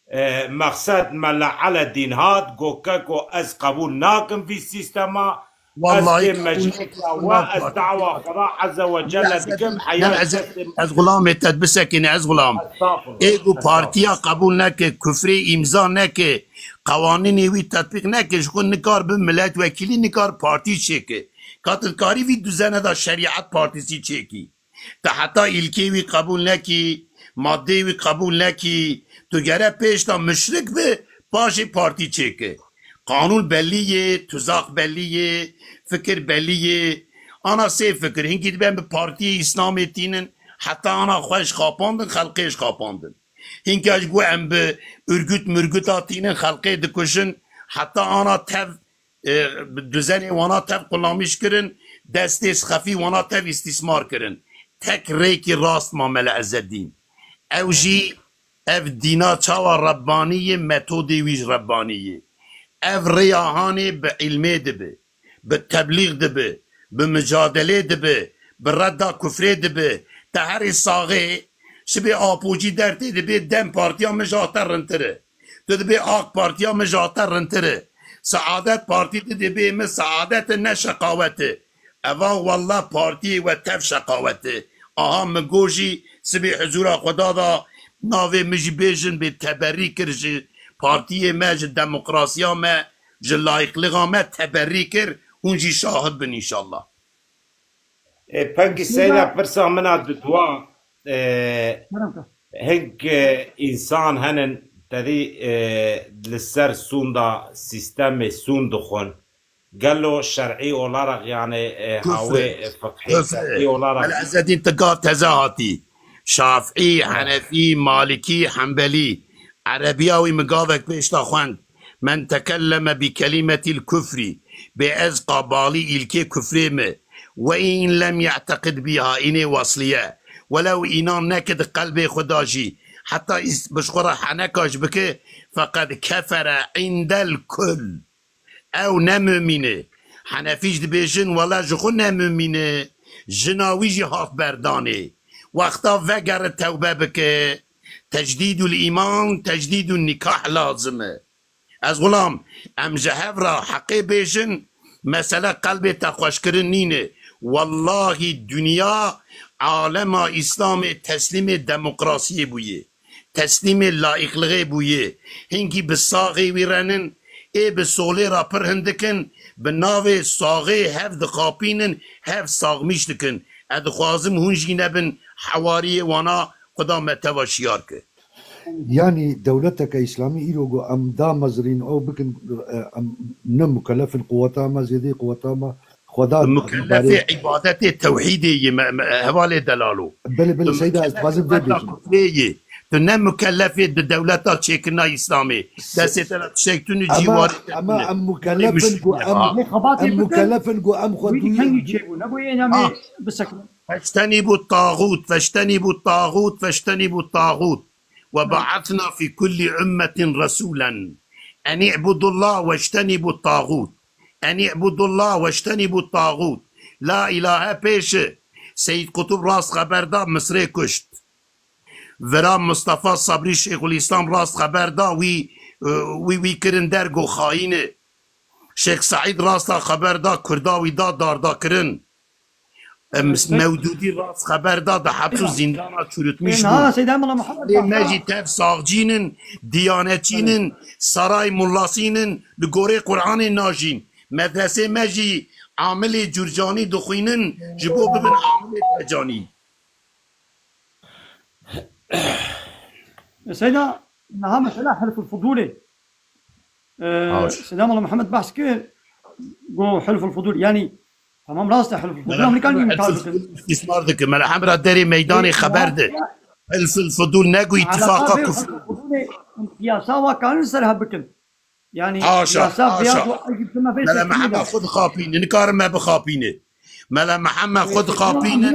e, mexsed Mela Eledîn hat, got, "Keko, ez qebûl nakim vî sîstema, ez Wallahî têm qebûl meclisa nakim, we, ez wallahî. Dawa Xweda Azze ve Celle dikim, heya ez, destê ez xulamê te bisekîne, ez xulam. Estağfurullah, Ê ku partiya estağfurullah. Qebûl neke, kufrê îmza neke, qewanînê wî tetbîq neke, ji xwe nikar bi milletvekilî, nikar partî çêke. Ka tu dikarî vî duzene de şerîet partîsî çêkî. Tu heta îlkê wî qebûl nekî, madeyê wî qebûl nekî, tu gere pêş de muşrik bi, paşê partî çêke. Qanûn belî yê, tuzax belî yê, fikir belî yê. Ana sê fikir, hinkî dibe em bi partiyê Îslamê tînin, heta ana xwe ji xapandin, xelqê ji xapandin. Hinka ji bo em bi urgut murguta tînin, xelqê dikujin, heta ana tev e, duzenê wana tev qulamîş kirin, destê sixefî wana tev îstîsmar kirin. Tek rêkî rast ma Mele Ezeddîn. Ew jî ev dîna çawa Rebbanî ye, metodê wî ji Rebbanî ye. Ev rêya hanê bi îlmê dibi, bi teblîx dibi, bi micadelê dibi, bi redda kufrê dibi. Te herî saxê, sibê apocî dertê dibê dem partiya min ji te rintir e. Tu dibê AK Partiya min ji te rintir e. Seadet Partî tu dibê min seadet e ne şeqawet e. Eva walla partiyê we tev şeqawet e. Aha min got jî sibê huzûra Xweda da navê min jî bêjin bê teberî kir ji partiyê me, ji demokrasiya me, ji layîqlixa me teberî kir. Hûn jî şahid bin înşallah. E, pengî Seyda, pirsa min a dudwa, e, hing, e, însan henin tedî, e, li ser sûnda sîstemê sûn dixwin. Gelo şer'î olarak, yani, e, hawê, e, fiqhî, şer'î olarak. Mela Ezedîn, tu gav teze hatî. Şaf'î, Henefî, Malikî, Hembelî. Erebiya wî min gavek pêş de xwend. Men tekelleme bi kelimetil kufrî, bê ez qabalî îlkê kufrê mi, we in lem ye'teqid biha, înê wasliye, welew înan nekid qelbê xwe da jî, heta îs-, bi ji xwe re heneka jî bike, feqed kefere indel kul. Ew ne mumîn e. Henefî jî dibêjin, wele ji xwe ne mumîn e. Jina wî jî hat berdanê. Wexta vegere tewbe bike. Tecdîdul îman, tecdîdul nîkah lazim e. Ez xulam, em ji hev re heqê bêjin, mesele qelbê te xweşkirin nîne. Wellahî dinya alema Îslamê teslîmê demokrasiyê bûye. Teslîmê laîqlixê bûye. Hinkî bi saxê wî renin, ê bi solê re pir hindik in, bi navê saxê hev dixapînin, hev saxmîş dikin. Ez dixwazim hûn jî nebin hewariyê wana, Xuda me teva şiyar ke. Yanî dewleteke îslamî îro got em damezirîn ew bikin, e, em ne mukellef in, quweta me zêdeyî quweta me Xweda Mukellefê barê- îbadetê tewhîdê yê me, me, hevalê delalo. Belê, belê, Tu Seyda, ez dixwazim vê mukellefê bêjim. Kufrê yê. Tu ne mukellefê di dewleta çêkirina Îslamê. Destê te de tiştek tune Ama, cîwarê te ama tune. em mukellef in ku em, Lê xebatê em bikin, mukellef in ku em xwe wî dî duyî- kengî çêbû. Nebû yê namê Ah. bisekinin. فاجتنبوا الطاغوت، فاجتنبوا الطاغوت، فاجتنبوا الطاغوت. وبعثنا في كل أمة رسولا أن اعبدوا الله واجتنبوا الطاغوت. أن اعبدوا الله واجتنبوا الطاغوت. La îlahe pêşe. Seyyid Qutub rast xeber da, Misrê kuşt. Vira Mustafa Sabrî Şêxulîslam rast xeber da, wî, wî, wî kirin dergo xayîne. Şêx Seîd rasta xeber da, Kurda wî da dardakirin. Em, Mewdûdî rast xeber da, di heps û zîndana çûritmîş bû. Seyda Mela Muhammed Lê me jî tev saxcîn in, diyanetçîn in, saray mullasîn in, li gorê Qur'anê najîn. Medresê me jî amilê Curcanî dixwînin, ji bo bibin amilê Tecanî. Seyda, niha mesela Hilful Fudûlê. Ee, Seyda Mela Muhammed behs kir, go Hilful Fudûl, yani, tamam, rast e, Hilful Fudûl, em nikan Hilful Fudûl îstîsmar dike. Mela Hemra derê meydanê xeber de. Hilful Fudûl ne ku îtifaqa kufr. Piyasa wa karin ser hev bikin. Yani, haşa, piyasa haşa. Mela Mehemed xwe dixapîne, nikarin me bixapîne. Mela Mehemed xwe dixapînin,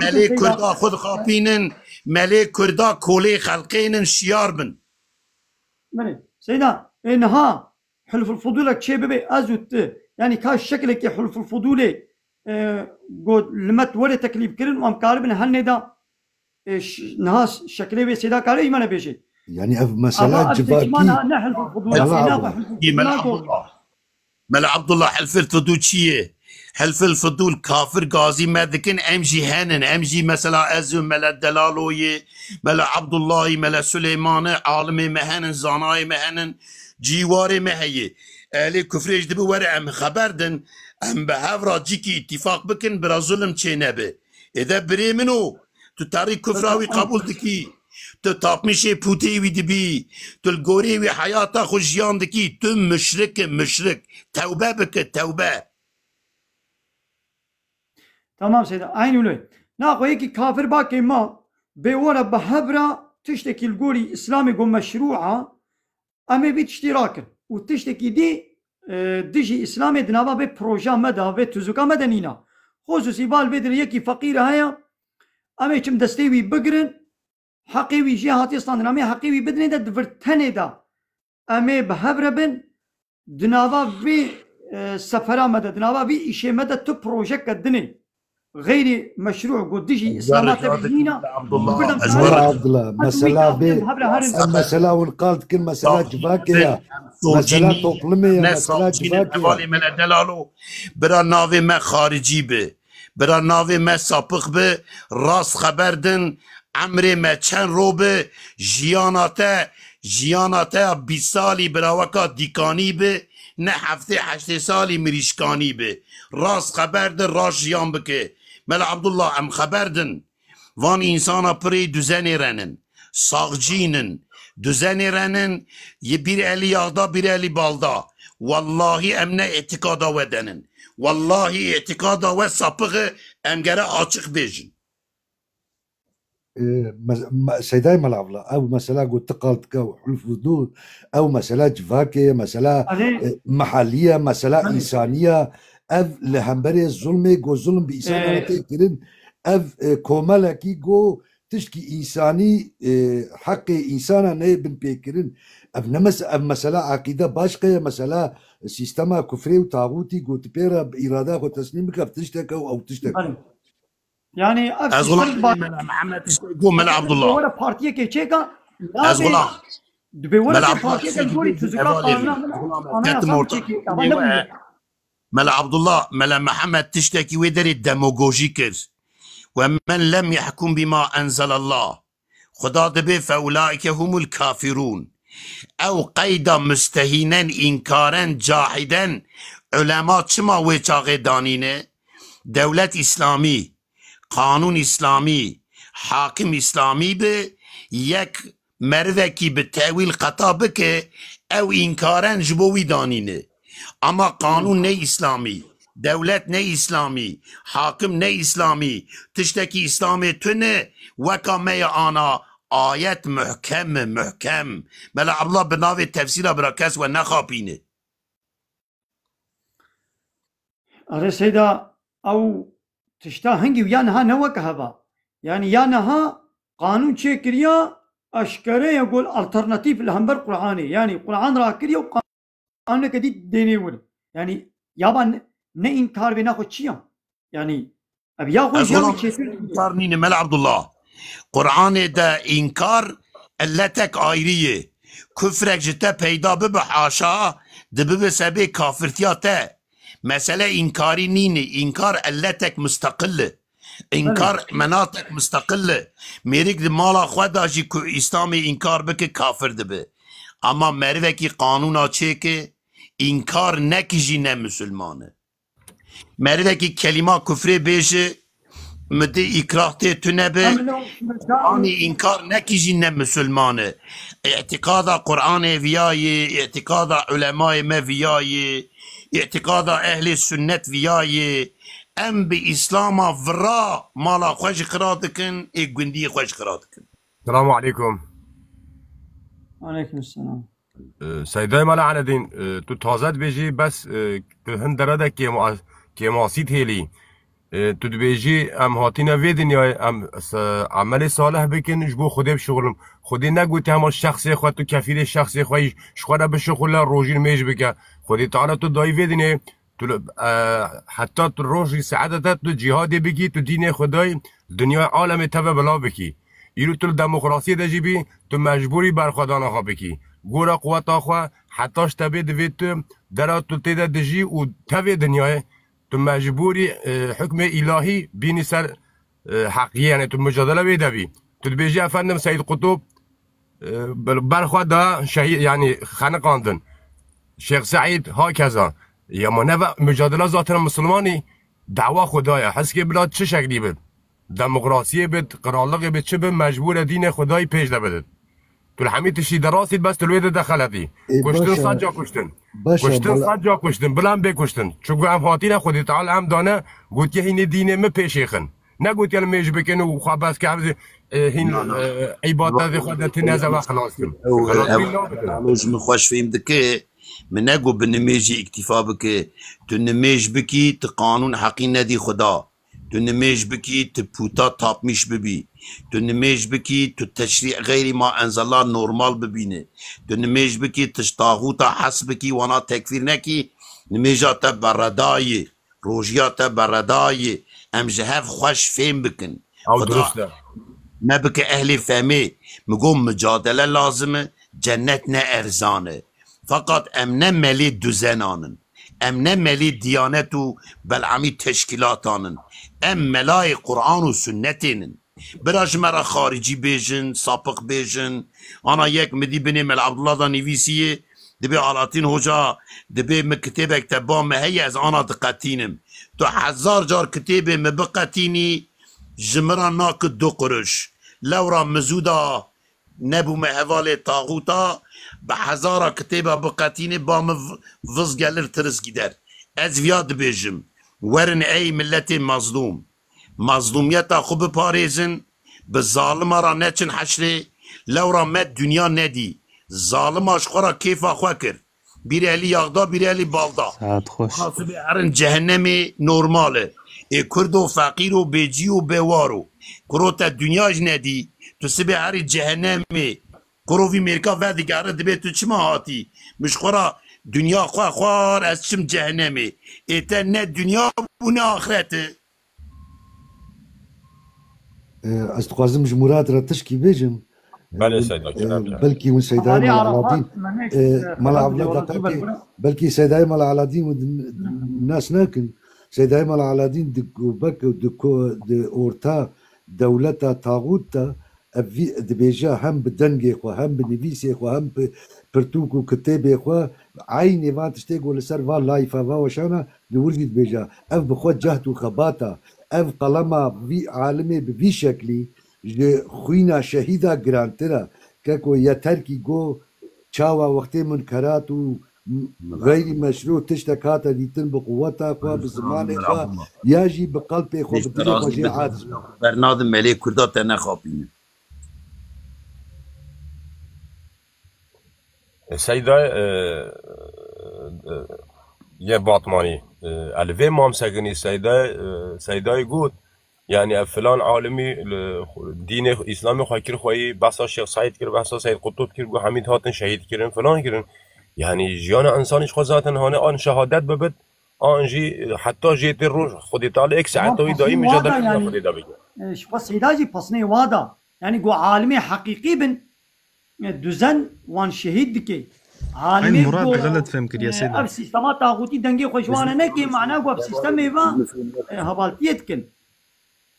melê Kurda xwe dixapînin, melê Kurda kolê xelqênin, şiyar bin. Belê. Seyda, ê niha Hilful Fudûlek çê bibe, ez û tu, yanî ka şekilekî Hilful Fudûlê, e, got li me were teklîf kirin û em karibin hennê de, e, ş-, niha şekilê wê Seyda kare jî me nebêje. Yanî ev mesela civakî. Niha ne Hilful Fudûl, Seyda xwe Hilful Fudûl nagot. Mela Abdullah, Hilfil Fudûl çi ye? Hilfil Fudûl kafir gazî me dikin, em jî henin. Em jî mesela ez û Mela Delalo yê, Mela Abdullahî, Mela Suleymanî, alimê me henin, zanayê me henin, cîwarê me heye. Ehlê kufrê jî dibe were em xeber din, em bi hev re cîkî îtîfaq bikin, bira zulm çê nebe. Êde birê min o, tu tarî kufra wî qebûl dikî. Tu tapmîşê pûtê wî dibî. Tu li gorî wî heyata xwe jiyan dikî. Tu muşrik e, muşrik. Tewbe bike, tewbe. Tamam Seyda, eynî wilo. Naxwe yekî kafir bakê ma bê were bi hev re tiştekî li gorî Îslamê got meşrû a, em ê vî tiştî rakin. Û tiştekî dî, e, dijî Îslamê di nava vê proja me de, vê tuzûka me de nîna. Xusûsî bal vê dirê yekî feqîr heye, em ê çim destê wî bigirin, heqê wî jê hatiye standin, em ê heqê wî bidinê de di vir tenê de. Em ê bi hev re bin, di nava vê, e, sefera me de, di nava vê îşê me de tu projeke dinê xeyrî meşrû ku dijî îslama te bî nîna. Abdullah, ez Mela Abdullah, mesela vê, em mesela hûn qal dikin, mesela civakê ya, mesela toplumê ya, mesela civakê ya. Hevalê me le delalo, bira navê me xaricî bi. Bira navê me sapix bi, rast xeber din, emrê me çend ro bi, jiyana te, jiyana te ya bîst salî bira weka dîkanî bi, ne heftê heştê salî mirîşkanî bi. Rast xeber din, rast jiyan bike. Mela Abdullah, em xeber din. Van însana pirê duzenê re nin, saxcî nin, duzenê re nin, yê bîr elî yaxda, bîr elî balda. Wallahî em ne îtîkada we de nin. Wallahî îtîkada we sapix e, em gere açiq bêjin. E, me-, me-, Seydayê Mela Abdullah, ew mesela ku tu qal dike û Hulf û Dûr, ew mesela civakê ye, mesela, e, mehalî ye, mesela însanî ye. Ev li hemberê zulmê ku zulm bi însana re tê kirin, ev, e, komelekî ku tiştkî însanî, e, heqê însana neyê bin pêkirin. Ev ne mes-, ev mesela aqîde başqe ye, mesela sîstema kufrê û taxûtî ku tu pê re bi îrada xwe teslîm bike, ev tiştek e û ew tiştek e. Belê. Yani, ev Ez tiştek gulam baş- Mela Mehmet, tiştek got Mela Abdullah. Were partiyekê çêka, Ez navê gulam. Dibê were Mela Abdullah, partiyeke tiştekî gorî bêjî, tuzika hevalê qanuna min, gulam, anayasa ketim min orta. Çêkê, ama ne Mela Abdullah, Mela Mihemed tiştekî wê derê demagojî kir. "Ve men lem yehkum bima enzelallah." Xuda dibê "fe ulaike humul kafirûn." Ew qeyda mustehînen, înkaren, cahiden, ulema çima wê çaxê danîne? Dewlet îslamî, qanûn îslamî, hakim îslamî bi, yek merivekî bi tewîl xeta bike, ew înkaren ji bo wî danîne. Ama qanûn ne îslamî, dewlet ne îslamî, hakim ne îslamî, tiştekî îslamê tune, weka me ye ana ayet muhkem e, muhkem. Mela Abdullah bi navê tefsîra bira kes we nexapîne. Erê Seyda, ew tişta hingî û ya niha ne weke heva. Yani ya niha qanûn çêkiriya eşkere ye gol alternatîf li hember Qur'anê. Yani Qur'an rakiriye û qanûneke dî dênê wir. Yani ya ba ne, ne înkar bê, ne xwe çi ya? Yani ev ya xwe Ez ya wî çêtir. Înkar nîne, Mela Abdullah. Qur'anê de înkar illetek ayrî ye. Kufrek ji te peyda bibe, haşa, dibibe sebê kafirtiya te. Mesele înkarî nîne, înkar illetek mustaqil e. Înkar Belê. Menatek mustaqil e. Mêrik di mala xwe de jî ku Îslamê înkar bike, kafir dibe. Ama merivekî qanûna çêke, înkar nekî jî ne misilman e. Merivekî kelîma kufrê bêje, mi di îkrah tê tune be, anî înkar nekî jî ne misilman e. Îtîkada Qur'anê viya ye, îtîkada ulemayê me viya ye, îtîkada ehlê sunnet viya ye. Em bi Îslama vira mala xwe jî xira dikin, ê gundiyê xwe jî xira dikin. Selamu aleykum. Aleykum selam. E, Seydayê Mela Eledîn, e, tu taze dibêjî, bes, e, tu hin dere de kêma-, kêmasî dihêlî. E, tu dibêjî, em hatine vê dinyayê, em se-, emelê salih bikin, ji bo Xwedê bişixulin. Xwedê negotiye hema şexsê xwe, tu kefîlê şexsê xwe yî, ji xwe re bişixule, rojî nimêj bike. Xwedê Teala tu dayî vê dinyayê, tu li, e, heta tu rojî saete te tu cîhadê bikî, tu dînê Xwedayê, dinyayê alemê teve belav bikî. Îro tu li demokrasiyê de jî bî, tu mecbûrî berxwedana xwe bikî. Gora quweta xwe heta ji te bê divê tu dera tu tê de dijî û tevê dinyayê tu mecbûrî, e, hukmê îlahî bînî ser, e, heqiyê, yani tu micadele wê de bî. Tu dibêjî efendim Seyyid Qutub, e, ber-, berxwe da şehîd, yani xeniqandin. Şêx Seîd hakeza. Ya ma neve micadele zaten Misilmanî dawa Xuda ye. Heskê bila çi şeklî bit? Demokrasiyê bit, qirallıqê bit, çi bit, mecbûr e dînê Xudayî pêş de bidit. Tu li hemî tiştî de rastî, bes tu li wê de dexeletî. Ê, kuştin, baş e. Saca kuştin. Baş e, kuştin, bala- saca kuştin. Bila em bê kuştin. Çunku em hatine Xwedê Teala em dane, gotiye hînê dînê min pêşê xin. Negotiye li mêj bikin û xwe bes ke em zî, e, hîn, Na, na. e, îbadetê xwe de tine ze ve xelas kim. Ew, Xelas ew, kim nabidin. Alo ji min xweş fêm dike. Min negot bi nimêjî îktîfa bike. Tu nimêj bikî, tu qanûn heqî nedî Xuda. Tu nimêj bikî, tu pûta tapmîş bibî. Tu nimêj bikî, tu teşrî xeyrî ma enzelallah normal bibîne. Tu nimêj bikî, tu ji taxûta hes bikî, wana tekfîr nekî, nimêja te bereda ye, rojiya te bereda ye. Em ji hev xweş fêm bikin. Ew Xuda durust e. Me bike ehlê fehmê. Min got, micadele lazim e, cennet ne erzan e. Feqat em ne melê duzenan in. Em ne melê diyanet û belamî teşkîlatan in. Em melayê Quran û sunnetên in. Bira ji me re xaricî bêjin, sapiq bêjin. Ana yek min dî binê Mela Abdullah da nivîsiyê, dibê Alatîn Hoca, dibê min kitêbek te ba me heye, ez ana diqetînim. Tu hezar car kitêbê min biqetînî, ji min re nake du quruş. Lewra min zû da nebûme hevalê taxûta, bi hezara kitêba biqetînê ba min v-, viz gelir tiris gider. Ez viya dibêjim, werin ey milletê mazlûm, mazlûmiyeta xwe biparêzin, bi zalima re neçin heşrê, lewra me dinya nedî, zalima ji xwe re kêfa xwe kir. Bîrê elî yaxda, bîrê elî balda. Saet xweş. Ana sibê herin cehennemê normal e. Ê kurdo, feqîro, bêcî û bêwaro. Kuro te dinya jî nedî. Tu sibê herî cehennemê. Kuro vî mêrka vedigere dibê tu çima hatî? Min ji xwe re dinya xwe xwar ez çim cehennemê. Ê te ne dinya bû ne axret e. E, ez dixwazim ji Murad re tişkî bêjim. Belê, e, Seyda, e, kerem e. Belkî hûn Seydayê Mala Aladîn, e, Mala Evlad, deqekê, belkî Seydayê Mala Aladîn hûn din-, nas nakin. Seydayê Mala Aladîn di gobek û di ko-, di orta dewleta taxût de ev vî dibêje, hem bi dengê xwe, hem bi nivîsê xwe, hem bi pirtûk û kitêbê xwe, eynê van tiştê ku li ser va layfa, va weşana, li wir jî dibêje. Ev bi xwe cehd û xebata, ev qelema vî alimê bi vî şeklî ji xwîna şehîda girantir e. Keko Yeterkî got, çawa wextê munkerat û xeyrî meşrû tiştek hate dîtin bi quweta xwe, bi zimanê xwe, ya jî bi qelpê xwe, bi dilê xwe jê aciz. Bernadim melê Kurda te nexapînin. Seydayê, e, e, yê Batmanî, e, elvê Mam Seginî Seydayê, e, Seydayê got, yanî ev filan alimî li dînê Îslamê xwe kir xweyî, behsa Şêx Seîd kir, behsa Seyd Qutub kir, got hemî hatin şehîd kirin, filan kirin. Yanî jiyana însanî ji xwe zaten hane an şehadet bibit, an jî heta jê tê roj Xwedê Teala êk saeta wî dayî mijadele kiriya Xwedê de bike. E, ji xwe Seyda jî pesnê wa da. Yanî ku alimê heqîqî bin, e, duzen wan şehîd dike. Alimê Murad ku, xelet fêm kiriye, e, Seyda. Ev sîstema taxûtî dengê xwe ji wan re neke, mana ku ev sîstemê ve, e, hevaltiyê dikin.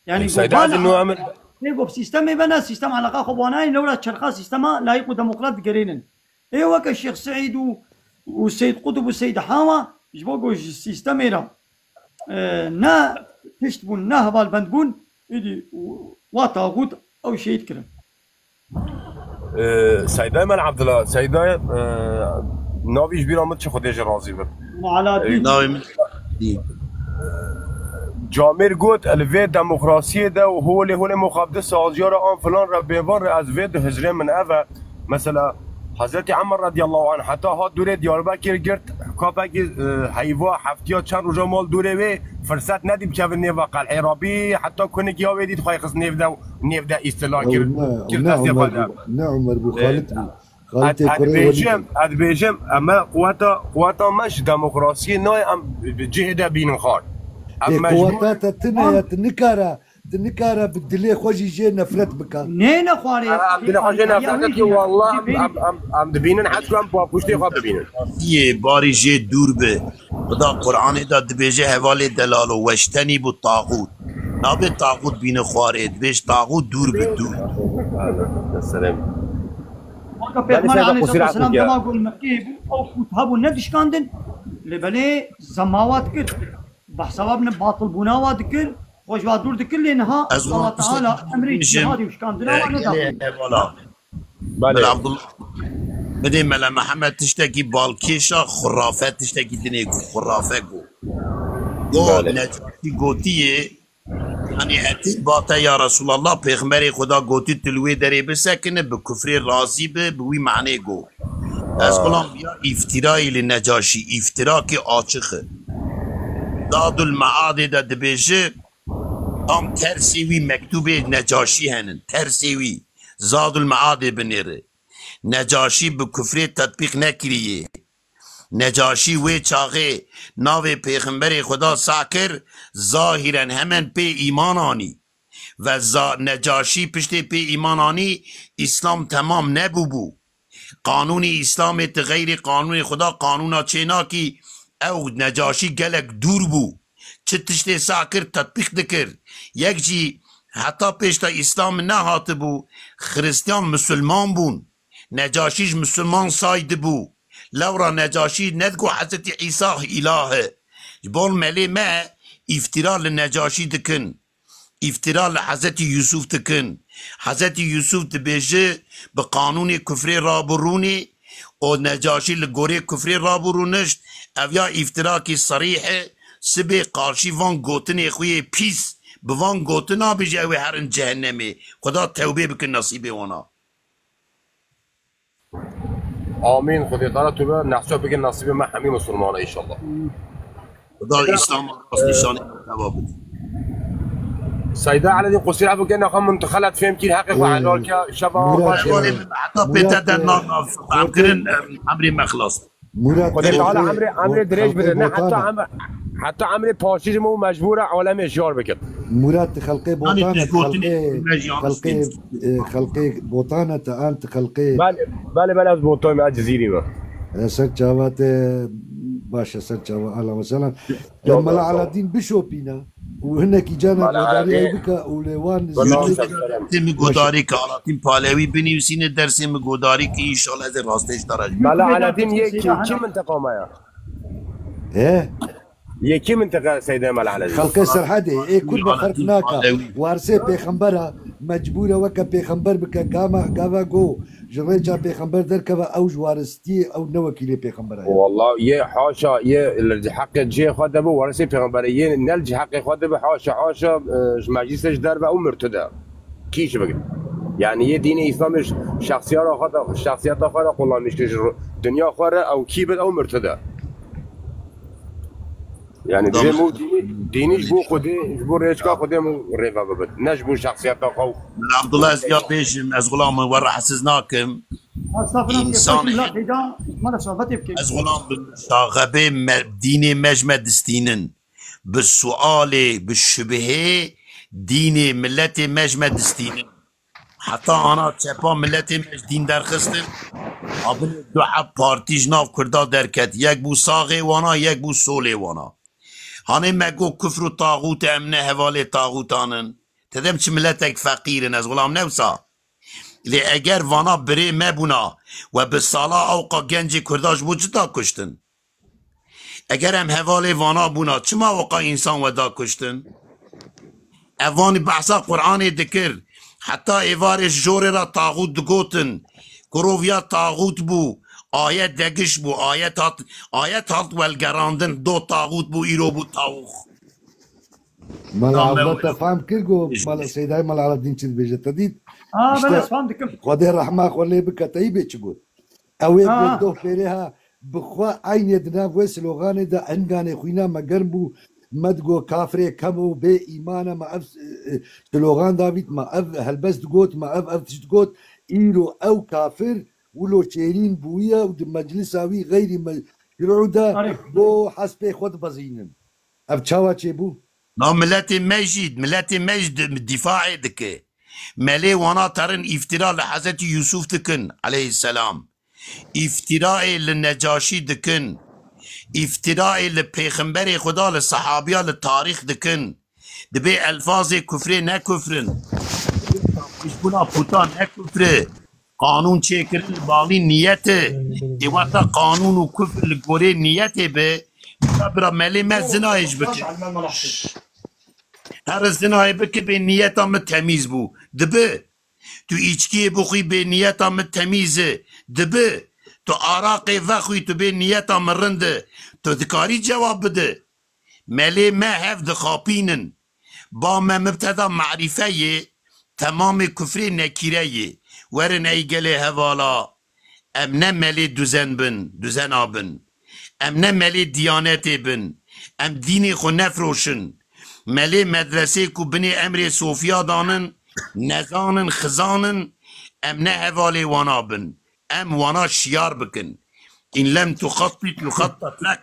Yanî, e, Seyda, ku bana, ez nû emir, ê ku sîstemê ve ne, sîstem eleqa xwe bi wan nayên, lewra çerxa sîstema layîq û demokrat digerênin. Ê weke Şêx Seîd û, û Seyd Qutb û Seyd Hawa, ji bo ku ji sîstemê re, e, ne tişt bûn, ne hevalbend bûn, êdî wa taxût ew şehîd kirin. Ee, Seydayê Mel Abdullah, Seydayê, e, navî ji bîra min çi, Xwedê jê razî be. Mel Aladîn. Ee, navê min Aladîn. Camêr got, li vê demokrasiyê de û holê holê muqaddes saziya re an filan re bêvan re ez vê dihizrê min ev e. Mesela Hezretî Emer radiyallahu anh heta hat dûrê Diyarbekir girt, kapekî, e, heyva heftiya çend roja mal dûrê wê firset nedî bikevin nêva qelhê Rabî, heta kunik ya wê dît xwe xist nêv de û nêv de îstila kir, kir destê xwe de. Ne Umer bû, Xalid bû. Xalid ê kurê Welîd. Ez dibêjim, ez dibêjim, em quweta, quweta me ji demokrasiyê nayê em cihê de bînin xar. Em mecbûr. Quweta te tune ye, tu nikare, tu nikare bi dilê xwe jî jê nefret bike. Nê nexwarê. Em dilê xwe jê nefret dikin, wallah, em, em, em, em dibînin, hetû em paqûştê xwe bibînin. Yê barî jê dûr bi. Xuda Qur'anê de dibêje hevalê delalo, weştenî bu taxût. Nabê taxût bîne xwarê, dibêj taxût dûr bi, dûr. Weke Pêxember aleyhisselatu vesselam dema ku li Mekkeyê bû, ew pût hebû nedişkandin, lê belê zemawa dikir. Behsa wa bine batilbûna wa dikir, xwe ji wa dûr dikir, lê niha Allah Teala emrê cihadê û şikandina wa neda. Belê. Mela Abdullah, bidê Mela Mihemed tiştekî balkêşa xurafe, tiştekî dinê ku xurafe got. Got, Necaşî gotiye, yanî etî bate ya Resulallah, Pêxemberê Xuda gotî tu li wê derê bisekine, bi kufrê razî bi, bi wî manê got. Ez xulam ya îftîrayî li Necaşî, îftirakê açix e. Zadul Meadê de dibêje, Tam tersê wî mektûbê Necaşî henin. Tersê wî. Zadul Meadê binêre. Necaşî bi kufrê tetbîq nekiriye. Necaşî wê çaxê navê pêxemberê Xweda seh kir, zahîren hemen pê îman anî. Ve za-, Necaşî piştê pê îman anî, Îslam temam nebûbû. Qanûnê Îslamê ti xeyrê qanûnê Xweda qanûna çênakî, ew Necaşî gelek dûr bû. Çi tiştê seh kir, tetbîq dikir. Yek jî heta pêş de Îslam nehatibû, Xiristiyan Misilman bûn. Necaşî ji Misilman say dibû. Lewra Necaşî nedigot Hezretî Îsa îlah e. Ji bo melê me îftira li Necaşî dikin. Îftira li Hezretî Yûsûf dikin. Hezretî Yûsûf dibêje bi qanûnê kufrê rabû rûnê û Necaşî li gorê kufrê rabû rûnişt. Ev ya îftirakî serîh e. Sibê qarşî van gotinê xwe yê pîs bi van gotina bêje ew ê herin cehennemê. Xweda tewbê bikin nesîbê wana. Amîn. Xwedê Teala tu be nehsa bike nasîbê me hemî Musulmana înşallah. Xweda Îslam rast nîşanî teva bide. Seyda Eledîn Qusîr, ev gene xwe min tu xelet fêm kir, heqê xwe helal ke, şeva Murad, baş Hevalê min heta pê te der nan nav, em kirin, em, emrê me xilas. Murad, Xwedê Teala emrê, emrê dirêj bide. Ne, heta em, heta emrê paşî ji min û mecbûr e alemê şiyar bikin. Murad, tu xelqê Botan e, tu xelqê, xelqê, e, xelqê Botan e, tu an tu xelqê. Belê, belê, belê, ez Botan me, ez Cizîrî me. E, ser çava te, baş e, ser çava, ahlan ve sehlan. Ya Mela Aladîn bişopîne û hinekî cana guhdarî ew bike û lê wan zî. Dersê min guhdarî ke Aladîn Palewî binivîsîne, dersê min guhdarî ke înşallah ez ê rastê ji te re ji Mela Aladîn yê kî, kî minteqa me ya? He? Yê kî minteqa Seyda Mela Aladîn? Xelqê Serhedê, ê Kurd be ferq nake. Warisê pêxembera, mecbûr e weke pêxember bike, gama, gava go, ji rêça pêxember derkeve, ew ji waristiyê, ew ne wekîlê pêxembera ye. Walla yê haşa, yê li heqê cihê xwe de bi, warisê pêxemberê, yê ne li heqê xwe de bi, haşa, haşa, e, ji meclîsê ji derve ew murtid e. Kî ji bigin. Yani yê dînê Îslamê ş-, şexsiyeta xwe de, şexsiyeta xwe de qulanmiş kir ji ro-, dinya xwe re ew kî bid ew murtid e. Yani divê mu dînî, dînî ji bo Xwedê, ji bo rêçka Xwedê mu rêve bibit. Ne ji bo şexsiyeta xwe. Min Abdullah ez ya bêjim, ez xulam min we rahatsiz nakim. Estağfurullah, Însan pêşî mila peyda, mala sohbetê bikin. Ez xulam bi şaxebê me, dînê me ji me distînin. Bi sualê, bi şubihê dînê miletê me ji me distînin. Heta ana çepa miletê me ji dîn derxistin. Abinê du heb partî ji nav Kurda derket. Yek bû saxê wana, yek bû solê wana. Hanê me got kufr û taxût e, em ne hevalê taxûtan in. Tedem çi miletek feqîr in, ez xulam ne wisa. Lê eger vana birê me bûna we bi sala ewqa gencê Kurda ji bo çi da kuştin? Eger em hevalê vana bûna, çima weka însan we da kuştin? Ev vanî behsa Qur'anê dikir. Heta êvarê ji jorê re taxût digotin. Ku roviya taxût bû, ayet degiş bû, ayet hat, ayet hat welgerandin, do taxût bû, îro bû tawûx. Mala Abdullah te fam kir ku Mala Seydayê Mala Aladîn çi dibêje, te dît? Ha, ben ez fam dikim. Xwedê rehma xwe lê bike, te yî bê çi got? Ew ê Ha. bê doh pêrê ha, bi xwe eynê di nav wê sloganê de enganê xwîna me germ bû, me digo kafirê kemo bê îman e, me ev, e, slogan davît, me ev helbest digot, me ev, ev tişt digot, îro ew kafir wilo çêrîn bûye û di meclisa wî xeyrî meşrû de Arê. bo hespê xwe dibezînin. Ev çawa çêbû? Na miletê me jî, miletê me jî di-, dîfaê dike. Melê wana terin îftira li Hezretî Yûsûf dikin, aleyhisselam. Îftiraê li Necaşî dikin. Îftiraê li Pêxemberê Xweda, li sehabiya, li tarîx dikin. Dibê elfazê kufrê ne kufrin. Dibê tapîşbûna puta ne kufri. Qanûn çêkirin li balî niyet e. Ê weta qanûn û kufr li gorê niyetê be, bira, bira, melê me zinayê ji bike. Here zinayê bike bê niyeta min temîz bû. Dibi. Tu îçkiyê bixwî bê niyeta min temîz e. Dibi. Tu araqê vexwî tu bê niyeta min rind e. Tu dikarî cewab bide. Melê me hev dixapînin. Ba me mibteda marîfe yê, temamê kufrê nekîre yê. Werin ey gelê hevala, em ne melê duzen bin, duzena bin. Em ne melê diyanetê bin. Em dînê xwe nefiroşin. Melê medresê ku binê emrê Sofiya danin, nezanin, xizanin, em ne hevalê wana bin. Em wana şiyar bikin. İn lem tuxattit yuxattat lek.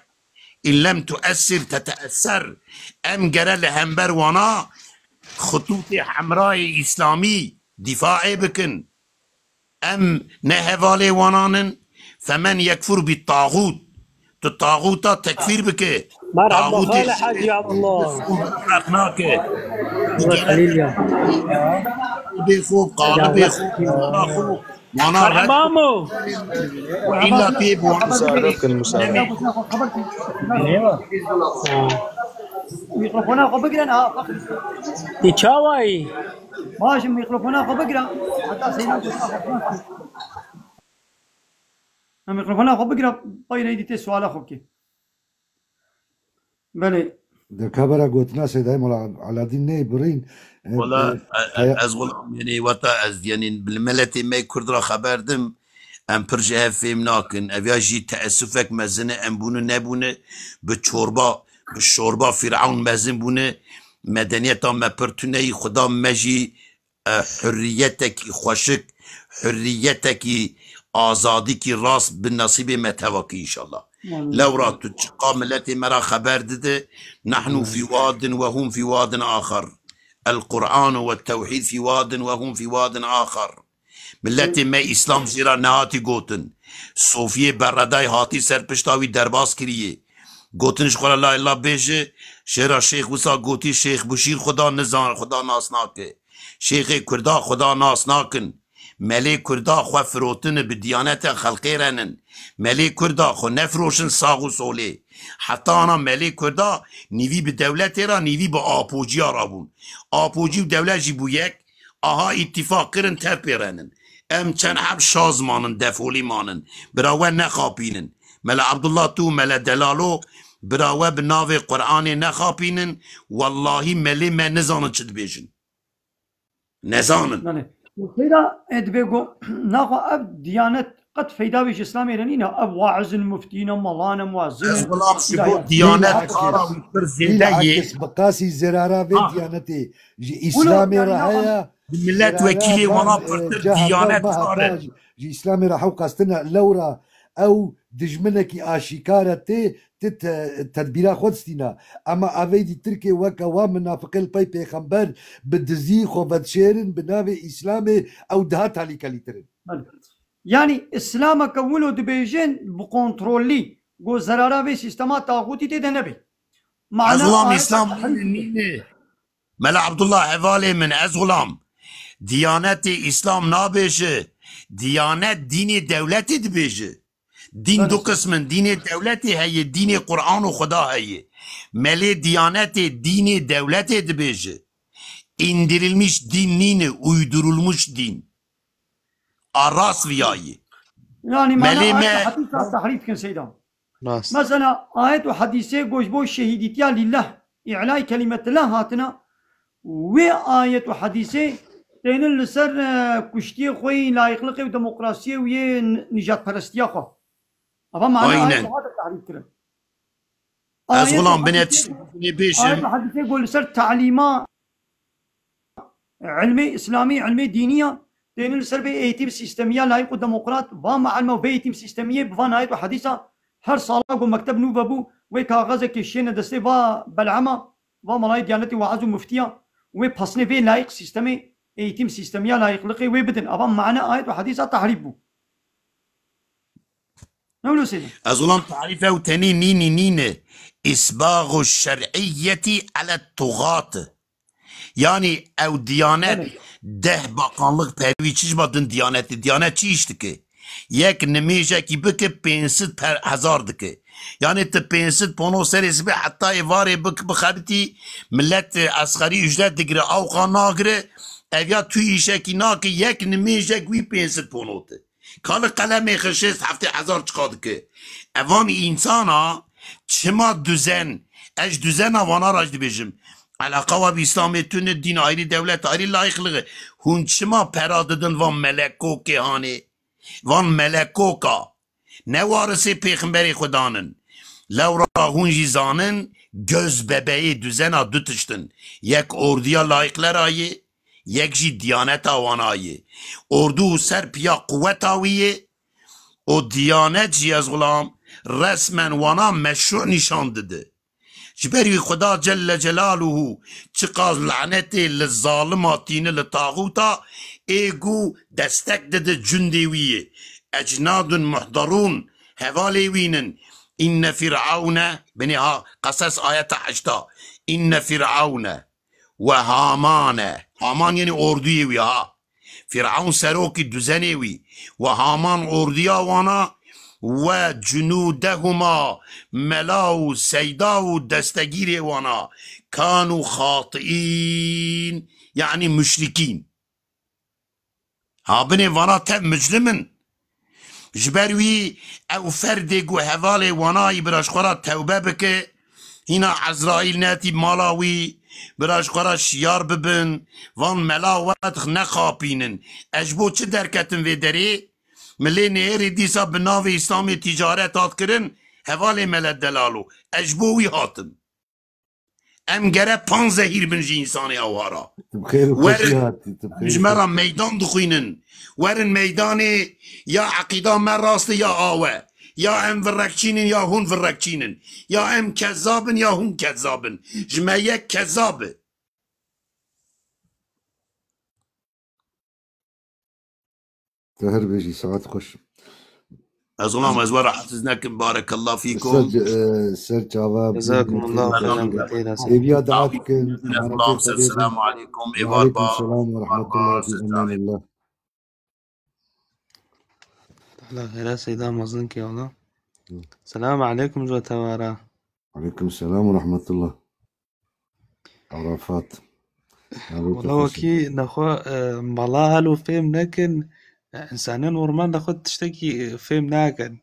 İn lem tuessir teteesser. Em gere li hember wana xutûtê hemrayê îslamî dîfaê bikin. Em ne hevalê wanan in. Femen yekfur bi tağut. Tu tağuta tekfîr bike. Merhaba, Tağutê xale Hacı Abdullah. Ferq nake. Allah Halil ya. Bê xwe, qalibê xwe, mana xwe. Mana red. Mamo. Û illa pê bi wan Musare bikin, musare. Mikrofona xwe bigirin ha. Di çawayî? Baş, mikrofona xwe bigirin. Heta Seyda gotina xwe bigirin. Ha, mikrofona xwe bigirin, payî neyê dîtê suala xwe bikê. Belê. Di kabera gotina Seydayê Mola Aladîn neyê birîn, e, Wala, e, e, e, ez Xulam, yanî, weta ez, yanî, li miletê me Kurd re xeber dim, em pir ji hev fêm nakin. Ev ya jî teessufek mezin e, em bûne nebûne, bi çorba, bi şorba Fîrewn mezin bûne, medeniyeta me pir tune yî, Xuda me jî e, hurriyetekî xweşik, hurriyetekî azadîkî rast bi nesîbê me teva kî înşallah. Amin. Lewra tu çiqa miletê me ra xeber dide, nahnu fî wadin we hûn fî wadin axar. El Qur'an we tewhîd fî wadin we hûn fî wadin axar. Miletê me Îslam jê ra nehatî gotin. Sofiyê Berredayî hatî ser pişta wî derbas kiriye. Gotin ji xwe re la îla bêje, jê ra Şêx wisa gotî, Şêx Buşîr Xuda nizan, Xuda nas nake. Şêxê Kurda Xuda nas nakin. Melê Kurda xwe firotine bi diyanete xelqê re nin. Melê Kurda xwe nefiroşin sax û solê. Heta ana melê Kurda nîvî bi dewletê re, nîvî bi apociya re bûn. Apocî û dewlet jî bû yek. Aha îtîfaq kirin tev pê re nin. Em çend heb şaz manin, defolî manin. Bira we nexapînin. Mela Abdullah tu, Mela Delalo, bira we bi navê Qur'anê nexapînin. Wellahî melê me nizanin çi dibêjin. Nezanin. Belê. Seyda, e, dibê go, naxwe ev diyanet qet feyda wî ji Îslamê re nîne. Ev waizin, muftîne, malan e, muezzin e. Ez Xulam ji bo diyanet kara wî pir zêde yê. Bilakis bi qasî zerara vê diyanetê ji Îslamê re heye. Bi millet wekîlê wana pirtir diyanet kar e. Ji Îslamê re hewqas tine lewra ew dijminekî aşîkar e tê, ti te-, tedbîra xwe distîna. Ema evey dî Tirkê weke wa minafiqê li pey pêxember bi dizî xwe vedişêrin bi navê Îslamê ew daha talîkelîtir in. Belê. Yanî Îslameke wilo dibêjin bi kontrollî, go zerara vê sîstema taxûtî tê de nebe. Mana Ezlam ayet Îslam nîne, nîne. Mela Abdullah hevalê min, ez xulam. Diyanetê Îslam nabêje. Diyanet dînê dewletê dibêje. Dîn du qism in. Dînê dewletê heye, dînê Qur'an û Xuda heye. Melê diyanetê dînê dewletê dibêje. İndirilmiş din nîne, uydurulmuş din. A rast viyayî. Yani mana Melê ayet me hadîsa tahrîf kin Seyda. Rast. Mesela ayet û hadîsê go ji bo şehîdîtiya lîllah, îlay kelîmetillah hatina, wê ayet û hadîsê tênin li ser, e, kuştiyê xwe yî, layiqliqê û demokrasiyê û yê n-, nîjadperestiya xwe. Ava mana ayet Aynen. Hate tahrîf kirin. Ez Ayet û xulam binê hadîsê, tiştê bêjim. Ayet û hadîsê go li ser talîma ilmê îslamî, ilmê dînî ya, tênin li ser vê eğitim sîstemî ya layîq û demokrat, va mualima vê eğitim sîstemiyê bi van ayet û hadîsa her sala ku mekteb nû vebû, wê kaxezekê şiyêne destê va bel'ema, va malayê diyanetê waez û muftiya, wê pesnê vê layîq sîstemê, eğitim sîstemî ya layîqliqê wê bidin. Ava mane ayet û hadîsa tahrîf bû. Ne wilo sêde? Ez xulam tarîf ew tenî nînî nîne. Îsbaxu şer'iyyetî ele tuxat. Yanî ew diyanet Evet. deh bakanlık perwî çi ji ma din diyanetê. Diyanet çi îş dike? Yek nimêjekî bike pênc sed per hezar dike. Yanî tu pênc sed pono serê sibê heta êvarê bik bixebitî millet, e, esxerî ücret digire, awqa nagire. Ev ya tu îşekî nake yek nimêjek wî pênc sed ponot e. Kali qelemê xwe şêst heftê hezar çiqa dike. Evan însana çima duzen, ez ji duzena vana re jî dibêjim. Eleqa we bi Îslamê tune, dîn ayrî, dewlet ayrî, layîqliği. Hûn çima pera didin van meleko kêhanê? Van melekoka. Ne warisê pêxemberê Xudan in. Lewra hûn jî zanin, Göz bebeği duzena du tişt in. Yek orduya layîqlera yê, yek jî diyaneta wana yê. Ordu û ser piya quweta wî yê û diyanet jî, ez xulam, resmen wana meşru nîşan dide. Ji ber wî Xuda Celle Celaluhu çiqas lanetê li zalima tîni, li taxûta, ê ku destek dide cundê wî yê. Ecnadun muhdarûn, hevalê wî nin. Inne Fir'aune, binê ha, Qeses ayeta heşta. Inne Fir'aune ve Hamane. Haman yenî orduyê wî ha. Fîraun serokî duzenê wî, we Haman ordiya wana, we cunûdehuma, mela û seyda û destegîrê wana, kanû xatiîn, yanî muşrikîn. Ha binê vana tev mucrim in. Ji ber wî ew ferdê ku hevalê wanayî bira ji xwe re tewbe bike, hîna Ezraîl nehatî mala wî, bira ji xwe re şiyar bibin, van mela we dix nexapînin. Ez ji bo çi derketim vê derê? Milê nêrê dîsa bi navê Îslamê tîcaret hat kirin, hevalê mele delalo. Ez ji bo wî hatim. Em gere panzehîr bin ji însanê ewha re. Tu bi xêr û xweşî Werin, hatî, tu bi xêr û ji me re xweşî. Meydan dixwînin. Werin meydanê, ya eqîda me rast e ya awe. Ya em virrekçînin ya hûn virrekçînin. Ya em kezzab in ya hûn kezzab in. Ji me yek kezzab e. Te her bêjî, saet xweş. Ez ulam ez we rahatsiz nekim. Barekallah Ser, fîkum. e, ser çava Cezakumullah bînî xeyran, teşekkür ederim. Hêviya dua dikin, Aleyküm selam, emanet aleyküm, selamu aleyküm, êvar ba. Selam ve rahmetullah, fi emanillah. Teala xêra Seyda mezin ke ola. Hı. Selam aleyküm ji we tevara. Aleyküm selam ve rahmetullah. Arafat. Wala wekî nexwe, e, mala helo fêm nekin, e, însanên normal nexwe tiştekî, e, fêm nakin.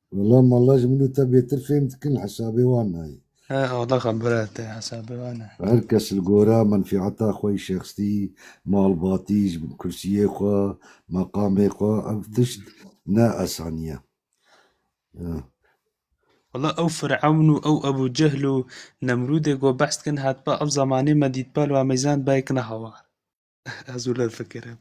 Wala mala ji min û te bêtir fêm dikin, hesabê wan nayê. He, wala xebere te, hesabê wan e. Her kes li gora menfîeta xwe yî şexsî, malbatî, ji kursiyê xwe, meqamê xwe, ev tişt ne esanî ye. Ya. Wala ew Firewn û ew Ebû Cehl û Nemrûdê ku behs dikin, hatiba ev zemanê me dîtba li wa meyzan bayek ne hawar. Ez wilo difikirim.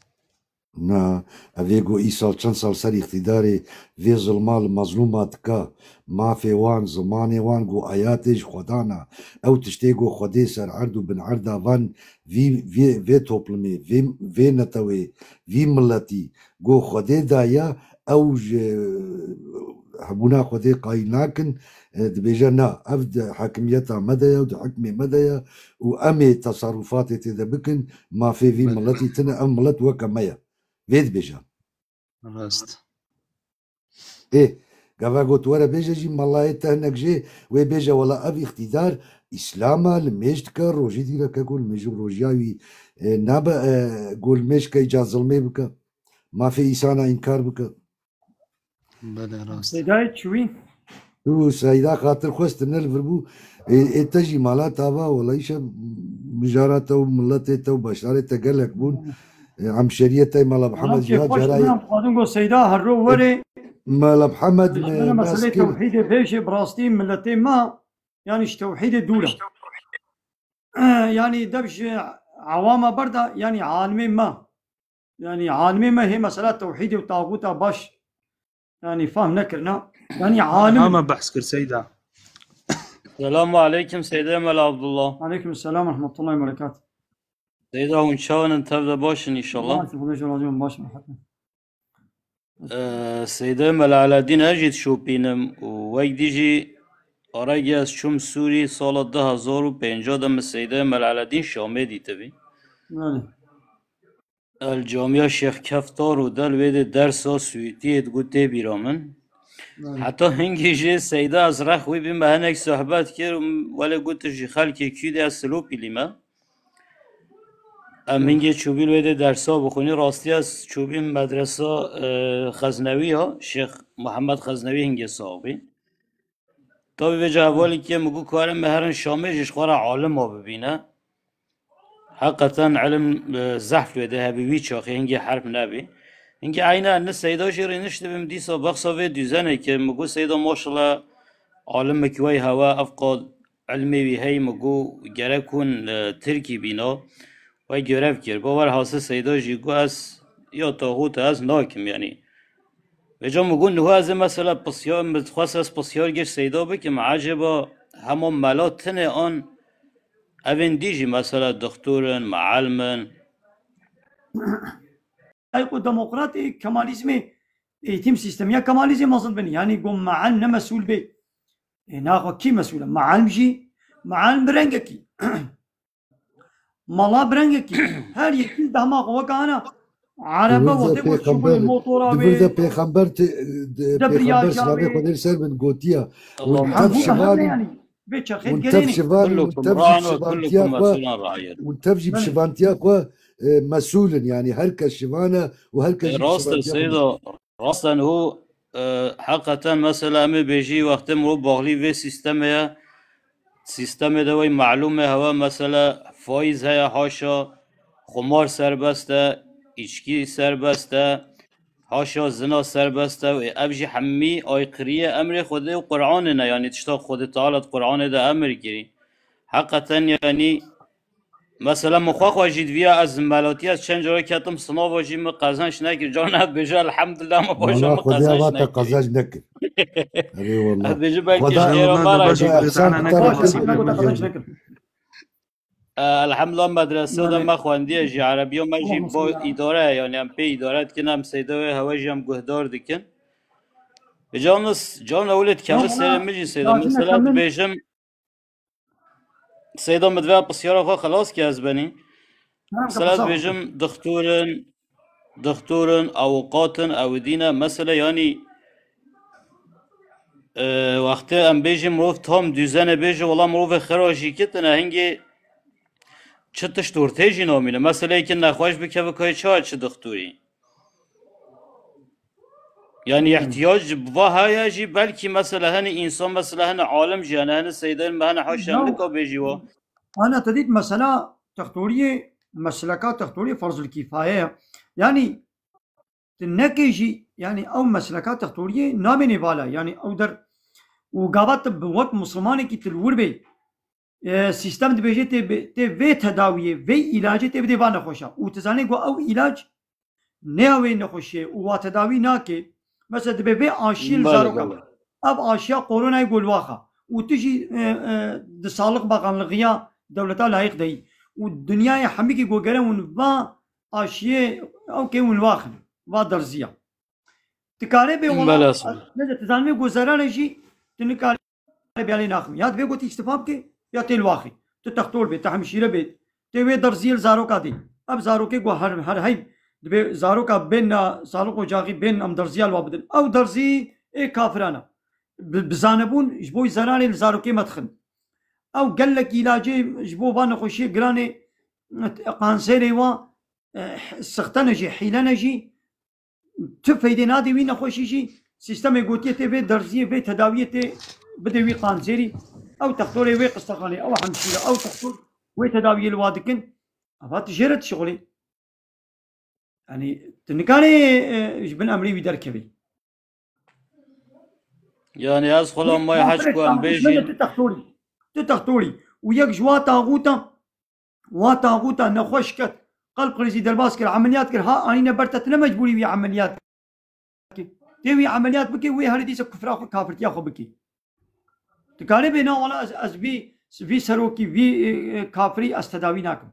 Na, ev ê ku îsal çend sal ser îqtîdarê vê zilma li mezlûma dika, mafê wan, zimanê wan ku ayatê ji Xwedan e, ew tiştê ku Xwedê ser erd û bin erda van vî, vê, vê toplumê, vê, vê netewê, vî miletî ku Xwedê daye, ew ji hebûna Xwedê qayîl nakin, e, dibêje, na, ev di hekimiyeta me de ye û di hikmê me de ye û em ê teserrufatê tê de bikin, mafê vî Belê. miletî tine, ev milet weke me ye. Vê dibêje. Rast. Ê, gava got were bêje jî, melayê te hinek jê wê bêje, wela ev îqtîdar Îslam e, li mêj dike, rojî dîreke ku li mêj û rojiya wî, e, nabe, e, ku li mêj ke îca zilmê bike, mafê îsana înkar bike. Belê, rast. Seydayê çûyî. Tu Seyda xatir xwest ne li vir bû. Ê, ê te jî mala tava, wela îşe mijara te û miletê te û başarê te gelek bûn. Ê, hemşeriyê te mala Mihemed Wala Cihat kêfxweş jara bûna, ye. Em dixwazin ku Seyda her ro were. Mala Mihemed Ji me me meselê naskir. Tewhîdê pêşê bi rastî miletê me, yanî ji tewhîdê dûr e. Yanî dev ji ewama berda, yanî alimê me. Yanî alimê me hê mesela tewhîdê û taxûta baş, yanî fehm nekirina. Yanî alim. Ama behs kir Seyda. Selamu aleyküm Seyda Mel Abdullah. Aleyküm selam ve rahmetullahi ve berekatuh. Seyda hûn çawan in, tev de baş in înşallah. Baş, Xwedê ji razî bin, baş, merhaba. Ee, Seyda Mel Aledîn ez jî dişopînim û wek dî jî arege ez çûm Sûrî sala du hezar û pênca de min Seyda Mel Aledîn Şamê dîtibî. Belê. El Camiya Şêx Keftar û del wê de dersa Sûtiyê digot tê bîra min. Belê. Heta hingî jê Seyda ez rex wî bî me hinek sohbet kir û welê got tu ji xelkê kû de ez Silopîlî me. Em hingê çûbîn wê de dersa bixwînî. Rastî ez çûbîn medresa, e, Xeznewî ya, Şêx Muhammed Xeznewî hingê sax bî. Tabî vêca hevalî kê min got karin me herin Şamê jî ji xwe re alima bibîne. Heqeten ilim, e, zehf wê de hebî wî çaxê hingê herb nebî. Hingê eyna ne Seyda jî rêniştibî min dîsa behsa vê dûzenê kir. Min got Seyda maşallah alimekî wey hewe ev qad ilmê wî hey, min got gerek hûn li Tirkî bîna, wey görev kir. Bawer hase Seyda jî got ez ya taxût ez nakim, yanî. Vêca min got niha ez ê mesela pisyar, min dixwest ez pisyar gêj Seyda bikim, ecêba hema mela tine an evên dî jî mesela doktor in, mealim in? Ey ku demokratê, Kemalizmê, eğitim sistemi ya Kemalizmê mezin bin. Yanî got mealim ne mesûl bê. E, naxwe kî mesûl e? Mealim jî, mealim bi rengekî. Mala bi rengekî. Her yekî dema xwe weke ana. Erebe Dibirze wextê ku pêxember, çûbûyê motora wê, dibirze pêxember te-, de-, debriya pêxember çavê, silavê Xwedê li ser bin gotiya. Hemû Hûn tev bi hemle şivan, yanî. Vê çerxê hûn tev digerênê. Şivan, hûn Kullukum tev jî ra'in ve şivantiya kullukum xwe, mesûlun ra'iyet. Hûn tev jî bi Belê. Şivantiya xwe, e, mesûl in. Yanî her kes şivan e û her kes E, jî bi rast e, şivantiya xwe Seyda. Rast e, niho, e, heqeten mesela em ê bêjî wextê mirov baxlî vê sîstemê ye. Sîstemê de wey melûm e, hewe mesela faîz heye, haşa, xumar serbest e, îçkî serbest e, haşa zina serbest e. Ê, ev jî hemî ayqiriyê emrê Xwedê û Qur'anê ne, yanî tişta Xwedê Teala di Qur'anê de emir kirî. Heqeten yanî Mesela min xwe xwe jî diviya ez melatiya çend cara ketim sinava jî min qezenç nekir. Cara ne bêje elhamdulillah min baş Wala min Xwedê qezenç ava te nekir. Qezenç nekir. Erê wala. Ez bêjim belkî Xweda jêra me re jî. Qezenç nekir. E, elhamdulillah medrese de me xwendiye jî, erebiya me jî bo îdare, yanî em pê îdare dikin, em Seyda wê hewe jî em guhdar dikin. Vêca min, cara ewilê dikeve serê min jî Seyda. Mesela dibêjim, Seyda, min divê pisyara xwe xilas ke ez benî. Tamam, mesela dibêjim, dixtor in, dixtor in, awqat in, ew dî ne. Mesela, yanî, e, wextê em bêjin mirov tam dûzenê bêje, wela mirovê xira jî kitine, hingê çi tişt ortê jî namîne. Mesela, yekî nexweş bikeve kayê çawa çi dixtorî? Yani ihtiyac va heye jî, belkî mesela hene insan, mesela hene alim jî, yani hene seydayên me hene haşa em nika bêjî wa. Ana te dît mesela textoriyê, mesleka textoriyê ferzul kîfaye ye. Yani tu nekê jî, yani ew mesleka textoriyê namênê vala, yani ew der û gava tu bi wek Mislimanekî tu li wir bê, e, sîstem dibêje tê bi-, tê vê tedawiyê, vê îlacê tê bidê va nexweşa. Û tu zanê ku ew îlac nêya wê nexweşiyê û wa tedawî nake. Mesela dibe vê aşiyê li Bele, zaroka. Bele. Ev aşiya koronayê ku li waxa. Û tu jî, e, e, di Sağlık Bakanlığı ya dewleta layîq deyî. Û dinyayê hemikî ku gere hûn va aşiyê ew kê hûn li waxin. Va derziya. Dikarê bê wala, Bele, sor. Ne de tu zanî ku zerarê jî tu nikarî. Erê biyalê naxim. Ya divê gotî îstifa bike, ya tê li waxê. Tu textor bê, tu hemşîre bê. Tê wê derziyê li zaroka dê. Ev zarokê ku her, her hey dibê zaroka bên na sağlık ocaxî bên em derziya li wa bidin. Ew derzî ê kafiran e. Bi, bi zanebûn ji bo zerarê li zarokê me dixin. Ew gelek îlacê ji bo van nexweşiyê giranê, kanserê wa, eh, sixtene jî, hîlene jî, tu feydê nadê wî nexweşî jî, sîstemê gotiye tê vê derziyê, vê tedawiyê tê bidê wî qanzêrî, ew textorê wê qistexanê, ew hemşîre, ew textor wê tedawiyê li wa dikin. Ava tu jê re dişixulî. Yanî tu nikarê, e, ji bin emrê wî derkevî. Yani ez xwe lan may heç ku em bêjî. Tu textorî. Tu textorî. Û yek ji wa taxûta Wa taxûta nexweş ket, qelb qrizî derbas kir, emeliyat kir, ha anîne ber te, tu ne mecbûrî wî emeliyat kir. Tê wî emeliyat bikî, wê herî dîsa kufra xwe, kafirtiya xwe bikî. Tu karê bê na wala ez, ez vî, vî serokî, vî, e, e, kafirî ez tedawî nakim.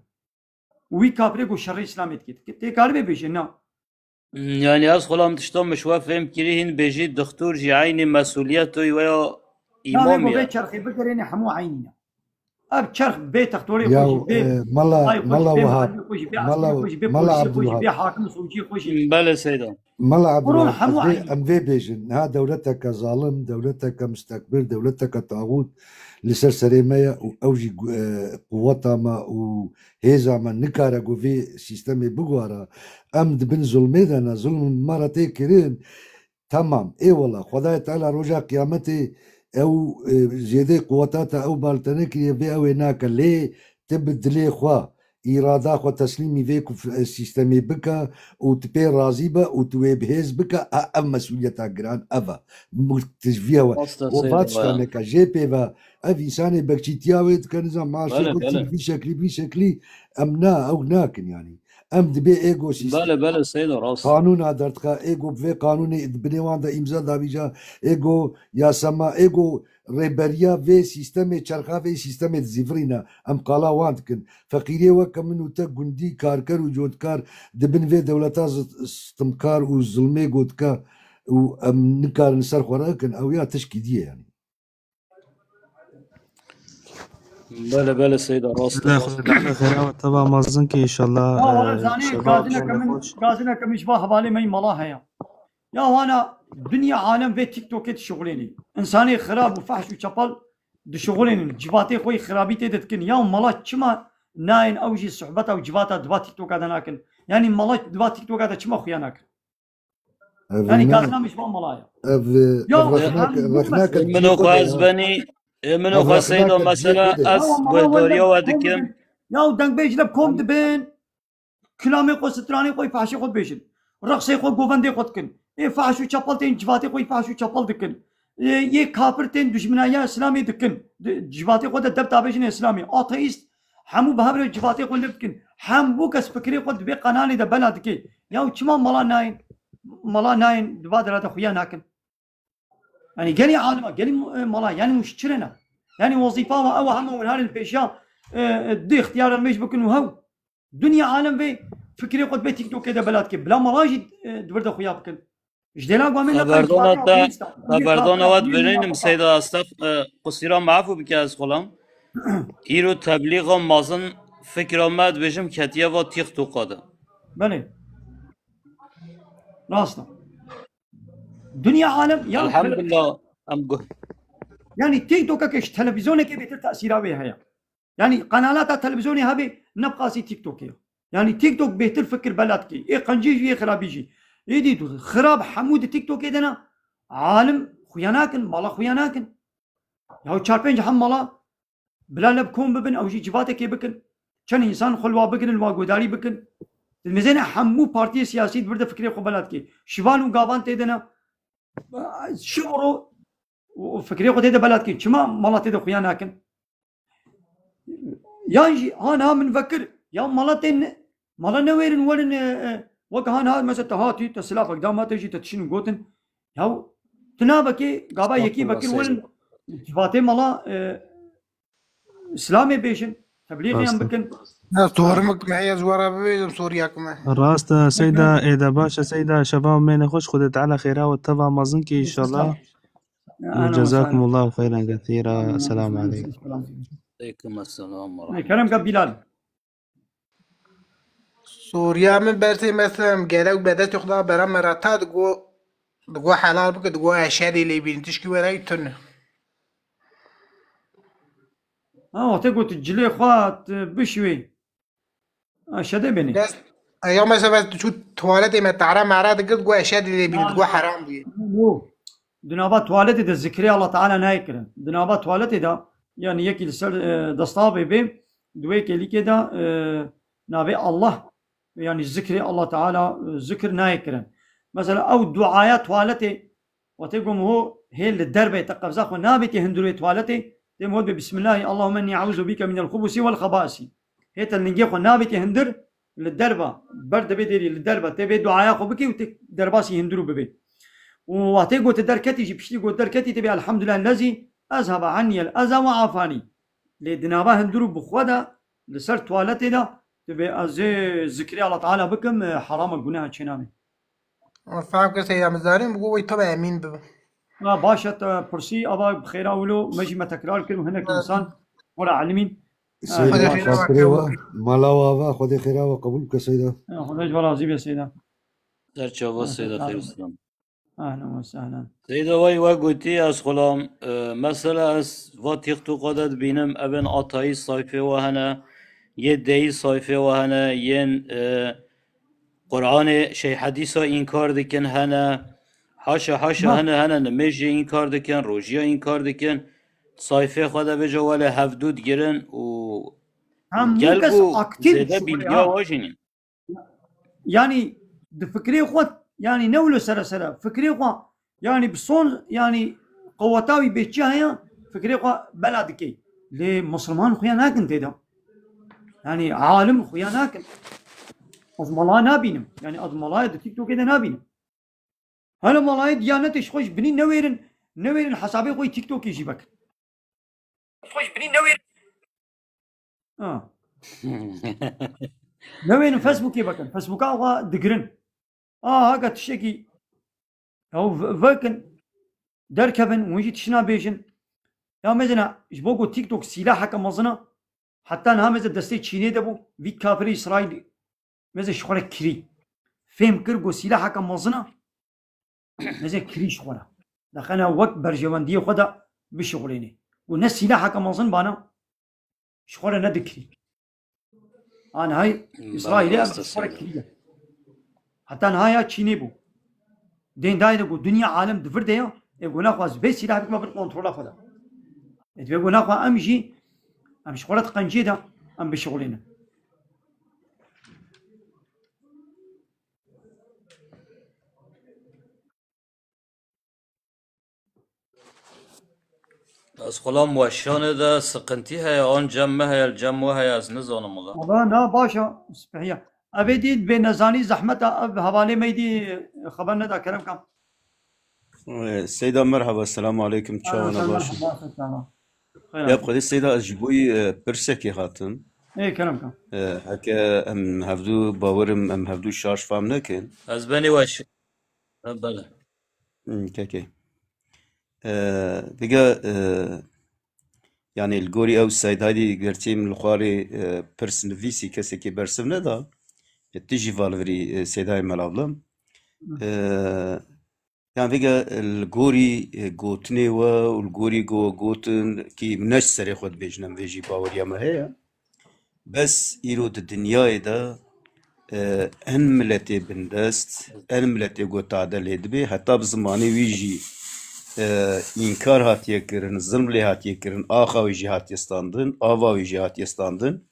Wî kafirê ku şerê Îslamê dike. Tê karê bê bêje na. Yani ez xulam tişta min ji we fêm kirî, hîn bêjî dixtor jî eynî mesuliyet we ya Ya vê îmamî ku ye. Vê çerxê bigerêne hemû eynî ne. Ev çerx bê textorê xwe jî, bê e, mala, ay xwe jî, mala bê Wahab, muellî xwe jî, bê mala, esbî xwe jî, bê mala hakim Abdulwahab. Sewcî xwe jî. Belê Seyda. Mala Qurûn Abdulwahab, hemû ez vê, eynî ne. Em vê bêjin. Niha dewleteke zalim, dewleteke mustekbir, dewleteke taxût li ser serê me ye û ew jî gu-, e, quweta me û hêza me nikare ku vê sîstemê biguhara. Em di bin zulmê de ne, zulm me re tê kirin. Temam. Ê wela, Xwedayê Teala roja qiyametê ew, e, zêdê quweta te ew bal te nekiriye, vê ew ê nake. Lê ti bi dilê xwe, îrada xwe teslîmî vê ku f-, sîstemê bike û tu pê razî be û tu wê bi hêz bike, e, ev mesûliyeta giran ev e. Mu-, tijviya we. Rast e, Û Seyda, va tişta me. Neke jê pê ve ev însanê bekçîtiya wê dike, nizam maaşê Bele, xwe bele. Vî şeklî, vî şeklî em na, ew nakin yanî. Em dibê êgo sîstem Bele, bele, Seyda, rast. Qanûna derdixwe, êgo bi vê qanûnê di binê wan de îmza davîja, êgo yasama, êgo rêberiya vê sîstemê, çerxa vê sîstemê dizîvirîne. Em qala wan dikin. Feqîrê weke min û te gundî, karker û cotkar di bin vê dewleta zi-, stimkar û zilmê gotika û em nikarin ser xwe re bikin. Ew ya tişkî dî ye yanî. Bele, bele, Seyda, rast e, Xwedê, rast e. Xwedê Teala xêra we teva mezin ke, înşallah, Ya, wala e, zanî, şeva gazine ke min, xweş. Gazine ke min ji va hevalê me yî mala heye. Ya wana dinya alem vê TikTokê dişixulênî. Însanê xirab û fehş û çepal dişixulênin. Civatê xwe yî xirabî tê de dikin. Ya mala çima nayên ew jî sohbeta û civata di va TikToka de nakin? Yanî mala di va TikToka de çima xuya nakin? Ev Yanî ne? Gazina min ji van mala ye. Ev, Ya, ev rexnek, em bu rexnek mesele Min û xwe ez ya. benî, e, min û Ev xwe rexnek Seyda, mesela ez Ya, mala guhdariya wele we kom dikim. dibin. Ya, dengbêj le kom dibin. Kilamê xwe, stranê xwe, fahşê xwe dibêjin. Reqsê xwe, govendê xwe dikin. Ê fahş û çapal tên civatê xwe, fahş û çapal dikin. Ê, yê kafir tên dijminaya Îslamê dikin. Di, civatê xwe de deb tabêjin Îslamê. Ateîst, hemû bi hev re civatê xwe li dikin. Hemû kes fikirê xwe di vê qenalê de bela dike. Ya çima mala nayên? Mala nayên, di va dera de xuya nakin. Yanî gelî alima, gelî mu-, e, mala, yanî muşkile ne. Yanî wezîfa we ew e, hema wan herên pêşiya, e, e, di ixtiyara nû bikin û hew. Dinya alem vê fikirê xwe di vê TikTokê de bela dike. Bila mala jî, e, di vir de xuya bikin. Ji dêla guamê ne Xeberdana te, xeberdana we dibêjînim, Seyda Estef, e, qusîra me efû bike ez xulam. Îro teblîxa mezin fikra me dibêjim ketiye va TikToka de. Belê. Rast e. Dinya alem ya Elhamdulillah, em gu- Yanî TikTokeke ji televizyonekê bêtir tesîra wê heye. Yanî qenalata televizyonê hebe ne bi qasî TikTokê ye. Yanî TikTok bêtir fikir bela dike. Ê qencî jî, ê xirabî jî. Êdî tu xirab hemû di TikTokê de ne. Alim xuya nakin, mala xuya nakin. Ya çar pênc hem mala bila lev kom bibin, ew jî civatekê bikin. Çend însan xwe li wa bigirin, li wa guhdarî bikin. Dimêzêne hemû partiyê siyasî di vir de fikrê xwe bela dike. Şivan û gavan tê de ne. Şiv û ro û fikrê xwe tê de bela dikin. Çima mala tê de xuya nakin? Yan jî han ha min vekir. Ya mala tê ne, mala newêrin werin, e, e, wek han ha mesela te hatî, te silafek da me, te jî te tişîn û gotin. Ya tu nabekê gava yekî vekir werin civatê mala, e, Îslamê bêjin, teblîxê em bikin. Ya, sorimik me heye, ez were bibêjim, soriyek me. Rast e, Seyda, êde baş e, Seyda, şeva me nexweş, Xwedê Teala xêra we teva mezin ke, înşallah. Û cezakumullahu xeyran kethîra. Selamun aleykum. Aleykum esselam ve rahmetullah. Kerem ke Bilal. Soriya min bersê me, em gerek be destê xwe da bera me re, ta digo, digo helal bike, digo eşedê lê bînin, tişkî were tune. Ha, wextê got cilê xwe, tu bişwê. Eşedê bênê. Dest, e, ya mesela tu çû tuwaletê me, tara mara dikir, digo eşedê lê bînin, digo heram bûye. Yo. Di nava tuwaletê de zikrê Allah Teala nayê kirin. Di nava tuwaletê de, yanî yekî li ser, e, destavê bê, di wê kêlîkê de, e, navê Allah, yanî zikrê Allah Teala, e, zikir nayê kirin. Mesela ew duaya tuwaletê, wextê ku ho hê li derve te qebza xwe nabê tê hundirê tuwaletê, tê hot bê Bismillahî, Allahümme inni eûzu bike minel xubusi wel xebaisi. Hê te lingê xwe nabê tê hundir, li derva, ber dibê derî li derva, tê vê duaya xwe bikê û tê derbasî hundirû bibê. Û wextê got derketî jî, piştî got derketî, tê bê Elhamdulillah lezî ezhebe anniyel eza ve afani. Lê di nava hundirû bi xwe de, li ser tuwaletê de, tê bê ez ê zikrê Allah Teala bikim, e, herama guneha çênamê. Fehm kir Seyda, min zanîn, bi got wê tabe emîn bibe. Ha, baş e, te pirsî, ava bi xêra wilo, me jî me tekrar kir û hinek insan were elimîn. Seyda, Xwedê xêra we qebûl kir. Mala we ava, Xwedê xêra we qebûl bike Seyda. Ya, Xwedê ji we razî be Seyda. Ser çava Seyda, xêr û selam. Ahlen ve sehlen. Seyda, wek we gotî, ez xulam, e, mesela ez va TikToka de dibînim, evên atayî sayfê we hene, yê deyî sayfê we hene, yên, e, Qur'anê şey hedîsa înkar dikin hene. Haşa, haşa, hene, hene nimêj jî înkar dikin, rojiya înkar dikin. Sayfê xwe de bêje wele hevdû digirin û Hemû kes aktif zêde bîndiya wajînî. Yanî di fikrê xwe, yanî ne wilo sere sere, fikrê xwe, yanî bi son, yanî qeweta wî bêçiya heye, fikrê xwe bela dikey. Lê Musulman xuya nakin tê de. Yanî alim xuya nakin. Ez mala nabînim. Yanî ez malaya di TikTokê de nabînim. Hele malayê Diyanetê ji xwe ji binî newêrin, newêrin hesabê xwe yê TikTokê jî vekin. Xwe ji binî newêrin. Ha. Newêrin Facebookê vekin. Facebooka xwe digirin. A, haka tiştekî ew ve-, vekin, derkevin, hûn jî tiştina bêjin. Ya mezina, ji bo ku TikTok sîlaheke mezin e, heta niha meze destê Çînê de bû, vî kafirê Îsraîlî meze ji xwe re kirî. Fêm kir ku sîlaheke mezin e, meze kirî ji xwe re. Dixene wek berjewendiyê xwe de bişixulênê. Ku ne sîlaheke mezin bana, ji xwe re nedikirî. An hay Hmm, Îsraîlê belê, em rast ji xwe re destê kiriye. Heta niha ya Çînê bû. Dên dayê de ku dinya alem di vir de ya, ê ku naxwaz vê sîlah bikme bin kontrola xwe de. Ê divê ku naxwa em jî, em ji xwe re di qencê de, em bişixulênin. Ez xulam weşanê de siqintî heye, an cem me heye, cem we heye, ez nizanim wala. Wala na baş e, spihiya. Evê dî bê nezanî zehmet e, ev hevalê me dî xeber neda kerem kam. Ee, Seyda merhaba, selamu aleykum, çawa ne baş e? Merhaba, merhaba. Xeyr Ya olsun. Xwedê Seyda ez ji bo yî, e, pirsekê hatim. Ê kerem kam. E, heke em hevdû bawerim, em hevdû şaş fam nekin. Ez benî weş. Bele. Hmm, kekê. E, Vêga, e, yanî li gorî ew Seydayî gerçî min li xwarê, e, pirs nivîsî kesekî bersiv neda. E, tu jî val virî, e, Seydayê Mel ablam. E, yan vêga, e, li gorî, e, gotinê we û li gorî go gotin kî min ne ji serê xwe dibêjin em vê jî baweriya me heye. Bes îro di dinyayê de, e, en miletê bindest, en miletê ku tade lê dibê, heta bi zimanê wî jî, e, înkar hatiye kirin, zilm lê hatiye kirin, axa wî jî hatiye standin, ava wî jî hatiye standin.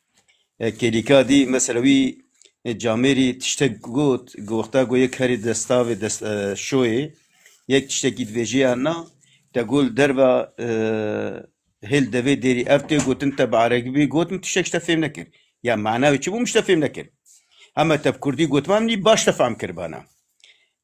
E, kêlîka dî, mesela wî, e, camêrî tiştek got, ku wexta ku yek herî destavê dest, e, şoyê, yek tiştekî dibêjê ya na, te got derva, e, hêl devê dêrî ev tê gotin te bi erebî got, min tiştek ji te fêm nekir. Ya mana wê çi bû, min ji te fêm nekir. Hema te bi kurdî got, min nî baş te fehm kiribana.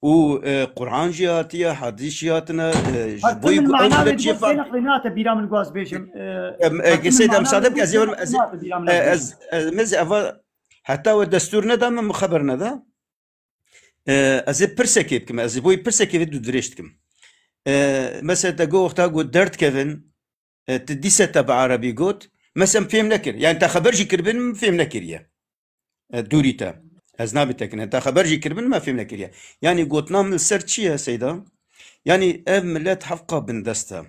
Û, e, Quran jî hatiye, hadîs jî hatine, e, ji Her bo min ku ew mana bile wê çi bû, fam- têneqlê nate bîra min, gwaz bêjim. E, Em, e, her min Seyda, mana müsaade wê bike, ez bû, ê werim, ez, têneqlê nate bîra min, e, ez ez, ez, ez eva heta we destûr neda min, min xeber neda. E, ez ê pirsekê bikim, ez ê bo yî pirsekê vê dûdirêj dikim. E, mesela te got wexta got derdkevin, e, tu dîse te bi erebî got, mesela fêm nekir. Yani te xeber jî kiribin, min fêm nekiriye. E, dûrî te. Ez nabî te kirin. Te xeber jî kiribin, me fêm nekiriye. Yani gotina min li ser çi ye, Seyda? Yani ev milet hevqa bindest e.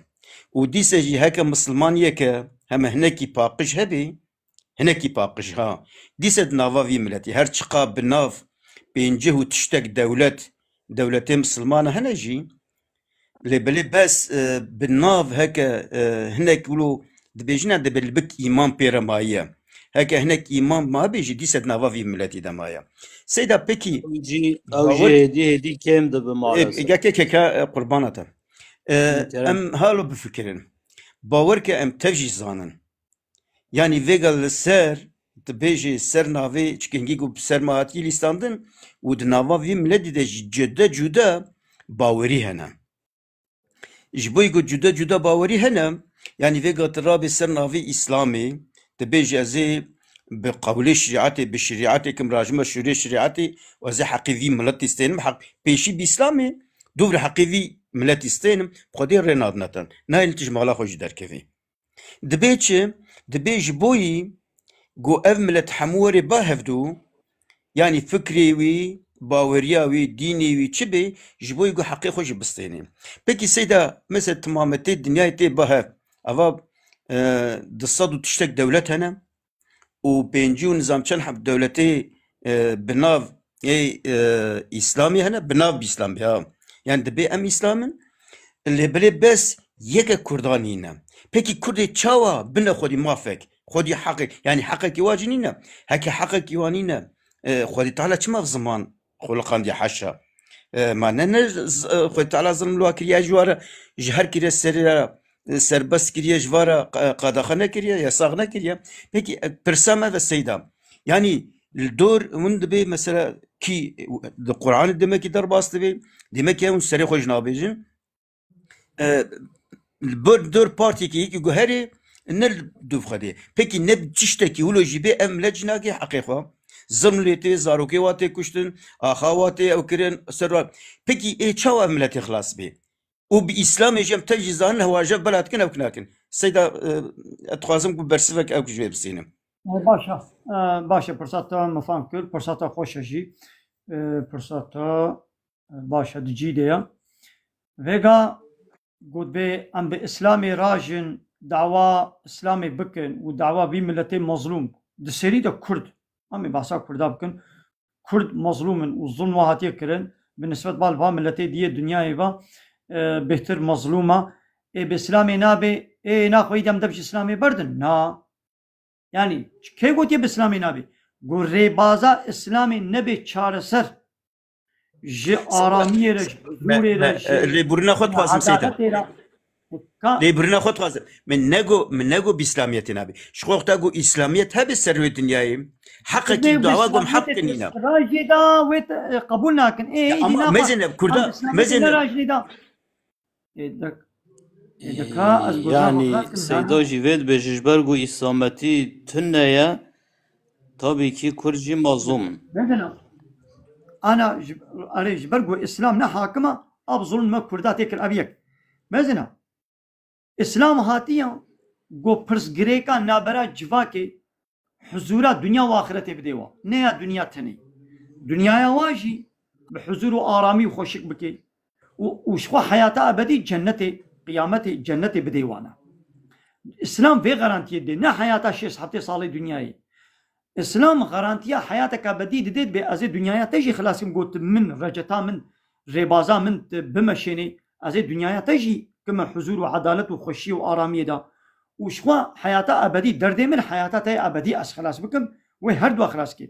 Û dîse jî heke misilman yeke heme hinekî paqij hebî, hinekî paqij ha. Dîse di nava vî miletî, her çiqa bi nav pêncih û tiştek dewlet, dewletê misilmana hene jî, lê belê bes, e, bi nav heke, e, hinek wilo dibêjine, dibê li bik îman pê re maye. Heke hinek îman mabê jî dîse di nava vî miletî de maye. Seyda, pekî Ew jî, ew jî bawer hêdî hêdî kêm dibe E, maalesef. Geke keke, e, qurbana te. E, Kerem. Em halo bifikirin. Bawer ke em tev jî zanin. Yanî vêga li ser, tu bêjî ser navê çikengî ku bi ser me hatî lîstandin û di nava vî miletî de jî cude cude bawerî hene. Ji bo ku cude cude bawerî hene, yanî vêga tu rabê ser navê Îslamê, tu bêjî ez ê bi qewlê şerîetê, bi şerîetê kim rajime şûrê şerîetê û ez ê heqê vî miletî stênim, heq pêşî bi Îslamê, dûv li heqê vî miletî stênim, bi Xwedê rê nadine te. Nayê li tu ji mala xwe jî derkevî. Dibê çi? Dibê ji bo yî ku ev milet hemû werê ba hevdû, yanî fikrê wî, baweriya wî, dînê wî çi bê, ji bo yî ku heqê xwe jî bistênê. Pekî Seyda, mesela timametê dinyayê tê ba hev. Eva, e, du sed û tiştek dewlet hene. û pêncî û nizam çend heb dewletê, e, bi nav ê, e, Îslamê hene, bi nav bi Îslamê, ha. Yani dibê em Îslam in, lê belê bes yeke Kurdan nîne. Pekî Kurdê çawa bine xwedî mafek? Xwedî heqê, yanî heqekî wa jî nîne. Heke heqekî wa nîne, e, Xwedî Teala çima ziman xuliqandiye, haşa? E, ma ne, ne z-, e, Xwedî Teala zilm li wa kiriye, ji wa re, ji her kiriye serê re, e, serbest kiriye, ji wa re qa-, qadaxe nekiriye, yasax nekiriye. Pekî, e, pirsa me ve Seyda. Yanî li dor hûn dibê mesela kî, e, di Qur'anê demekî derbas dibê, demekî hûn serê xwe jî nabêjin. E, li dor partiyekî yekî guherê ne li dûv xwe dê. Pekî ne bi tiştekî wilo jî bê ev milet jî nagê heqê xwe. Zilm lê tê, zarokê wa tê kuştin, axa wa tê ew kirin, ser wa. Pekî ê çawa ev miletê xilas bê? Û bi Îslamê jî em te jî zanin hewa jev bela dikin ew ki nakin. Seyda, e, ez dixwazim ku bersivek ew ki ji wê bistînim. E, baş e. E, baş e, pirsa te min fam kir, pirsa te xweş e jî. E, pirsa te, e, baş e, di cî de ye. Vêga got bê em bi Îslamê rajin, dawa Îslamê bikin û dawa vî miletê mezlûm. Di serî de Kurd, em ê behsa Kurda bikin, Kurd mezlûm in û zulm wa hatiye kirin, bi nisbet ba li va miletê diyê dinyayê ve, e, bêhtir mezlûm e. Ê bi Îslamê nabê, ê naxweyî dem dev ji Îslamê berdin? Na. Yanî, kê gotiye bi Îslamê nabê? Got rêbaza Îslamê nebê çareser. Ji aramiyê re, ji huzûrê re, ji lêbûrina xwe dixwazim Seyda. Edaletê re. Ka- Lêbûrina xwe dixwazim. Min nego, min nego bi Îslamiyetê nabê. Ji xwe wexta ku Îslamiyet hebe ser wê dinyayê, heqekî dawa gom heq kinîna. Rajê da wê te, e, qebûl nakin. Ê, ya, ama mezin ev Kurda, mezin ev. Rajê da. Ê, dik-, ê, dika, ez goza xwe xilas kim, Seyda jî vê dibêje, ji ber ku Îslametî tune ye, tabii ki Kurd jî mazlûm in. Mezin ev. Ana, ji, erê, ji ber ku Îslam ne hakim e, ev zulm me Kurda tê kir, ev yek. Mezin ev. Îslam hatiye ku pirsgirêka navbera civakê huzûra dinya û axretê bidê wa. Ne ya dinya tenê. Dinyaya wa jî bi huzûr û aramî û xweşik bike û, û ji xwe heyata ebedî cennetê, qiyametê, cennetê bidê wana. Îslam vê garantiyê dê, ne heyata şêst heftê salê dinyayê. Îslam garantiya heyateke ebedî didê, dibê ez ê dinyaya te jî xilas kim, got min, receta min, rêbaza min, tu bimeşênê, ez ê dinyaya te jî kime huzûr û edalet û xweşiyê û aramiyê de. Û ji xwe heyata ebedî, derdê min heyata te yê ebedî ez xilas bikim, wê her dua xilas kê.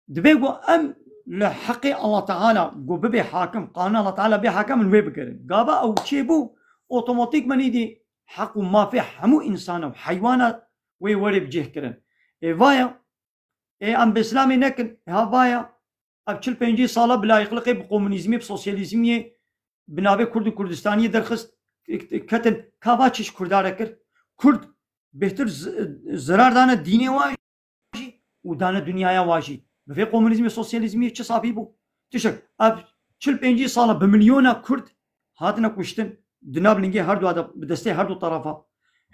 Dibê ku em li heqê Allah Teala ku bibê hakim, qanûn Allah Teala bê hakim, em wê bigerin. Gava ew çêbû, otomatîkmen îdî heq û mafê hemû însan û heywana wê werê bi cih kirin. Ê vaya, ê em bi Îslamê nekin, ê ha vaya, ev çil pêncî sala bi layıklıkê, bi komunîzmê, bi sosyalîzmiyê, bi navê Kurd û Kurdistaniyê derxist, ketin, ka va çi ji Kurda re kir? Kurd bêhtir z-, zirar dane dînê wa jî û dane dinyaya wa jî. Bi vê komunîzmê, sosyalîzmiyê çi safî bû? Tişek, ev çil pêncî sala bi milyona Kurd hatine kuştin, di nav lingê her du de, bi destê her du tarafa.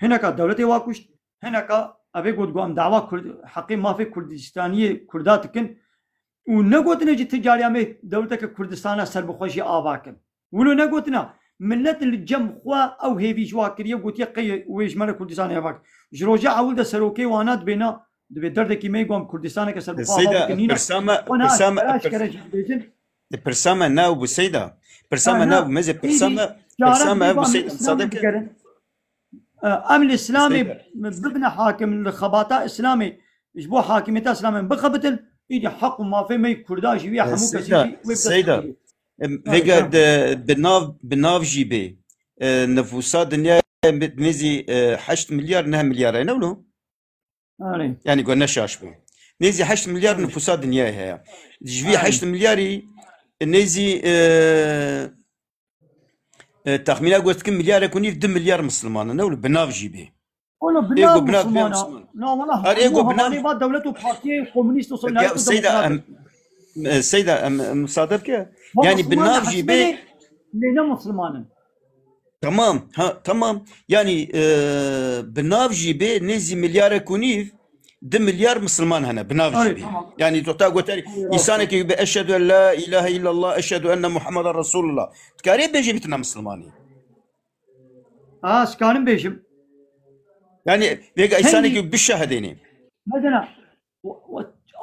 Hineka dewletê wa kuşt, hineka evê got, got em dawa Kurd, heqê mafê Kurdistaniyê Kurda dikin û negotine jî ti cariya me dewleteke Kurdistana serbixwe jî ava kin. Wilo negotine, millet li cem xwe ew hêvî ji wa kiriye, gotiye qey wê ji me re Kurdistanê ava kin. Ji roja ewil de serokê wana dibêna, dibê derdekî me got em Kurdistaneke serbixwe ava bikin. Nîna, pirsa me, pirsa me, pir-, kere jî dibêjin. Pirsa me ne bû Seyda. Pirsa me ne bû, mezê pirsa me, pirsa me ev bû Seyda, misaade ke. E, em li Îslamê bibine hakim, li xebata Îslamê, ji bo hakimiyeta Îslamê bixebitin, îdî heq û mafê me yê Kurda jî wê hemû kesî jî wê bi dest Seyda, xwe bigire. Em, vêga de bi nav, bi nav jî bê, e, nifûsa dinyayê nêzî, e, heşt milyar, neh milyar e, ne wilo? Erê. Yanî ku ne şaş bû. Nêzî heşt milyar nifûsa dinyayê heye. Ji vî heşt milyarî nêzî, e, e, texmîna got dikin milyarek û nîv, du milyar misliman in. Ne wilo bi nav jî bê. Wilo bi nav misliman e. Na wala, erê, êgo bi nav, hevalê va dewlet û partiyê komûnîst û sosyalîst û demokrat. Em, e, Seyda, em, em, misade bike. Yanî bi nav jî bê. Lê ne misliman in. Tamam, ha, tamam. Yanî, e, bi nav jî bê, nêzî milyarek û nîv, du milyar misilman hene, bi nav jî bê. Yanî, tu ta goterî, însanekî bê, "Eşhedü en la ilahe illallah, eşhedü enne Muhammeden Resulullah." Dikarê bêjê bîtina misilmanî? Ha, ez karim bêjim. Yanî, vêga însanekî bişahidênê. Mesela,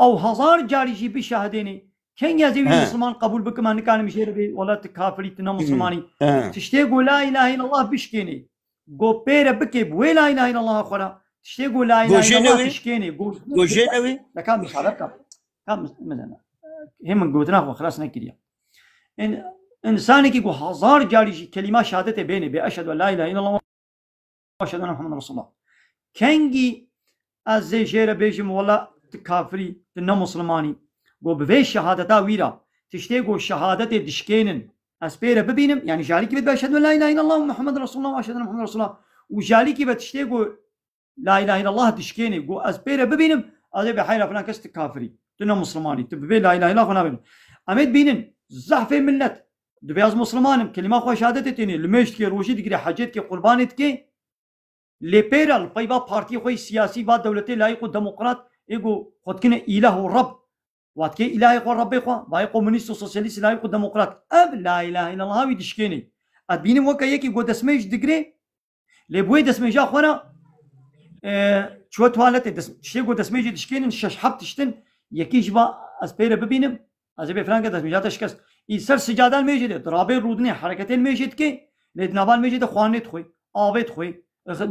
ew hezar carî jî bişahidênê. Kengî ez ê wî misilman qebûl bikim, ez nikarim jê re bê, wela tu kafirî, tu ne misilmanî. Tiştê ku la ilahe illallah bişkênê. Ku pê re bikê bi wê la ilahe illallah xwe re, Tiştê ku la ilahe illallah tişkênê, ku jê newê. Ka min şadet ka. Ka min, min, hê min gotina xwe xilas nekiriye. In-, insanekî ku hezar carî jî kelîma şehadetê bênê, bê eşhedü en la ilahe illallah ve eşhedü enne Muhammeden Resulullah. Kengî ez zê jê re bêjim, wela tu kafirî, tu ne muslimanî. Go bi vê şehadeta wî re, tiştê go şehadetê dişkênin, ez pê re bibînim, yanî jalîkî ve dibe eşhedü en la ilahe illallah ve Muhammeden Resulullah ve eşhedü enne Muhammeden Resulullah. Û jalîkî ve tiştê go la ilahe illallah dişkênê, go ez pê re bibînim, ez ê bê heyra filan kes tu kafirî, tu ne muslimanî, tu bi vê la ilahe illallah xwe nabînî. Em ê dibînin, zehfê millet, dibê ez musliman im, kelîma xwe şehadetê tênê, limêj dike, rojî digire, hecê dike, qurbanê dike, lê pê re li pey va partiyê xwe yê siyasî, va dewletê layîq û demokrat, ê ku xwe dikine îlah û reb, wa dikê îlahê xwe, rebê xwe, va yê komûnîst û sosyalîst, layîq û demokrat. Ev la ilahe illallah wî dişkênê. Ez dibînim weke yekî ku destmêj digirê, lê bi wê destmêja xwe re, e, çûye tuwaletê. Des-, tiştê ku destmêjê dişkênin şeş heft tiştin, yekî ji va ez pê re bibînim, ez ê bê filan ke destmêja te şikest. Î ser sicada li mêjê de, dirabê rûdinê, hereketê li mêjê dike, lê di nava li mêjê de xwarinê dixwê, avê dixwê,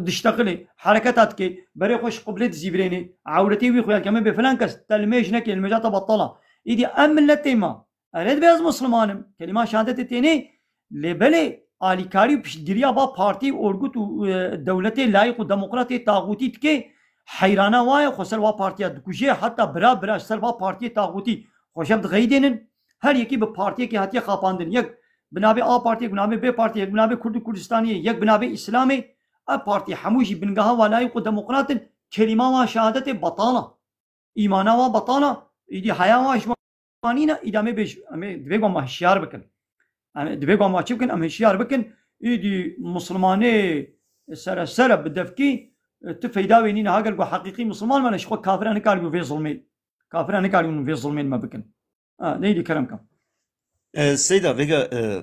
dişteqilê, hereketa dike, berê xwe ji qiblê dizîvirênê, ewretê wî xuya dike, em ê bê filan kes, te li mêj neke, li mêja te betala. Îdî em milletê me, erê dibê ez musliman im, kelîma şehadetê tênê, lê belê alîkarî û piştgiriya va partî, orgut û, e, dewletê layîq û demokratê taxûtî dike, heyrana wa ye, xwe ser wa partiya dikuje, heta bira bira ji ser va partiyê taxûtî xwe şev dixeyidênin. Her yekî bi partiyekê hatiye xapandin. Yek bi navê A partiyê, bi navê B partiyê, yek bi navê Kurd û Kurdistaniyê, yek bi navê Îslamê. Ev partî hemû jî bingeha wa layîq û demokrat in. Kelîma wa şehadetê betala. Îmana wa betala. Îdî heya wa ji wan nîne, îdî em ê bêj-, em ê, divê ku em hişyar bikin. Em ê, divê ku em çi bikin? Em hişyar bikin. Îdî Muslimanê seresere bi devkî, e, tu feyda wê nîne. Heger ku heqîqî Musliman me ne, ji xwe kafira nikaribû vê zulmê. Kafira nikarîbûn vê zulmên me bikin. Ha, neydi kerem kam. E, Seyda, vêga, e,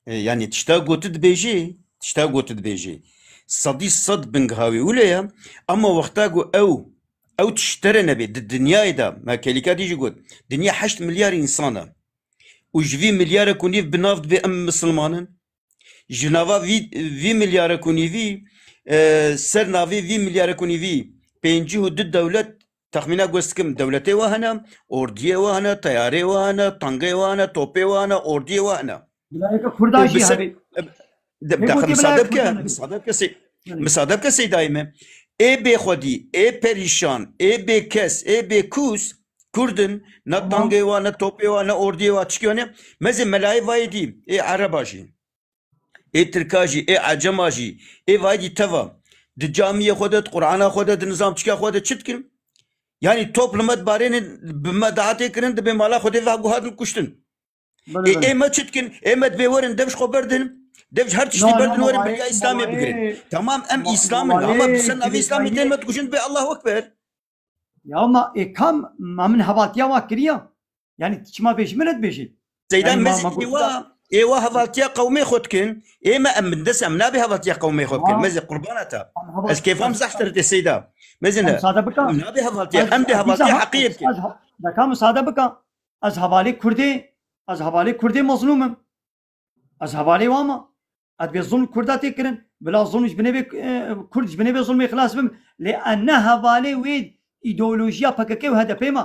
e, yanî tişta ku tu dibêjî, tişta ku tu dibêjî, sedî sed bingeha wî wile ye, ama wexta ku ew, ew tişt te re nebe, di dinyayê de, me kelîka dî jî got, dinya heşt milyar însan e. Û ji vî milyarek û nîv bi nav dibe em misilman in. Ji nava vî, vî milyarek û nîvî, e, ser navê vî milyarek û nîvî pêncî û du dewlet, texmîna guh dikim, dewletê wa hene, ordiyê wa hene, teyarê wa hene, tangê wa hene, topê wa hene, ordiyê wa hene. Bilayeke Kurda Û jî bi se-, hebe. de-, Hê daxil gotê misade bilayeke bike, Kurda hebe. misade bike se-, Yanî. misade bike Seydayê me. Ê bêxwedî, ê perîşan, ê bêkes, ê bêkûs, Kurd in, ne Tamam. tangê wa, ne topê wa, ne ordiyê wa, çikê wa ne. Mezê melayê vayê dî, ê Ereba jî. Ê Tirka jî, ê Ecema jî, ê vayî dî teva. Di camiyê xwe de, di Qur'ana xwe de, di nizamçika xwe de çi dikin? Yanî top li me dibarênin, bi me daetê kirin, dibê mala Xwedê ve guhadin kuştin. Belê, Ê, belê. ê me çi dikin? Ê me dibê werin dev ji xwe berdin, dev ji her tiştî Na, na, berdin werin, mala, birya Îslamê mala, bigirin. Tamam, em mala, Îslam in, mala, ama bi ser navê Îslamê tên me dikuşin, dibê Allahu Ekber. Ya ma ê kam ma min hevaltiya wa kiriya? Yanî çima vê ji min re dibêjî? Seyda, Yanî ma, mezî ma êwa, êwa hevaltiya qewmê xwe dikin. Ê me em bindest em nabê hevaltiya qewmê xwe bikin. Ha. Mezî qurbana te. Em heval-, Ez kêfam ez, zehf te dide Seyda. Mezî em ne. Sade bika. Em nabê hevaltiya, Ez, em dê ez hevaltiya heqiyê bikin. Ez ha-, deka min sade bika. Ez hevalê Kurdê, ez hevalê Kurdê mezlûm im. Ez hevalê wan me. Ez dibê zulm Kurda tê kirin. Bila zulm ji binê vê, e, Kurd ji binê vê zulmê xilas bim. Lê ez ne hevalê wê îdeolojiya P K K û H D P me.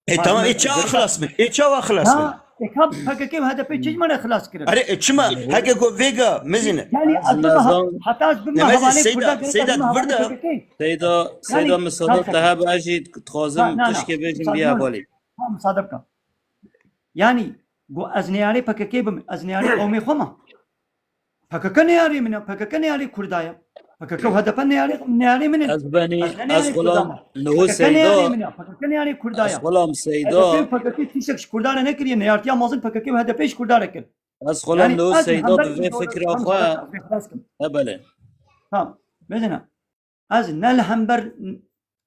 E, Ma tamam, me e, çawa xilas bin? E, çawa xilas bin? Ha, e, ka P K K û H D P çi ji me re xilas kirin? Are, e, çima? Heke ku vêga, mezine. Yani, Ez ez bime ha-, nizam- heta ez bime Ne, mezin, hevalê Seyda, Kurda, gerek Seyda, ez bime hevalê birda. P K K. Seyda, Yani, Seyda, misade çawa? Te hebe ez jî dixwazim Na, na, na. tişkê bêjim Misade vî yok. hevalê. Ha, misade bike. Yani, go ez neyarê P K K bim, ez neyarê qewmê xwe me. P K K neyarê min e, P K K neyarê Kurda ye. P K K û H D P neyarê, neyarê min in. Ez benî, Ez ne ez neyarê Kurda xulam me. Niho P K K neyarê Seyda, min e, P K K neyarê Kurda ez ye. xulam Seyda. H D P û P K K tiştek ji Kurda re nekiriye, neyartiya mezin P K K û H D P ji Kurda re kir. Ez xulam Yani Niho ez li Seyda hember bi vê îdeolo-, fikra tamam, xwe. tamam, tamam, tamam. He belê. Tamam. Mezin e. Ez ne li hember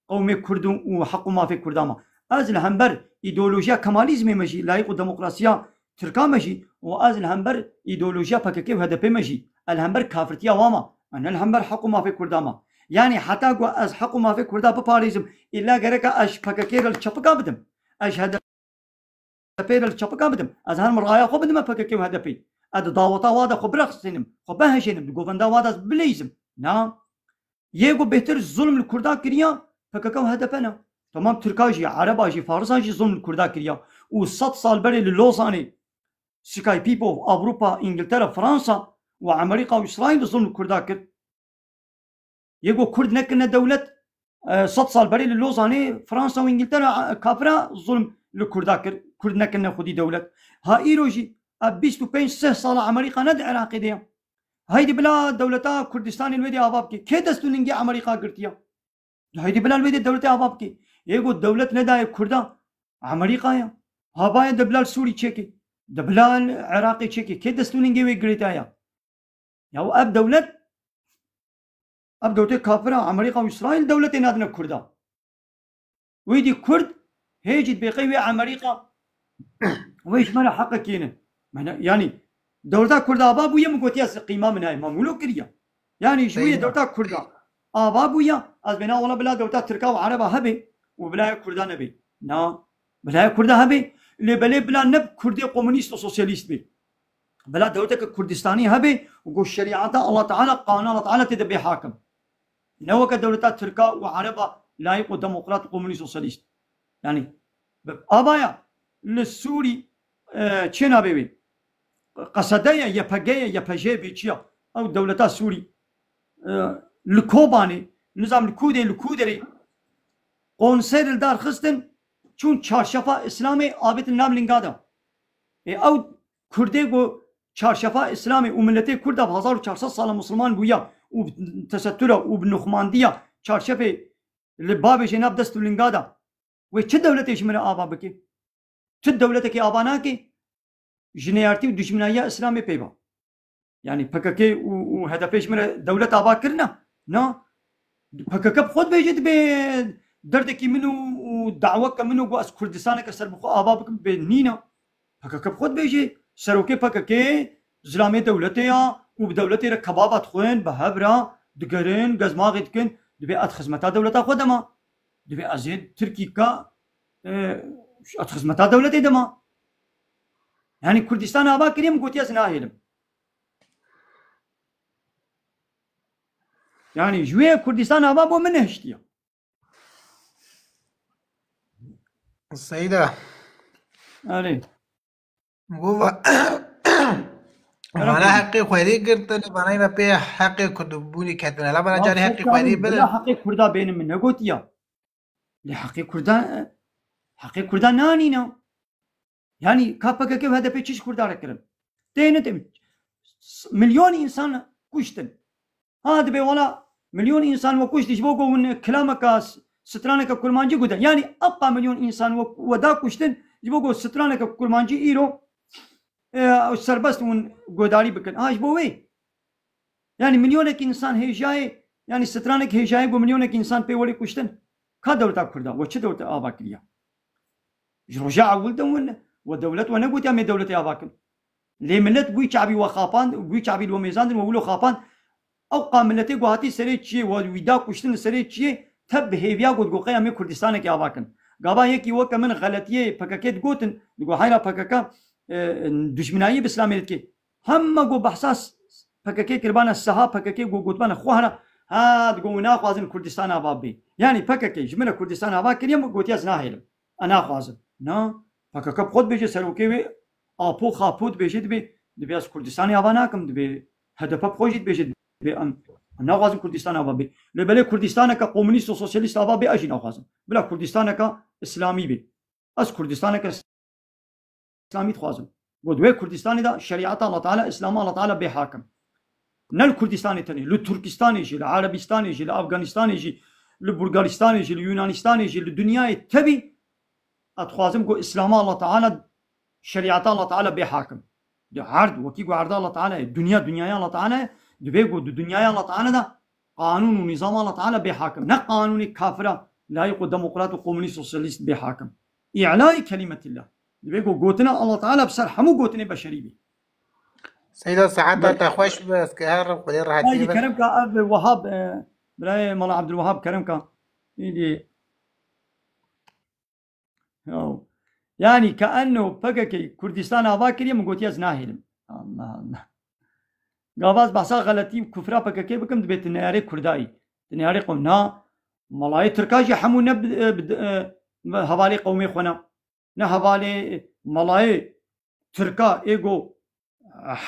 qewmê Kurd û heq û mafê Kurda me. Ez li hember îdeolojiya Kemalîzmê me jî, layîq û demokrasiya Tirka me jî û ez li hember îdeolojiya P K K û H D P me jî, ez li hember kafirtiya wa me. Ez ne li hember heq û mafê Kurda me. Yanî heta ku ez heq û mafê Kurda biparêzim, îlla gereka ez ji P K K re li çepika bidim. Ez ji H D P P re li çepika bidim. Ez herim raya xwe bidime P K K û H D P. Ez di daweta wa de xwe birexsînim, xwe bihejênim, di govenda wa de ez bileyzim. Na. Yê ku bêhtir zulm li Kurda kiriya, P K K û H D P ne. Tamam, Tirka jî, Ereba jî, Farisa jî zulm li Kurda kiriya. Û sed sal berê li Lozanê, Skype bo Ewropa, Îngiltere, Fransa û Amerîka û Îsraîl zulm li Kurda kir. Yê ku Kurd nekirine dewlet, e, sed sal berê li Lozanê Fransa û Îngiltere, e, kafira zulm li Kurda kir. Kurd nekirine xwedî dewlet. Ha îro jî, ev bîst û pênc sih sala Amerîka ne di Iraqê de ye. Heydî bila dewleta Kurdistanê li wê dê ava bike. Kê dest û ningê Amerîka girtiye? Heydî bila li wê dê dewletê ava bike. Yê ku dewlet nedaye Kurda, Amerîka ye. Hava ye di bila li Sûrî çêke. Di bila li Iraqê çêke. Kê dest û ningê wê girêdaya? Ya ev dewlet, ev dewletê kafira, Amerîka û Îsraîl dewletê nadine Kurda. Wî dî Kurd hê jî dibê qey wê Amerîka wê ji me re heqekî ne. Me ne, yanî dewleta Kurda ava bûye, min gotiye ez qîma min heye, me wilo kiriye. Yanî ji wî Seyda. Dewleta Kurda ava bûye, ez bêna wela bila dewleta Tirka û Ereba hebe û bila ya Kurda nebe. Na, bila ya Kurda hebe, lê belê bila ne Kurdê komûnîst û sosyalîst be. Bila dewleteke Kurdistanî hebe û ku şerîeta Allah Teala, qanûna Allah Teala tê de bê hakim. Ne weke dewleta Tirka û Ereba layîq û demokrat û komûnîst sosyalîst. Yanî, bi avaya li Sûrî, e, çê nabê wê. Qesede ye, Y P G ye, Y P J bê çi ya. Ew dewleta Sûrî, e, li Kobanê, nizam li Kûdê, li Kûderê konser li dar xistin, çûn çarşefa Îslamê avêtin nav linga de. Ê ew Kurdê ku çarşefa Îslamê û miletê Kurd ev hezar û çar sed sala Musulman bûya û bi tesettura û bi nuxmandiya çarşefê li bavêjê nav dest û linga da. Wê çi dewletê ji min re ava bike? Çi dewletekê ava nake? Jineyartî û dijminayiya Îslamê pê ba. Yanî P K K û, û H D P ji min re dewlet ava kirine? Na. P K K bi xwe dibêje dibê derdekî min û, û daweke min û ku ez Kurdistaneke serbixwe ava bikim bê nîne. P K K bi xwe dibêje, serokê P K K zilamê dewletê ya û bi dewletê re kebaba dixwin, bi hev re digerin, gezmaxê dikin, dibê ez xizmeta dewleta xwe dema. Dibê ez ê Tirkî ka, e, ez xizmeta dewletê dema. Yanî Kurdistan ava kiriye, min gotiye ez nahêlim. Yanî ji wê Kurdistan ava bo min nehiştiye. Seyda. Erê. Go va-, vana heqê xwerî girtin, vana yine pê heqê kurdbûnî ketine. La vana carî heqê xwerî bide. Bila heqê Kurda bêne min negotiya. Lê heqê Kurda, heqê Kurda nanîne. Yanî ka P K K û H D P çi ji Kurda re kirin? Têne tê. Milyon însan kuştin. Ha dibê wala milyon însan we kuştî ji bo ku hûn kilameka s-, straneke kurmancî gude. Yanî ewqa milyon însan we, we da kuştin ji bo ku straneke kurmancî îro, e, serbest hûn guhdarî bikin. Ha ji bo wê. Yanî milyonek însan hêjayê, yanî stranek hêjayê ku milyonek însan pê welê kuştin. Ka dewleta Kurda, we çi dewlete ava kiriye? Ji roja ewil de win, we dewlet we negotiya me dewletê ava kin. Lê millet bûyî çavî we xapand, bûyî çavî li we mêzandin, we wilo xapand. Ewqa milletê ku hatî serê çiyê, we wî da kuştin li serê çiyê, tev bi hêviya got, got qeya me Kurdistanekê ava kin. Gava yekî weke min xeletiyê P K K digotin, digot heyra P K K, e, dijminayî bi Îslamê dike. Hema ku behsa s-, P K K kiribana, seha P K K ku gotibana xwe hera, ha, digo, "Wî naxwazin Kurdistan ava bê." Yanî P K K ji min re Kurdistan ava kiriye, min gotiye, "Ez nahêlim. Ez naxwazim." Na, P K K bi xwe dibêje, serokê wê Apo Xapo dibêje, dibê, dibê, "Ez Kurdistanê ava nakim." Dibê H D P bi xwe jî dibêje, dibê, "Em, em naxwazin Kurdistan ava bê." Lê belê Kurdistaneke komûnîst û sosyalîst ava bê, ez jî naxwazim. Bila Kurdistaneke Îslamî bê. Ez Kurdistaneke Îslamî dixwazim. Got, wê Kurdistanê de şerîeta Allah Teala, Îslama Allah Teala bê hakim. Ne li Kurdistanê tenê, li Turkistanê jî, li Erebistanê jî, li Afganistanê jî, li Bulgaristanê jî, li Yunanistanê jî, li dinyayê tevî, ez dixwazim ku Îslama Allah Teala, şerîeta Allah Teala bê hakim. Di erd, wekî ku erda Allah Teala ye, dinya, dinyaya Allah Teala ye, divê ku di dinyaya Allah Teala de qanûn û nîzama Allah Teala bê hakim. Ne qanûnê kafira, layîq û demokrat û komûnîst sosyalîst bê hakim. Îlayî kelîmetillah. Divê ku gotina Allah Teala bi ser hemû gotinê beşerî bî. Seyda, saeta te xweş be, ez ke her Xwedê rehetî Haydi be. Kerem ka ev Wahab, e, birayê Mala Abdulwahab Kerem ka. Îdî. Yaw. Yanî ke enno P K K Kurdistan ava kiriye, min gotiye ez nahêlim. Allah Allah. Gava ez behsa xeletî û kufra P K K bikim, dibê tu neyarê Kurdayî. Di neyarê qewm na, melayê Tirka jî hemû ne bi, bi, e, hevalê qewmê xwe ne. Ne hevalê melayê Tirka ê go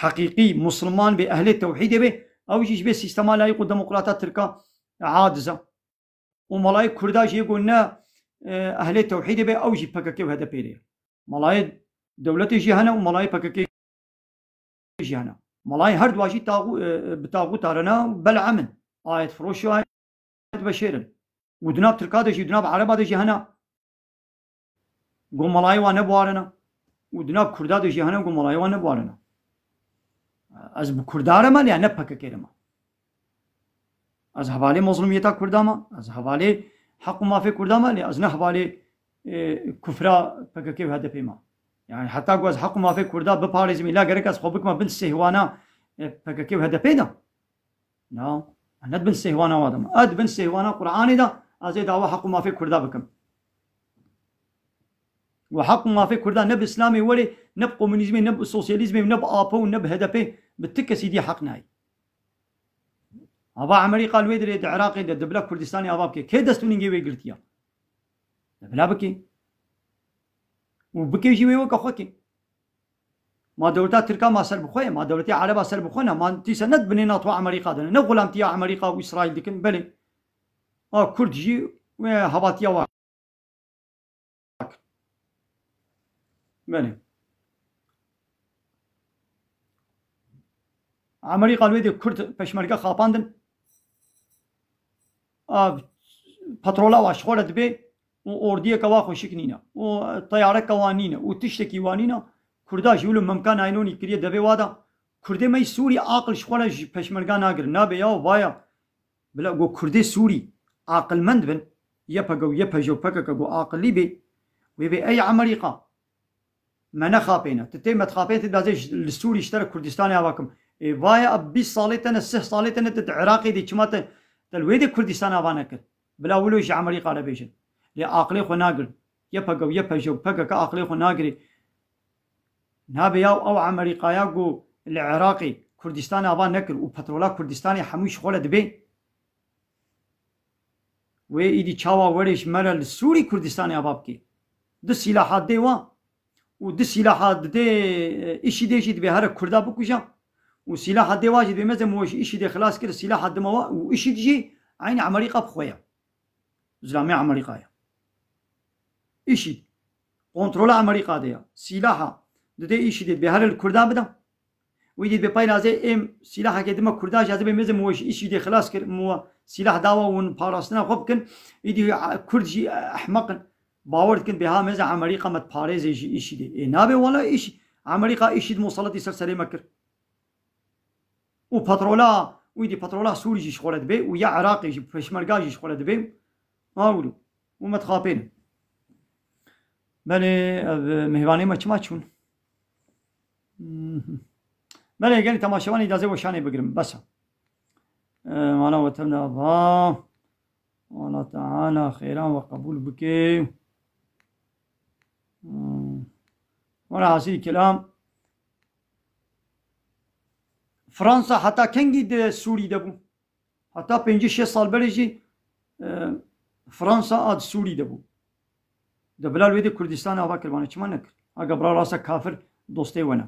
heqîqî Musliman bê, ehlê tewhîdê bê, ew jî ji vê sîstema layîq û demokrata Tirka aciz e. Û melayê Kurda jî ê go ne, e, ehlê tewhîdê bê, ew jî P K K û H D P rê ye. Melayê dewletê jî hene û melayê P K K jî hene. Melayê her dua jî taxû-, e, e, bi taxûta re ne, bel'em in. Ayet firoş û ayet beşêr in. Û di nav Tirka de jî, di nav Ereba de jî hene. Go melayê wan ne bi warine. Û di nav Kurda de jî hene, go melayê wan ne bi warine. Ez bi Kurda re me, lê ne P K K re me. Ez hevalê mezlûmiyeta Kurda me, ez hevalê heq û mafê Kurda me, lê ez ne hevalê, e, kufra P K K û H D P me. Yani heta ku ez heq û mafê Kurda biparêzim, îla gerek ez xwe bikime bin sêhwana, e, P K K û H D P de. Na, ez ne di bin sêhwana wa de me. Ez di bin sêhwana Qur'anê de, ez ê dawa heq û mafê Kurda bikim. Û heq û mafê Kurda ne bi Îslamê werê, ne bi komunîzmê, ne bi sosyalîzmê, ne bi A P û ne bi H D P, bi ti kesî dî heq nayê. Ava Amerîka li wê dirê di Iraqê de dibila Kurdistanê ava bike. Kê dest û ningê wê girtiya? Dibila bike. Û bike jî wê weke xwe ke. Ma dewleta Tirka ma ser bi xwe ye, ma dewletê Ereba ser bi xwe ne, ma dîsa ne di binê NATO Amerîka de ne, ne xulamtiya Amerîka û Îsraîl dikin. Belê. A Kurd jî wê havatiya wa. Belê. Amerîka li wê dê Kurd peşmerge xapandin. A, petrola wa ji xwe re dibê û ordiyeke wa xweşik nîne û teyareke wa nîne û tiştekî wa nîne. Kurda jî wilo memka naylonî kiriye devê wa de. Kurdê me yî Sûrî aqil ji xwe re ji peşmerga nagirin. Nabe ya vaya. Bila go Kurdê Sûrî aqilmend bin, Y P G û Y P J û P K K go aqilî bê, wê bê ey Amerîka. Me nexapêne. Tu tê me dixapêne, tu dibazê ji, li Sûrî ji te re Kurdistanê ava kim. Ê, vaye a bîst salê te ne, sih salê te ne, tu di Iraqê de çima te, te li wê de Kurdistanê ava nekir. Bila wilo ji Amerîka re bêjin. Lê aqilê xwe nagirin. Y P G û Y P J û P K K aqilê xwe nagirê. Nabe ya ew Amerîkaya ku li Iraqê Kurdistanê ava nekir û petrola Kurdistanê hemû ji xwe re dibê. Wê îdî çawa were ji me re li Sûrî Kurdistanê ava bike? Du sîlaha dê wa û du sîlaha didê, e, IŞÎDê jî dibê here Kurda bikuja û sîlaha dê wa jî dibê meze min we ji IŞÎDê xilas kir, sîlaha dima wa û IŞÎD jî eynî Amerîka bi xwe ye. Zilamê Amerîka ye. IŞÎD kontrola Amerîka de ye. Sîlaha didê IŞÎDê dibê here li Kurda bida. Wî dî dibê peyna zê êm sîlahekê dime Kurda jî ez ê bê mezin min we ji IŞÎDê xilas kir, min we sîlah dawa hûn parastina xwe bikin. Îdî Kurd jî ehmeq in. Bawer dikin bê ha meze Amerîka me diparêzê ji IŞÎDê. Ê nabe wela îş, Amerîka IŞÎD musaletî ser serê me kir. Û petrola, wî dî petrola Sûrî jî ji xwe re dibê û ya Iraqê jî, peşmerga jî ji xwe re dibê. Ha wilo. Û me dixapêne. Belê, ev mêvanê me çima çûn? Hmm. Belê, gelî temaşevanê îcazê weşanê bigirim. Bes e. E, mala we tev de ava. Allah Teala xêran we qebûl bike. Hmm. Wela hasilî kelam. Fransa heta kengî di Sûrî de bû? Heta pêncî şêst sal berê jî, e, Fransa a di Sûrî de bû. De bila li wê de Kurdistan ava kirbane, çima nekir? Aga bira rasa kafir dostê we ne.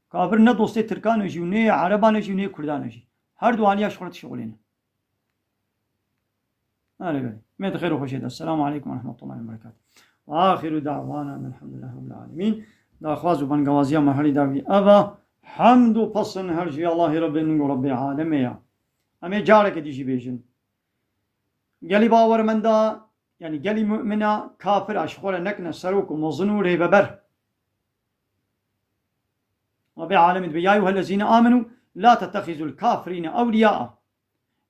Kafir ne dostê Tirkan e jî û nê Ereban e jî û nê Kurdan e jî. Her du aliya ji xwe re dişixulêne. Erê belê. Mê di xêr û xweşê de. Selamu aleykum ve rahmetullahi ve berekatuh. Ve axiru da'wana enelhamdülillahi rabbil alemin. Daxwaz û bengewaziya me herî dawî ev e. Hemd û pesin her jî Allahê Rebbê ning û Rebbê alemê ya. Em ê careke dî jî bêjin. Gelî bawermenda, yanî gelî mu'mina kafira ji xwe re nekine serok û mezin û rêveber. Rebbê alemê dibe, "Ya eyyuhellezîne amenu la tettexizul kafirîne ewliyaa."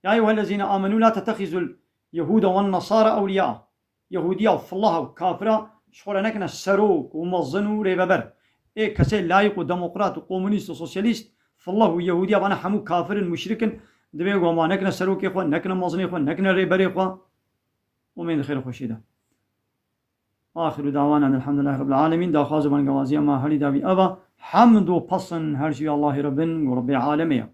"Ya eyyuhellezîne amenu la tettexizul yehude wen nasara ewliyaa." Yehûdiya û fillaha û kafira ji xwe re nekine serok û mezin û rêveber. Ê kesê layîq û demokrat û komunîst û sosyalîst, fillah û yehûdiya vana hemû kafir in, muşrik in, divê ku wan nekine serokê xwe, nekine mezinê xwe, nekine rêberê xwe. Û mê di xêr û xweşî de. Axiru dawana elhamdülillahi rabbil alemin. Daxwaz û bengewaziya me herî dawî ev e. Hemd û pesin her jî Allahê Rebbin û Rebbê alemê ye.